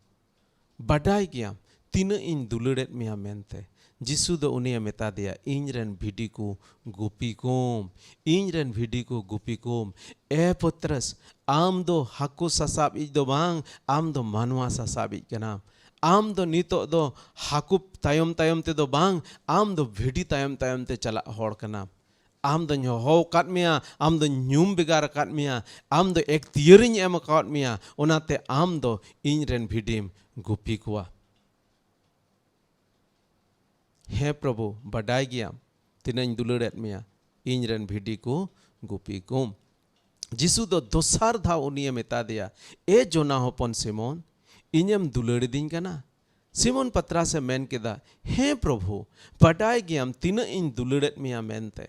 ᱵᱟᱰᱟᱭ ᱜᱮᱭᱟᱢ ᱛᱤᱱᱟᱹᱜ ᱤᱧ ᱫᱩᱞᱟᱹᱲᱮᱫ ᱢᱮᱭᱟ ᱢᱮᱱᱛᱮ᱾" ᱡᱤᱥᱩ ᱫᱚ ᱩᱱᱤᱭᱮ ᱢᱮᱛᱟ ᱫᱮᱭᱟ, "ᱤᱧ ᱨᱮᱱ ᱵᱷᱤᱰᱤ ᱠᱚ ᱜᱩᱯᱤ ᱠᱚᱢ, ᱤᱧ ᱨᱮᱱ ᱵᱷᱤᱰᱤ ᱠᱚ ᱜᱩᱯᱤ ᱠᱚᱢ᱾" ᱮ ᱯᱟᱛᱨᱟᱥ, ᱟᱢ ᱫᱚ ᱦᱟᱹᱠᱩ ᱥᱟᱥᱟᱵ ᱤᱡ ᱫᱚ ᱵᱟᱝ, ᱟᱢ ᱫᱚ ᱢᱟᱱᱣᱟ ᱥᱟᱥᱟᱵ ᱤᱡ ᱠᱟᱱᱟᱢ᱾ ᱟᱢ ᱫᱚ ᱱᱤᱛᱚᱜ ᱫᱚ ᱦᱟᱹᱠᱩ ᱛᱟᱭᱚᱢ ᱛᱟᱭᱚᱢ ᱛᱮᱫᱚ ᱵᱟᱝ, ᱟᱢ ᱫᱚ ᱵᱷᱤᱰᱤ ᱛᱟᱭᱚᱢ ᱛᱟᱭᱚᱢ ᱛᱮ ᱪᱟᱞᱟᱜ ᱦᱚᱲ ᱠᱟᱱᱟᱢ᱾ ᱟᱢ ᱫᱚᱧ ᱦᱚᱦᱚ ᱟᱠᱟᱫ ᱢᱮᱭᱟ, ᱟᱢ ᱫᱚᱧ ᱧᱩᱢ ᱵᱷᱮᱜᱟᱨ ᱟᱠᱟᱫ ᱢᱮᱭᱟ, ᱟᱢ ᱫᱚ ᱮᱠᱛᱤᱭᱟᱹᱨᱤᱧ ᱮᱢ ᱟᱠᱟᱫ ᱢᱮᱭᱟ, ᱚᱱᱟᱛᱮ ᱟᱢ ᱫᱚ ᱤᱧ ᱨᱮᱱ ᱵᱷᱤᱰᱤᱢ ᱜᱩᱯᱤ ᱠᱚᱣᱟ᱾ ᱦᱮᱸ ᱯᱨᱚᱵᱷᱩ, ᱵᱟᱰᱟᱭ ᱜᱮᱭᱟᱢ ᱛᱤᱱᱟᱹᱜ ᱤᱧ ᱫᱩᱞᱟᱹᱲᱮᱫ ᱢᱮᱭᱟ, ᱤᱧ ᱨᱮᱱ ᱵᱷᱤᱰᱤ ᱠᱚ ᱜᱩᱯᱤ ᱠᱚᱢ᱾ ᱡᱤᱥᱩ ᱫᱚ ᱫᱚᱥᱟᱨ ᱫᱷᱟᱣ ᱩᱱᱤᱭᱮ ᱢᱮᱛᱟ ᱫᱮᱭᱟ, "ᱮ ᱡᱚᱱᱟ ᱦᱚᱯᱚᱱ ᱥᱤᱢᱚᱱ, ᱤᱧᱮᱢ ᱫᱩᱞᱟᱹᱲᱤᱫᱤᱧ ᱠᱟᱱᱟ?" ᱥᱤᱢᱚᱱ ᱯᱟᱛᱨᱟᱥᱮ ᱢᱮᱱ ᱠᱮᱫᱟ, "ᱦᱮᱸ ᱯᱨᱚᱵᱷᱩ, ᱵᱟᱰᱟᱭ ᱜᱮᱭᱟᱢ ᱛᱤᱱᱟᱹᱜ ᱤᱧ ᱫᱩᱞᱟᱹᱲᱮᱫ ᱢᱮᱭᱟ ᱢᱮᱱᱛᱮ᱾"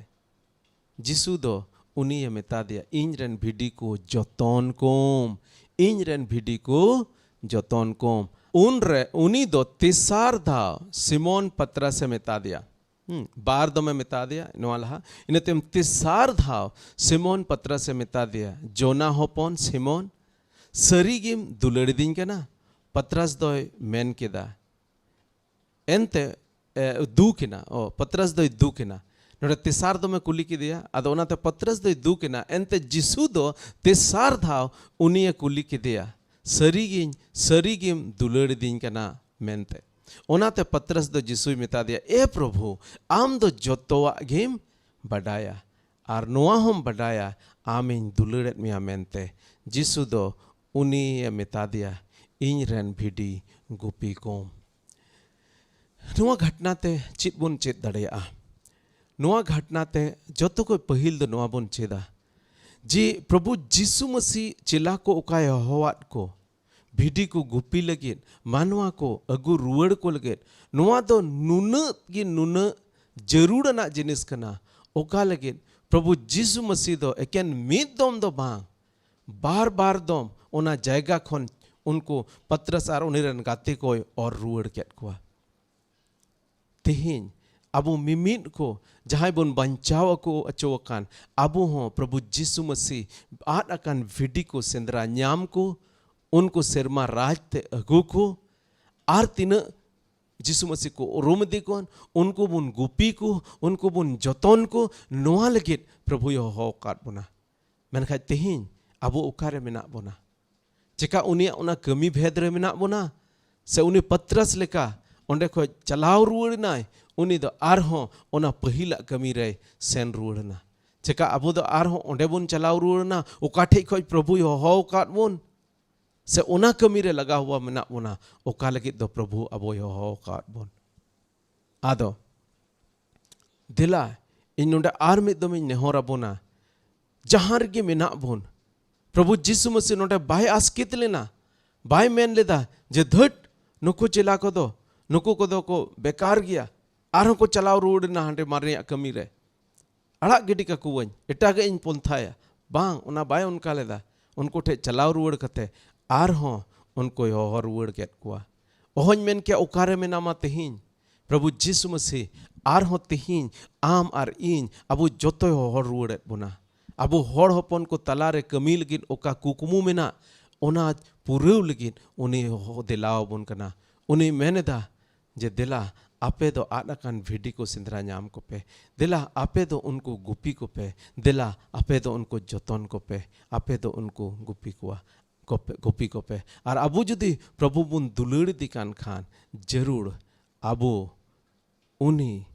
ᱡᱤᱥᱩ ᱫᱚ ᱩᱱᱤᱭᱮ ᱢᱮᱛᱟ ᱫᱮᱭᱟ, "ᱤᱧ ᱨᱮᱱ ᱵᱷᱤᱰᱤ ᱠᱚ ᱡᱚᱛᱚᱱ ᱠᱚᱢ, ᱤᱧ ᱨᱮᱱ ᱵᱷᱤᱰᱤ ᱠᱚ ᱡᱚᱛᱚᱱ ᱠᱚᱢ᱾" ᱩᱱᱨᱮ ᱩᱱᱤ ᱫᱚ ᱛᱮᱥᱟᱨ ᱫᱷᱟᱣ ᱥᱤᱢᱚᱱ ᱯᱟᱛᱨᱟᱥᱮ ᱢᱮᱛᱟ ᱫᱮᱭᱟ, ᱦᱩᱸ, ᱵᱟᱨ ᱫᱚᱢᱮ ᱢᱮᱛᱟ ᱫᱮᱭᱟ ᱱᱚᱣᱟ ᱞᱟᱦᱟ᱾ ᱤᱱᱟᱹ ᱛᱟᱭᱚᱢ ᱛᱮᱥᱟᱨ ᱫᱷᱟᱣ ᱥᱤᱢᱚᱱ ᱯᱟᱛᱨᱟᱥᱮ ᱢᱮᱛᱟ ᱫᱮᱭᱟ, "ᱡᱚᱱᱟ ᱦᱚᱯᱚᱱ ᱥᱤᱢᱚᱱ, ᱥᱟᱹᱨᱤ ᱜᱮᱢ ᱫᱩᱞᱟᱹᱲᱤᱫᱤᱧ ᱠᱟᱱᱟ?" ᱯᱟᱛᱨᱟᱥ ᱫᱚᱭ ᱢᱮᱱ ᱠᱮᱫᱟ, ᱮᱱᱛᱮ ᱮ, ᱫᱩᱠ ᱮᱱᱟ᱾ ᱚ, ᱯᱟᱛᱨᱟᱥ ᱫᱚᱭ ᱫᱩᱠ ᱮᱱᱟ᱾ ᱱᱚᱰᱮ ᱛᱮᱥᱟᱨ ᱫᱚᱢᱮ ᱠᱩᱞᱤ ᱠᱮᱫᱮᱭᱟ᱾ ᱟᱫᱚ ᱚᱱᱟᱛᱮ ᱯᱟᱛᱨᱟᱥ ᱫᱚᱭ ᱫᱩᱠ ᱮᱱᱟ᱾ ᱮᱱᱛᱮ ᱡᱤᱥᱩ ᱫᱚ ᱛᱮᱥᱟᱨ ᱫᱷᱟᱣ ᱩᱱᱤᱭᱮ ᱠᱩᱞᱤ ᱠᱮᱫᱮᱭᱟ, "ᱥᱟᱹᱨᱤᱜᱤᱧ, ᱥᱟᱹᱨᱤᱜᱮᱢ ᱫᱩᱞᱟᱹᱲᱤᱫᱤᱧ ᱠᱟᱱᱟ ᱢᱮᱱᱛᱮ?" ᱚᱱᱟᱛᱮ ᱯᱟᱛᱨᱟᱥ ᱫᱚ ᱡᱤᱥᱩᱭ ᱢᱮᱛᱟ ᱫᱮᱭᱟ, "ᱮ ᱯᱨᱚᱵᱷᱩ, ᱟᱢ ᱫᱚ ᱡᱚᱛᱚᱣᱟᱜ ᱜᱮᱢ ᱵᱟᱰᱟᱭᱟ, ᱟᱨ ᱱᱚᱣᱟ ᱦᱚᱸᱢ ᱵᱟᱰᱟᱭᱟ, ᱟᱢᱤᱧ ᱫᱩᱞᱟᱹᱲᱮᱫ ᱢᱮᱭᱟ ᱢᱮᱱᱛᱮ᱾" ᱡᱤᱥᱩ ᱫᱚ ᱩᱱᱤᱭᱮ ᱢᱮᱛᱟ ᱫᱮᱭᱟ, "ᱤᱧ ᱨᱮᱱ ᱵᱷᱤᱰᱤ ᱜᱩᱯᱤ ᱠᱚᱢ᱾" ᱱᱚᱣᱟ ᱜᱷᱟᱴᱱᱟ ᱛᱮ ᱪᱮᱫ ᱵᱚᱱ ᱪᱮᱫ ᱫᱟᱲᱮᱭᱟᱜᱼᱟ? ᱱᱚᱣᱟ ᱜᱷᱟᱴᱱᱟ ᱛᱮ ᱡᱚᱛᱚ ᱠᱷᱚᱱ ᱯᱟᱹᱦᱤᱞ ᱫᱚ ᱱᱚᱣᱟ ᱵᱚᱱ ᱪᱮᱫᱟ ᱡᱮ ᱯᱨᱚᱵᱷᱩ ᱡᱤᱥᱩ ᱢᱟᱹᱥᱤ ᱪᱮᱞᱟ ᱠᱚ ᱚᱠᱟᱭ ᱦᱚᱦᱚᱣᱟᱫ ᱠᱚ, ᱵᱷᱤᱰᱤ ᱠᱚ ᱜᱩᱯᱤ ᱞᱟᱹᱜᱤᱫ, ᱢᱟᱱᱣᱟ ᱠᱚ ᱟᱹᱜᱩ ᱨᱩᱣᱟᱹᱲ ᱠᱚ ᱞᱟᱹᱜᱤᱫ, ᱱᱚᱣᱟ ᱫᱚ ᱱᱩᱱᱟᱹᱜ ᱜᱮ ᱱᱩᱱᱟᱹᱜ ᱡᱟᱹᱨᱩᱲ ᱟᱱᱟᱜ ᱡᱤᱱᱤᱥ ᱠᱟᱱᱟ᱾ ᱚᱠᱟ ᱞᱟᱹᱜᱤᱫ ᱯᱨᱚᱵᱷᱩ ᱡᱤᱥᱩ ᱢᱟᱹᱥᱤ ᱫᱚ ᱮᱠᱮᱱ ᱢᱤᱫ ᱫᱚᱢ ᱫᱚ ᱵᱟᱝ, ᱵᱟᱨ ᱵᱟᱨ ᱫᱚᱢ ᱚᱱᱟ ᱡᱟᱭᱜᱟ ᱠᱷᱚᱱ ᱩᱱᱠᱩ ᱯᱟᱛᱨᱟᱥ ᱟᱨ ᱩᱱᱤ ᱨᱮᱱ ᱜᱟᱛᱮ ᱠᱚᱭ ᱚᱨ ᱨᱩᱣᱟᱹᱲ ᱠᱮᱫ ᱠᱚᱣᱟ᱾ ᱛᱮᱦᱮᱧ ᱟᱵᱚ ᱢᱤᱢᱤᱫ ᱠᱚ ᱡᱟᱦᱟᱸᱭ ᱵᱚᱱ ᱵᱟᱧᱪᱟᱣ ᱟᱠᱚ ᱚᱪᱚ ᱟᱠᱟᱱ, ᱟᱵᱚ ᱦᱚᱸ ᱯᱨᱚᱵᱷᱩ ᱡᱤᱥᱩ ᱢᱟᱹᱥᱤ ᱟᱫ ᱟᱠᱟᱱ ᱵᱷᱤᱰᱤ ᱠᱚ ᱥᱮᱸᱫᱽᱨᱟ ᱧᱟᱢ ᱠᱚ, ᱩᱱᱠᱩ ᱥᱮᱨᱢᱟ ᱨᱟᱡᱽ ᱛᱮ ᱟᱹᱜᱩ ᱠᱚ, ᱟᱨ ᱛᱤᱱᱟᱹᱜ ᱡᱤᱥᱩ ᱢᱟᱹᱥᱤ ᱠᱚ ᱩᱨᱩᱢ ᱤᱫᱤ ᱠᱚᱣᱟ, ᱩᱱᱠᱩ ᱵᱚᱱ ᱜᱩᱯᱤ ᱠᱚ, ᱩᱱᱠᱩ ᱵᱚᱱ ᱡᱚᱛᱚᱱ ᱠᱚ, ᱱᱚᱣᱟ ᱞᱟᱹᱜᱤᱫ ᱯᱨᱚᱵᱷᱩᱭ ᱦᱚᱦᱚ ᱟᱠᱟᱫ ᱵᱚᱱᱟ᱾ ᱢᱮᱱᱠᱷᱟᱱ ᱛᱮᱦᱮᱧ ᱟᱵᱚ ᱚᱠᱟᱨᱮ ᱢᱮᱱᱟᱜ ᱵᱚᱱᱟ? ᱪᱮᱠᱟ ᱩᱱᱤᱭᱟᱜ ᱚᱱᱟ ᱠᱟᱹᱢᱤ ᱵᱷᱮᱫ ᱨᱮ ᱢᱮᱱᱟᱜ ᱵᱚᱱᱟ? ᱥᱮ ᱩᱱᱤ ᱯᱟᱛᱨᱟᱥ ᱞᱮᱠᱟ ᱚᱸᱰᱮ ᱠᱷᱚᱡ ᱪᱟᱞᱟᱣ ᱨᱩᱣᱟᱹᱲ ᱮᱱᱟᱭ? ᱩᱱᱤ ᱫᱚ ᱟᱨᱦᱚᱸ ᱚᱱᱟ ᱯᱟᱹᱦᱤᱞᱟᱜ ᱠᱟᱹᱢᱤ ᱨᱮᱭ ᱥᱮᱱ ᱨᱩᱣᱟᱹᱲ ᱮᱱᱟ᱾ ᱪᱮᱠᱟ ᱟᱵᱚ ᱫᱚ ᱟᱨᱦᱚᱸ ᱚᱸᱰᱮ ᱵᱚᱱ ᱪᱟᱞᱟᱣ ᱨᱩᱣᱟᱹᱲ ᱮᱱᱟ, ᱚᱠᱟ ᱴᱷᱮᱡ ᱠᱷᱚᱡ ᱯᱨᱚᱵᱷᱩᱭ ᱦᱚᱦᱚ ᱟᱠᱟᱫ ᱵᱚᱱ? ᱥᱮ ᱚᱱᱟ ᱠᱟᱹᱢᱤ ᱨᱮ ᱞᱟᱜᱟᱣ ᱦᱚᱣᱟ ᱢᱮᱱᱟᱜ ᱵᱚᱱᱟ, ᱚᱠᱟ ᱞᱟᱹᱜᱤᱫ ᱫᱚ ᱯᱨᱚᱵᱷᱩ ᱟᱵᱚᱭ ᱦᱚᱦᱚ ᱟᱠᱟᱫ ᱵᱚᱱ? ᱟᱫᱚ ᱫᱮᱞᱟ, ᱤᱧ ᱱᱚᱰᱮ ᱟᱨ ᱢᱤᱫ ᱫᱚᱢᱤᱧ ᱱᱮᱦᱚᱨ ᱟᱵᱚᱱᱟ, ᱡᱟᱦᱟᱸ ᱨᱮᱜᱮ ᱢᱮᱱᱟᱜ ᱵᱚᱱ, ᱯᱨᱚᱵᱷᱩ ᱡᱤᱥᱩ ᱢᱟᱹᱥᱤ ᱱᱚᱰᱮ ᱵᱟᱭ ᱟᱥᱠᱮᱛ ᱞᱮᱱᱟ, ᱵᱟᱭ ᱢᱮᱱ ᱞᱮᱫᱟ ᱡᱮ, "ᱫᱷᱟᱹᱴ, ᱱᱩᱠᱩ ᱪᱮᱞᱟ ᱠᱚᱫᱚ, ᱱᱩᱠᱩ ᱠᱚᱫᱚ ᱠᱚ ᱵᱮᱠᱟᱨ ᱜᱮᱭᱟ, ᱟᱨᱦᱚᱸ ᱠᱚ ᱪᱟᱞᱟᱣ ᱨᱩᱣᱟᱹᱲ ᱮᱱᱟ ᱦᱟᱸᱰᱮ ᱢᱟᱨᱮᱭᱟᱜ ᱠᱟᱹᱢᱤ ᱨᱮ, ᱟᱲᱟᱜ ᱜᱤᱰᱤ ᱠᱟᱠᱚᱣᱟᱹᱧ, ᱮᱴᱟᱜᱟᱜ ᱤᱧ ᱯᱚᱱᱛᱷᱟᱭᱟ᱾" ᱵᱟᱝ, ᱚᱱᱟ ᱵᱟᱭ ᱚᱱᱠᱟ ᱞᱮᱫᱟ᱾ ᱩᱱᱠᱩ ᱴᱷᱮᱡ ᱪᱟᱞᱟᱣ ᱨᱩᱣᱟᱹᱲ ᱠᱟᱛᱮ ᱟᱨᱦᱚᱸ ᱩᱱᱠᱩᱭ ᱦᱚᱦᱚ ᱨᱩᱣᱟᱹᱲ ᱠᱮᱫ ᱠᱚᱣᱟ᱾ ᱚᱦᱚᱧ ᱢᱮᱱ ᱠᱮᱭᱟ ᱚᱠᱟᱨᱮ ᱢᱮᱱᱟᱢᱟ ᱛᱮᱦᱮᱧ᱾ ᱯᱨᱚᱵᱷᱩ ᱡᱤᱥᱩ ᱢᱟᱹᱥᱤ ᱟᱨᱦᱚᱸ ᱛᱮᱦᱮᱧ ᱟᱢ ᱟᱨ ᱤᱧ ᱟᱵᱚ ᱡᱚᱛᱚᱭ ᱦᱚᱦᱚ ᱨᱩᱣᱟᱹᱲᱮᱫ ᱵᱚᱱᱟ᱾ ᱟᱵᱚ ᱦᱚᱲ ᱦᱚᱯᱚᱱ ᱠᱚ ᱛᱟᱞᱟᱨᱮ ᱠᱟᱹᱢᱤ ᱞᱟᱹᱜᱤᱫ ᱚᱠᱟ ᱠᱩᱠᱢᱩ ᱢᱮᱱᱟᱜ, ᱚᱱᱟ ᱯᱩᱨᱟᱹᱣ ᱞᱟᱹᱜᱤᱫ ᱩᱱᱤ ᱦᱚᱦᱚ ᱫᱮᱞᱟ ᱟᱵᱚᱱ ᱠᱟᱱᱟ᱾ ᱩᱱᱤ ᱢᱮᱱ ᱮᱫᱟ, ᱡᱮ ᱫᱮᱞᱟ ᱟᱯᱮ ᱫᱚ ᱟᱫ ᱟᱠᱟᱱ ᱵᱷᱤᱰᱤ ᱠᱚ ᱥᱮᱸᱫᱽᱨᱟ ᱧᱟᱢ ᱠᱚᱯᱮ, ᱫᱮᱞᱟ ᱟᱯᱮ ᱫᱚ ᱩᱱᱠᱩ ᱜᱩᱯᱤ ᱠᱚᱯᱮ, ᱫᱮᱞᱟ ᱟᱯᱮ ᱫᱚ ᱩᱱᱠᱩ ᱡᱚᱛᱚᱱ ᱠᱚᱯᱮ, ᱟᱯᱮ ᱫᱚ ᱩᱱᱠᱩ ᱜᱩᱯᱤ ᱠᱚᱣᱟ ᱠᱚᱯᱮ, ᱜᱩᱯᱤ ᱠᱚᱯᱮ᱾ ᱟᱨ ᱟᱵᱚ ᱡᱩᱫᱤ ᱯᱨᱚᱵᱷᱩ ᱵᱚᱱ ᱫᱩᱞᱟᱹᱲ ᱤᱫᱤ ᱠᱟᱱ ᱠᱷᱟᱱ, ᱡᱟᱹᱨᱩᱲ ᱟᱵᱚ ᱩᱱᱤ,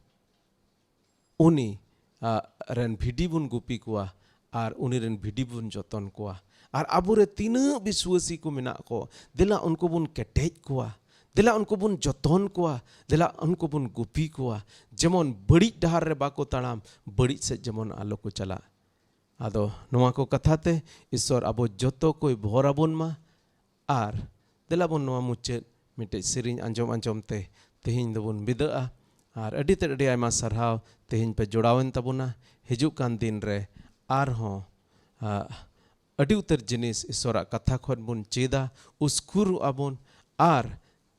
ᱩᱱᱤ, ᱟ, ᱨᱮᱱ ᱵᱷᱤᱰᱤ ᱵᱚᱱ ᱜᱩᱯᱤ ᱠᱚᱣᱟ ᱟᱨ ᱩᱱᱤ ᱨᱮᱱ ᱵᱷᱤᱰᱤ ᱵᱚᱱ ᱡᱚᱛᱚᱱ ᱠᱚᱣᱟ᱾ ᱟᱨ ᱟᱵᱚᱨᱮ ᱛᱤᱱᱟᱹᱜ ᱵᱤᱥᱣᱟᱹᱥᱤ ᱠᱚ ᱢᱮᱱᱟᱜ ᱠᱚ, ᱫᱮᱞᱟ ᱩᱱᱠᱩ ᱵᱚᱱ ᱠᱮᱴᱮᱡ ᱠᱚᱣᱟ, ᱫᱮᱞᱟ ᱩᱱᱠᱩ ᱵᱚᱱ ᱡᱚᱛᱚᱱ ᱠᱚᱣᱟ, ᱫᱮᱞᱟ ᱩᱱᱠᱩ ᱵᱚᱱ ᱜᱩᱯᱤ ᱠᱚᱣᱟ, ᱡᱮᱢᱚᱱ ᱵᱟᱹᱲᱤᱡ ᱰᱟᱦᱟᱨ ᱨᱮ ᱵᱟᱠᱚ ᱛᱟᱲᱟᱢ, ᱵᱟᱹᱲᱤᱡ ᱥᱮᱫ ᱡᱮᱢᱚᱱ ᱟᱞᱚ ᱠᱚ ᱪᱟᱞᱟᱜ᱾ ᱟᱫᱚ ᱱᱚᱣᱟ ᱠᱚ ᱠᱟᱛᱷᱟ ᱛᱮ ᱤᱥᱚᱨ ᱟᱵᱚ ᱡᱚᱛᱚ ᱠᱚᱭ ᱵᱷᱚᱨ ᱟᱵᱚᱱ ᱢᱟ᱾ ᱟᱨ ᱫᱮᱞᱟ ᱵᱚᱱ ᱱᱚᱣᱟ ᱢᱩᱪᱟᱹᱫ ᱢᱤᱫᱴᱮᱡ ᱥᱮᱨᱮᱧ ᱟᱸᱡᱚᱢ ᱟᱸᱡᱚᱢ ᱛᱮ ᱛᱮᱦᱮᱧ ᱫᱚᱵᱚᱱ ᱵᱤᱫᱟᱹᱜᱼᱟ᱾ ᱟᱨ ᱟᱹᱰᱤ ᱛᱮᱫ ᱟᱹᱰᱤ ᱟᱭᱢᱟ ᱥᱟᱨᱦᱟᱣ ᱛᱮᱦᱮᱧ ᱯᱮ ᱡᱚᱲᱟᱣᱮᱱ ᱛᱟᱵᱚᱱᱟ᱾ ᱦᱤᱡᱩᱜ ᱠᱟᱱ ᱫᱤᱱ ᱨᱮ ᱟᱨᱦᱚᱸ, ᱟ, ᱟᱹᱰᱤ ᱩᱛᱟᱹᱨ ᱡᱤᱱᱤᱥ ᱤᱥᱚᱨᱟᱜ ᱠᱟᱛᱷᱟ ᱠᱷᱚᱱ ᱵᱚᱱ ᱪᱮᱫᱟ, ᱩᱥᱠᱩᱨᱚᱜᱼᱟ ᱵᱚᱱ, ᱟᱨ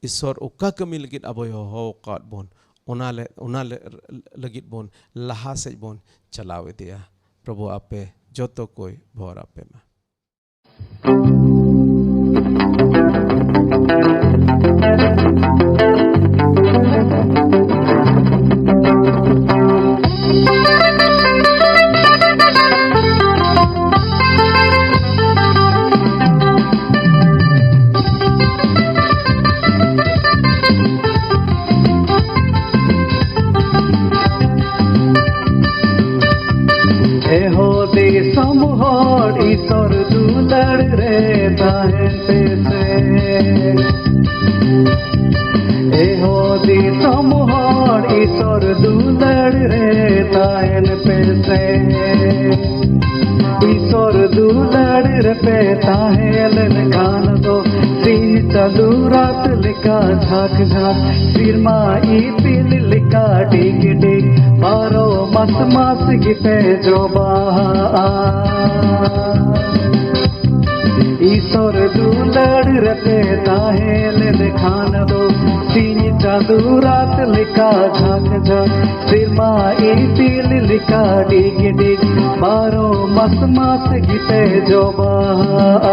ᱤᱥᱚᱨ ᱚᱠᱟ ᱠᱟᱹᱢᱤ ᱞᱟᱹᱜᱤᱫ ᱟᱵᱚᱭ ᱦᱚᱦᱚ ᱟᱠᱟᱫ ᱵᱚᱱ, ᱚᱱᱟ ᱞᱮ, ᱚᱱᱟ ᱞᱮ, ᱞᱟᱹᱜᱤᱫ ᱵᱚᱱ ᱞᱟᱦᱟ ᱥᱮᱫ ᱵᱚᱱ ᱪᱟᱞᱟᱣ ᱤᱫᱤᱜᱼᱟ᱾ ᱯᱨᱚᱵᱷᱩ ᱟᱯᱮ ᱡᱚᱛᱚ ᱠᱚᱭ ᱵᱷᱚᱨ ᱟᱯᱮ ᱢᱟ᱾ ᱮᱦᱳ ᱫᱤᱥᱚᱢ ᱦᱚᱲ ᱤᱥᱚᱨ ᱫᱩᱞᱟᱹᱲ ᱨᱮ ᱛᱟᱦᱮᱱ ᱯᱮᱥᱮ᱾ ᱮᱦᱳ ᱫᱤᱥᱚᱢ ᱦᱚᱲ ᱤᱥᱚᱨ ᱫᱩᱞᱟᱹᱲ ᱨᱮ ᱛᱟᱦᱮᱱ ᱯᱮᱥᱮ᱾ ᱤᱥᱚᱨ ᱫᱩᱞᱟᱹᱲ ᱨᱮᱯᱮ ᱛᱟᱦᱮᱸ ᱞᱮᱱᱠᱷᱟᱱ ᱫᱚ ᱥᱤᱧ ᱪᱟᱸᱫᱳ ᱨᱟᱛ ᱞᱮᱠᱟ ᱡᱷᱟᱠ ᱡᱷᱟᱠ, ᱥᱮᱨᱢᱟ ᱤᱯᱤᱞ ᱞᱮᱠᱟ ᱰᱤᱜᱽ ᱰᱤᱜᱽ, ᱵᱟᱨᱚ ᱢᱟᱥ ᱢᱟᱥ ᱜᱮᱯᱮ ᱡᱚᱵᱟᱜᱼᱟ᱾ ᱤᱥᱚᱨ ᱫᱩᱞᱟᱹᱲ ᱨᱮᱯᱮ ᱛᱟᱦᱮᱸ ᱞᱮᱱᱠᱷᱟᱱ ᱫᱚ ᱥᱤᱧ ᱪᱟᱸᱫᱳ ᱨᱟᱛ ᱞᱮᱠᱟ ᱡᱷᱟᱠ ᱡᱷᱟᱠ, ᱥᱮᱨᱢᱟ ᱤᱯᱤᱞ ᱞᱮᱠᱟ ᱰᱤᱜᱽ ᱰᱤᱜᱽ, ᱵᱟᱨᱚ ᱢᱟᱥ ᱢᱟᱥ ᱜᱮᱯᱮ ᱡᱚᱵᱟᱜᱼᱟ᱾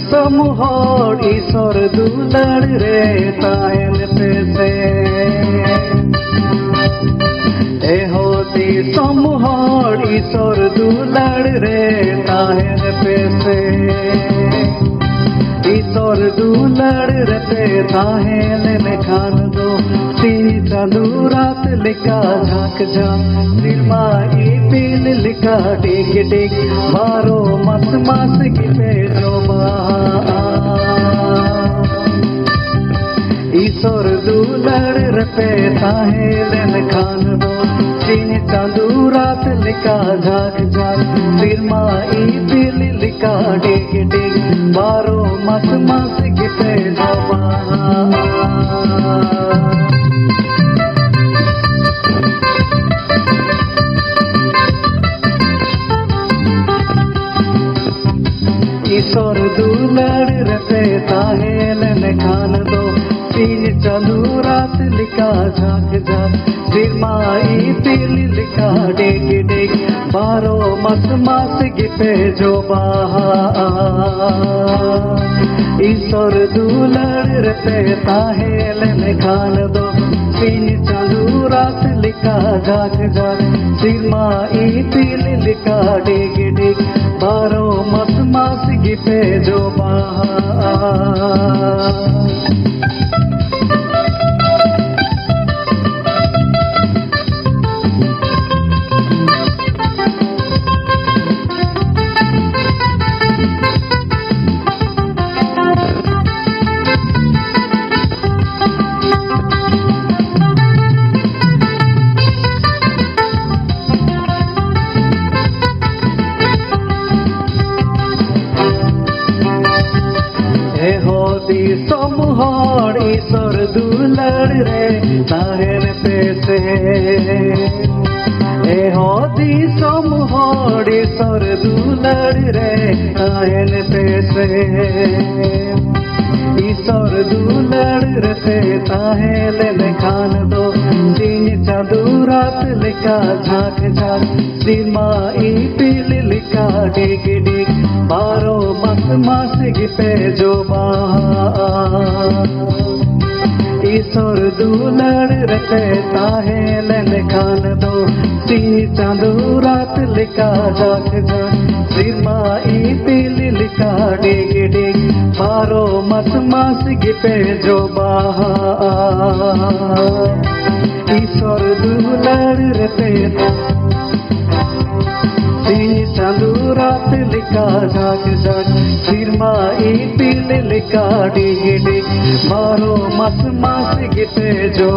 ᱫᱤᱥᱚᱢ ᱦᱚᱲ ᱤᱥᱚᱨ ᱫᱩᱞᱟᱹᱲ ᱨᱮ ᱛᱟᱦᱮᱱ ᱯᱮᱥᱮ᱾ ᱮᱦᱚ ᱫᱤᱥᱚᱢ ᱦᱚᱲ ᱤᱥᱚᱨ ᱫᱩᱞᱟᱹᱲ ᱨᱮ ᱛᱟᱦᱮᱱ ᱯᱮᱥᱮ᱾ ᱤᱥᱚᱨ ᱫᱩᱞᱟᱹᱲ ᱨᱮᱯᱮ ᱛᱟᱦᱮᱸ ᱞᱮᱱᱠᱷᱟᱱ ᱫᱚ ᱥᱤᱧ ᱪᱟᱸᱫᱳ ᱨᱟᱛ ᱞᱮᱠᱟ ᱡᱷᱟᱸᱠ ᱡᱷᱟᱸᱠ, ᱥᱮᱨᱢᱟ ᱤᱯᱤᱞ ᱞᱮᱠᱟ ᱰᱤᱜᱽ ᱰᱤᱜᱽ, ᱵᱟᱨᱚ ᱢᱟᱥ ᱢᱟᱥ ᱜᱮᱯᱮ ᱡᱚᱵᱟᱜᱼᱟ᱾ ᱤᱥᱚᱨ ᱫᱩᱞᱟᱹᱲ ᱨᱮᱯᱮ ᱛᱟᱦᱮᱸ ᱞᱮᱱᱠᱷᱟᱱ ᱫᱚ ᱥᱤᱧ ᱪᱟᱸᱫᱳ ᱨᱟᱛ ᱞᱮᱠᱟ ᱡᱷᱟᱸᱠ ᱡᱷᱟᱸᱠ, ᱥᱮᱨᱢᱟ ᱤᱯᱤᱞ ᱞᱮᱠᱟ ᱰᱤᱜᱽ ᱰᱤᱜᱽ, ᱵᱟᱨᱚ ᱢᱟᱥ ᱢᱟᱥ ᱜᱮᱯᱮ ᱡᱚᱵᱟᱜᱼᱟ᱾ ᱤᱥᱚᱨ ᱫᱩᱞᱟᱹᱲ ᱨᱮᱯᱮ ᱛᱟᱦᱮᱸ ᱞᱮᱱᱠᱷᱟᱱ ᱫᱚ ᱥᱤᱧ ᱪᱟᱸᱫᱳ ᱨᱟᱛ ᱞᱮᱠᱟ ᱡᱷᱟᱸᱠ ᱡᱷᱟᱸᱠ, ᱥᱮᱨᱢᱟ ᱤᱯᱤᱞ ᱞᱮᱠᱟ ᱰᱤᱜᱽ ᱰᱤᱜᱽ, ᱵᱟᱨᱚ ᱢᱟᱥ ᱢᱟᱥ ᱜᱮᱯᱮ ᱡᱚᱵᱟᱜᱼᱟ᱾ ᱤᱥᱚᱨ ᱫᱩᱞᱟᱹᱲ ᱨᱮᱯᱮ ᱛᱟᱦᱮᱸ ᱞᱮᱱᱠᱷᱟᱱ ᱫᱚ ᱥᱤᱧ ᱪᱟᱸᱫᱳ ᱨᱟᱛ ᱞᱮᱠᱟ ᱡᱷᱟᱸᱠ ᱡᱷᱟᱸᱠ, ᱥᱮᱨᱢᱟ ᱤᱯᱤᱞ ᱞᱮᱠᱟ ᱰᱤᱜᱽ ᱰᱤᱜᱽ, ᱵᱟᱨᱚ ᱢᱟᱥ ᱢᱟᱥ ᱜᱮᱯᱮ ᱡᱚᱵᱟᱜᱼᱟ᱾ ᱮᱦᱚ ᱫᱤᱥᱚᱢ ᱦᱚᱲ ᱤᱥᱚᱨ ᱫᱩᱞᱟᱹᱲ ᱨᱮ ᱛᱟᱦᱮᱱ ᱯᱮᱥᱮ᱾ ᱮᱦᱚ ᱫᱤᱥᱚᱢ ᱦᱚᱲ ᱤᱥᱚᱨ ᱫᱩᱞᱟᱹᱲ ᱨᱮ ᱛᱟᱦᱮᱱ ᱯᱮᱥᱮ᱾ ᱤᱥᱚᱨ ᱫᱩᱞᱟᱹᱲ ᱨᱮᱯᱮ ᱛᱟᱦᱮᱸ ᱞᱮᱱᱠᱷᱟᱱ ᱫᱚ ᱥᱤᱧ ᱪᱟᱸᱫᱳ ᱨᱟᱛ ᱞᱮᱠᱟ ᱡᱷᱟᱸᱠ ᱡᱷᱟᱸᱠ, ᱥᱮᱨᱢᱟ ᱤᱯᱤᱞ ᱞᱮᱠᱟ ᱰᱤᱜᱽ ᱰᱤᱜᱽ, ᱵᱟᱨᱚ ᱢᱟᱥ ᱢᱟᱥ ᱜᱮᱯᱮ ᱡᱚ ᱵᱟᱦᱟᱜᱼᱟ᱾ ᱤᱥᱚᱨ ᱫᱩᱞᱟᱹᱲ ᱨᱮᱯᱮ ᱛᱟᱦᱮᱸ ᱞᱮᱱᱠᱷᱟᱱ ᱫᱚ, ᱥᱤᱧ ᱪᱟᱸᱫᱳ ᱨᱟᱛ ᱞᱮᱠᱟ ᱡᱟᱠ ᱡᱟᱠ, ᱥᱮᱨᱢᱟ ᱤᱯᱤᱞ ᱞᱮᱠᱟ ᱰᱤᱜᱽ ᱰᱤᱜᱽ, ᱵᱟᱨᱚ ᱢᱟᱥ ᱢᱟᱥ ᱜᱮᱯᱮ ᱡᱚ ᱵᱟᱦᱟᱜᱼᱟ᱾ ᱤᱥᱚᱨ ᱫᱩᱞᱟᱹᱲ ᱨᱮᱯᱮ ᱥᱤᱧ ᱪᱟᱸᱫᱳ ᱨᱟᱛ ᱞᱮᱠᱟ ᱡᱟᱠ ᱡᱟᱠ, ᱥᱮᱨᱢᱟ ᱤᱯᱤᱞ ᱞᱮᱠᱟ ᱰᱤᱜᱽ ᱰᱤᱜᱽ, ᱵᱟᱨᱚ ᱢᱟᱥ ᱢᱟᱥ ᱜᱮᱯᱮ ᱡᱚ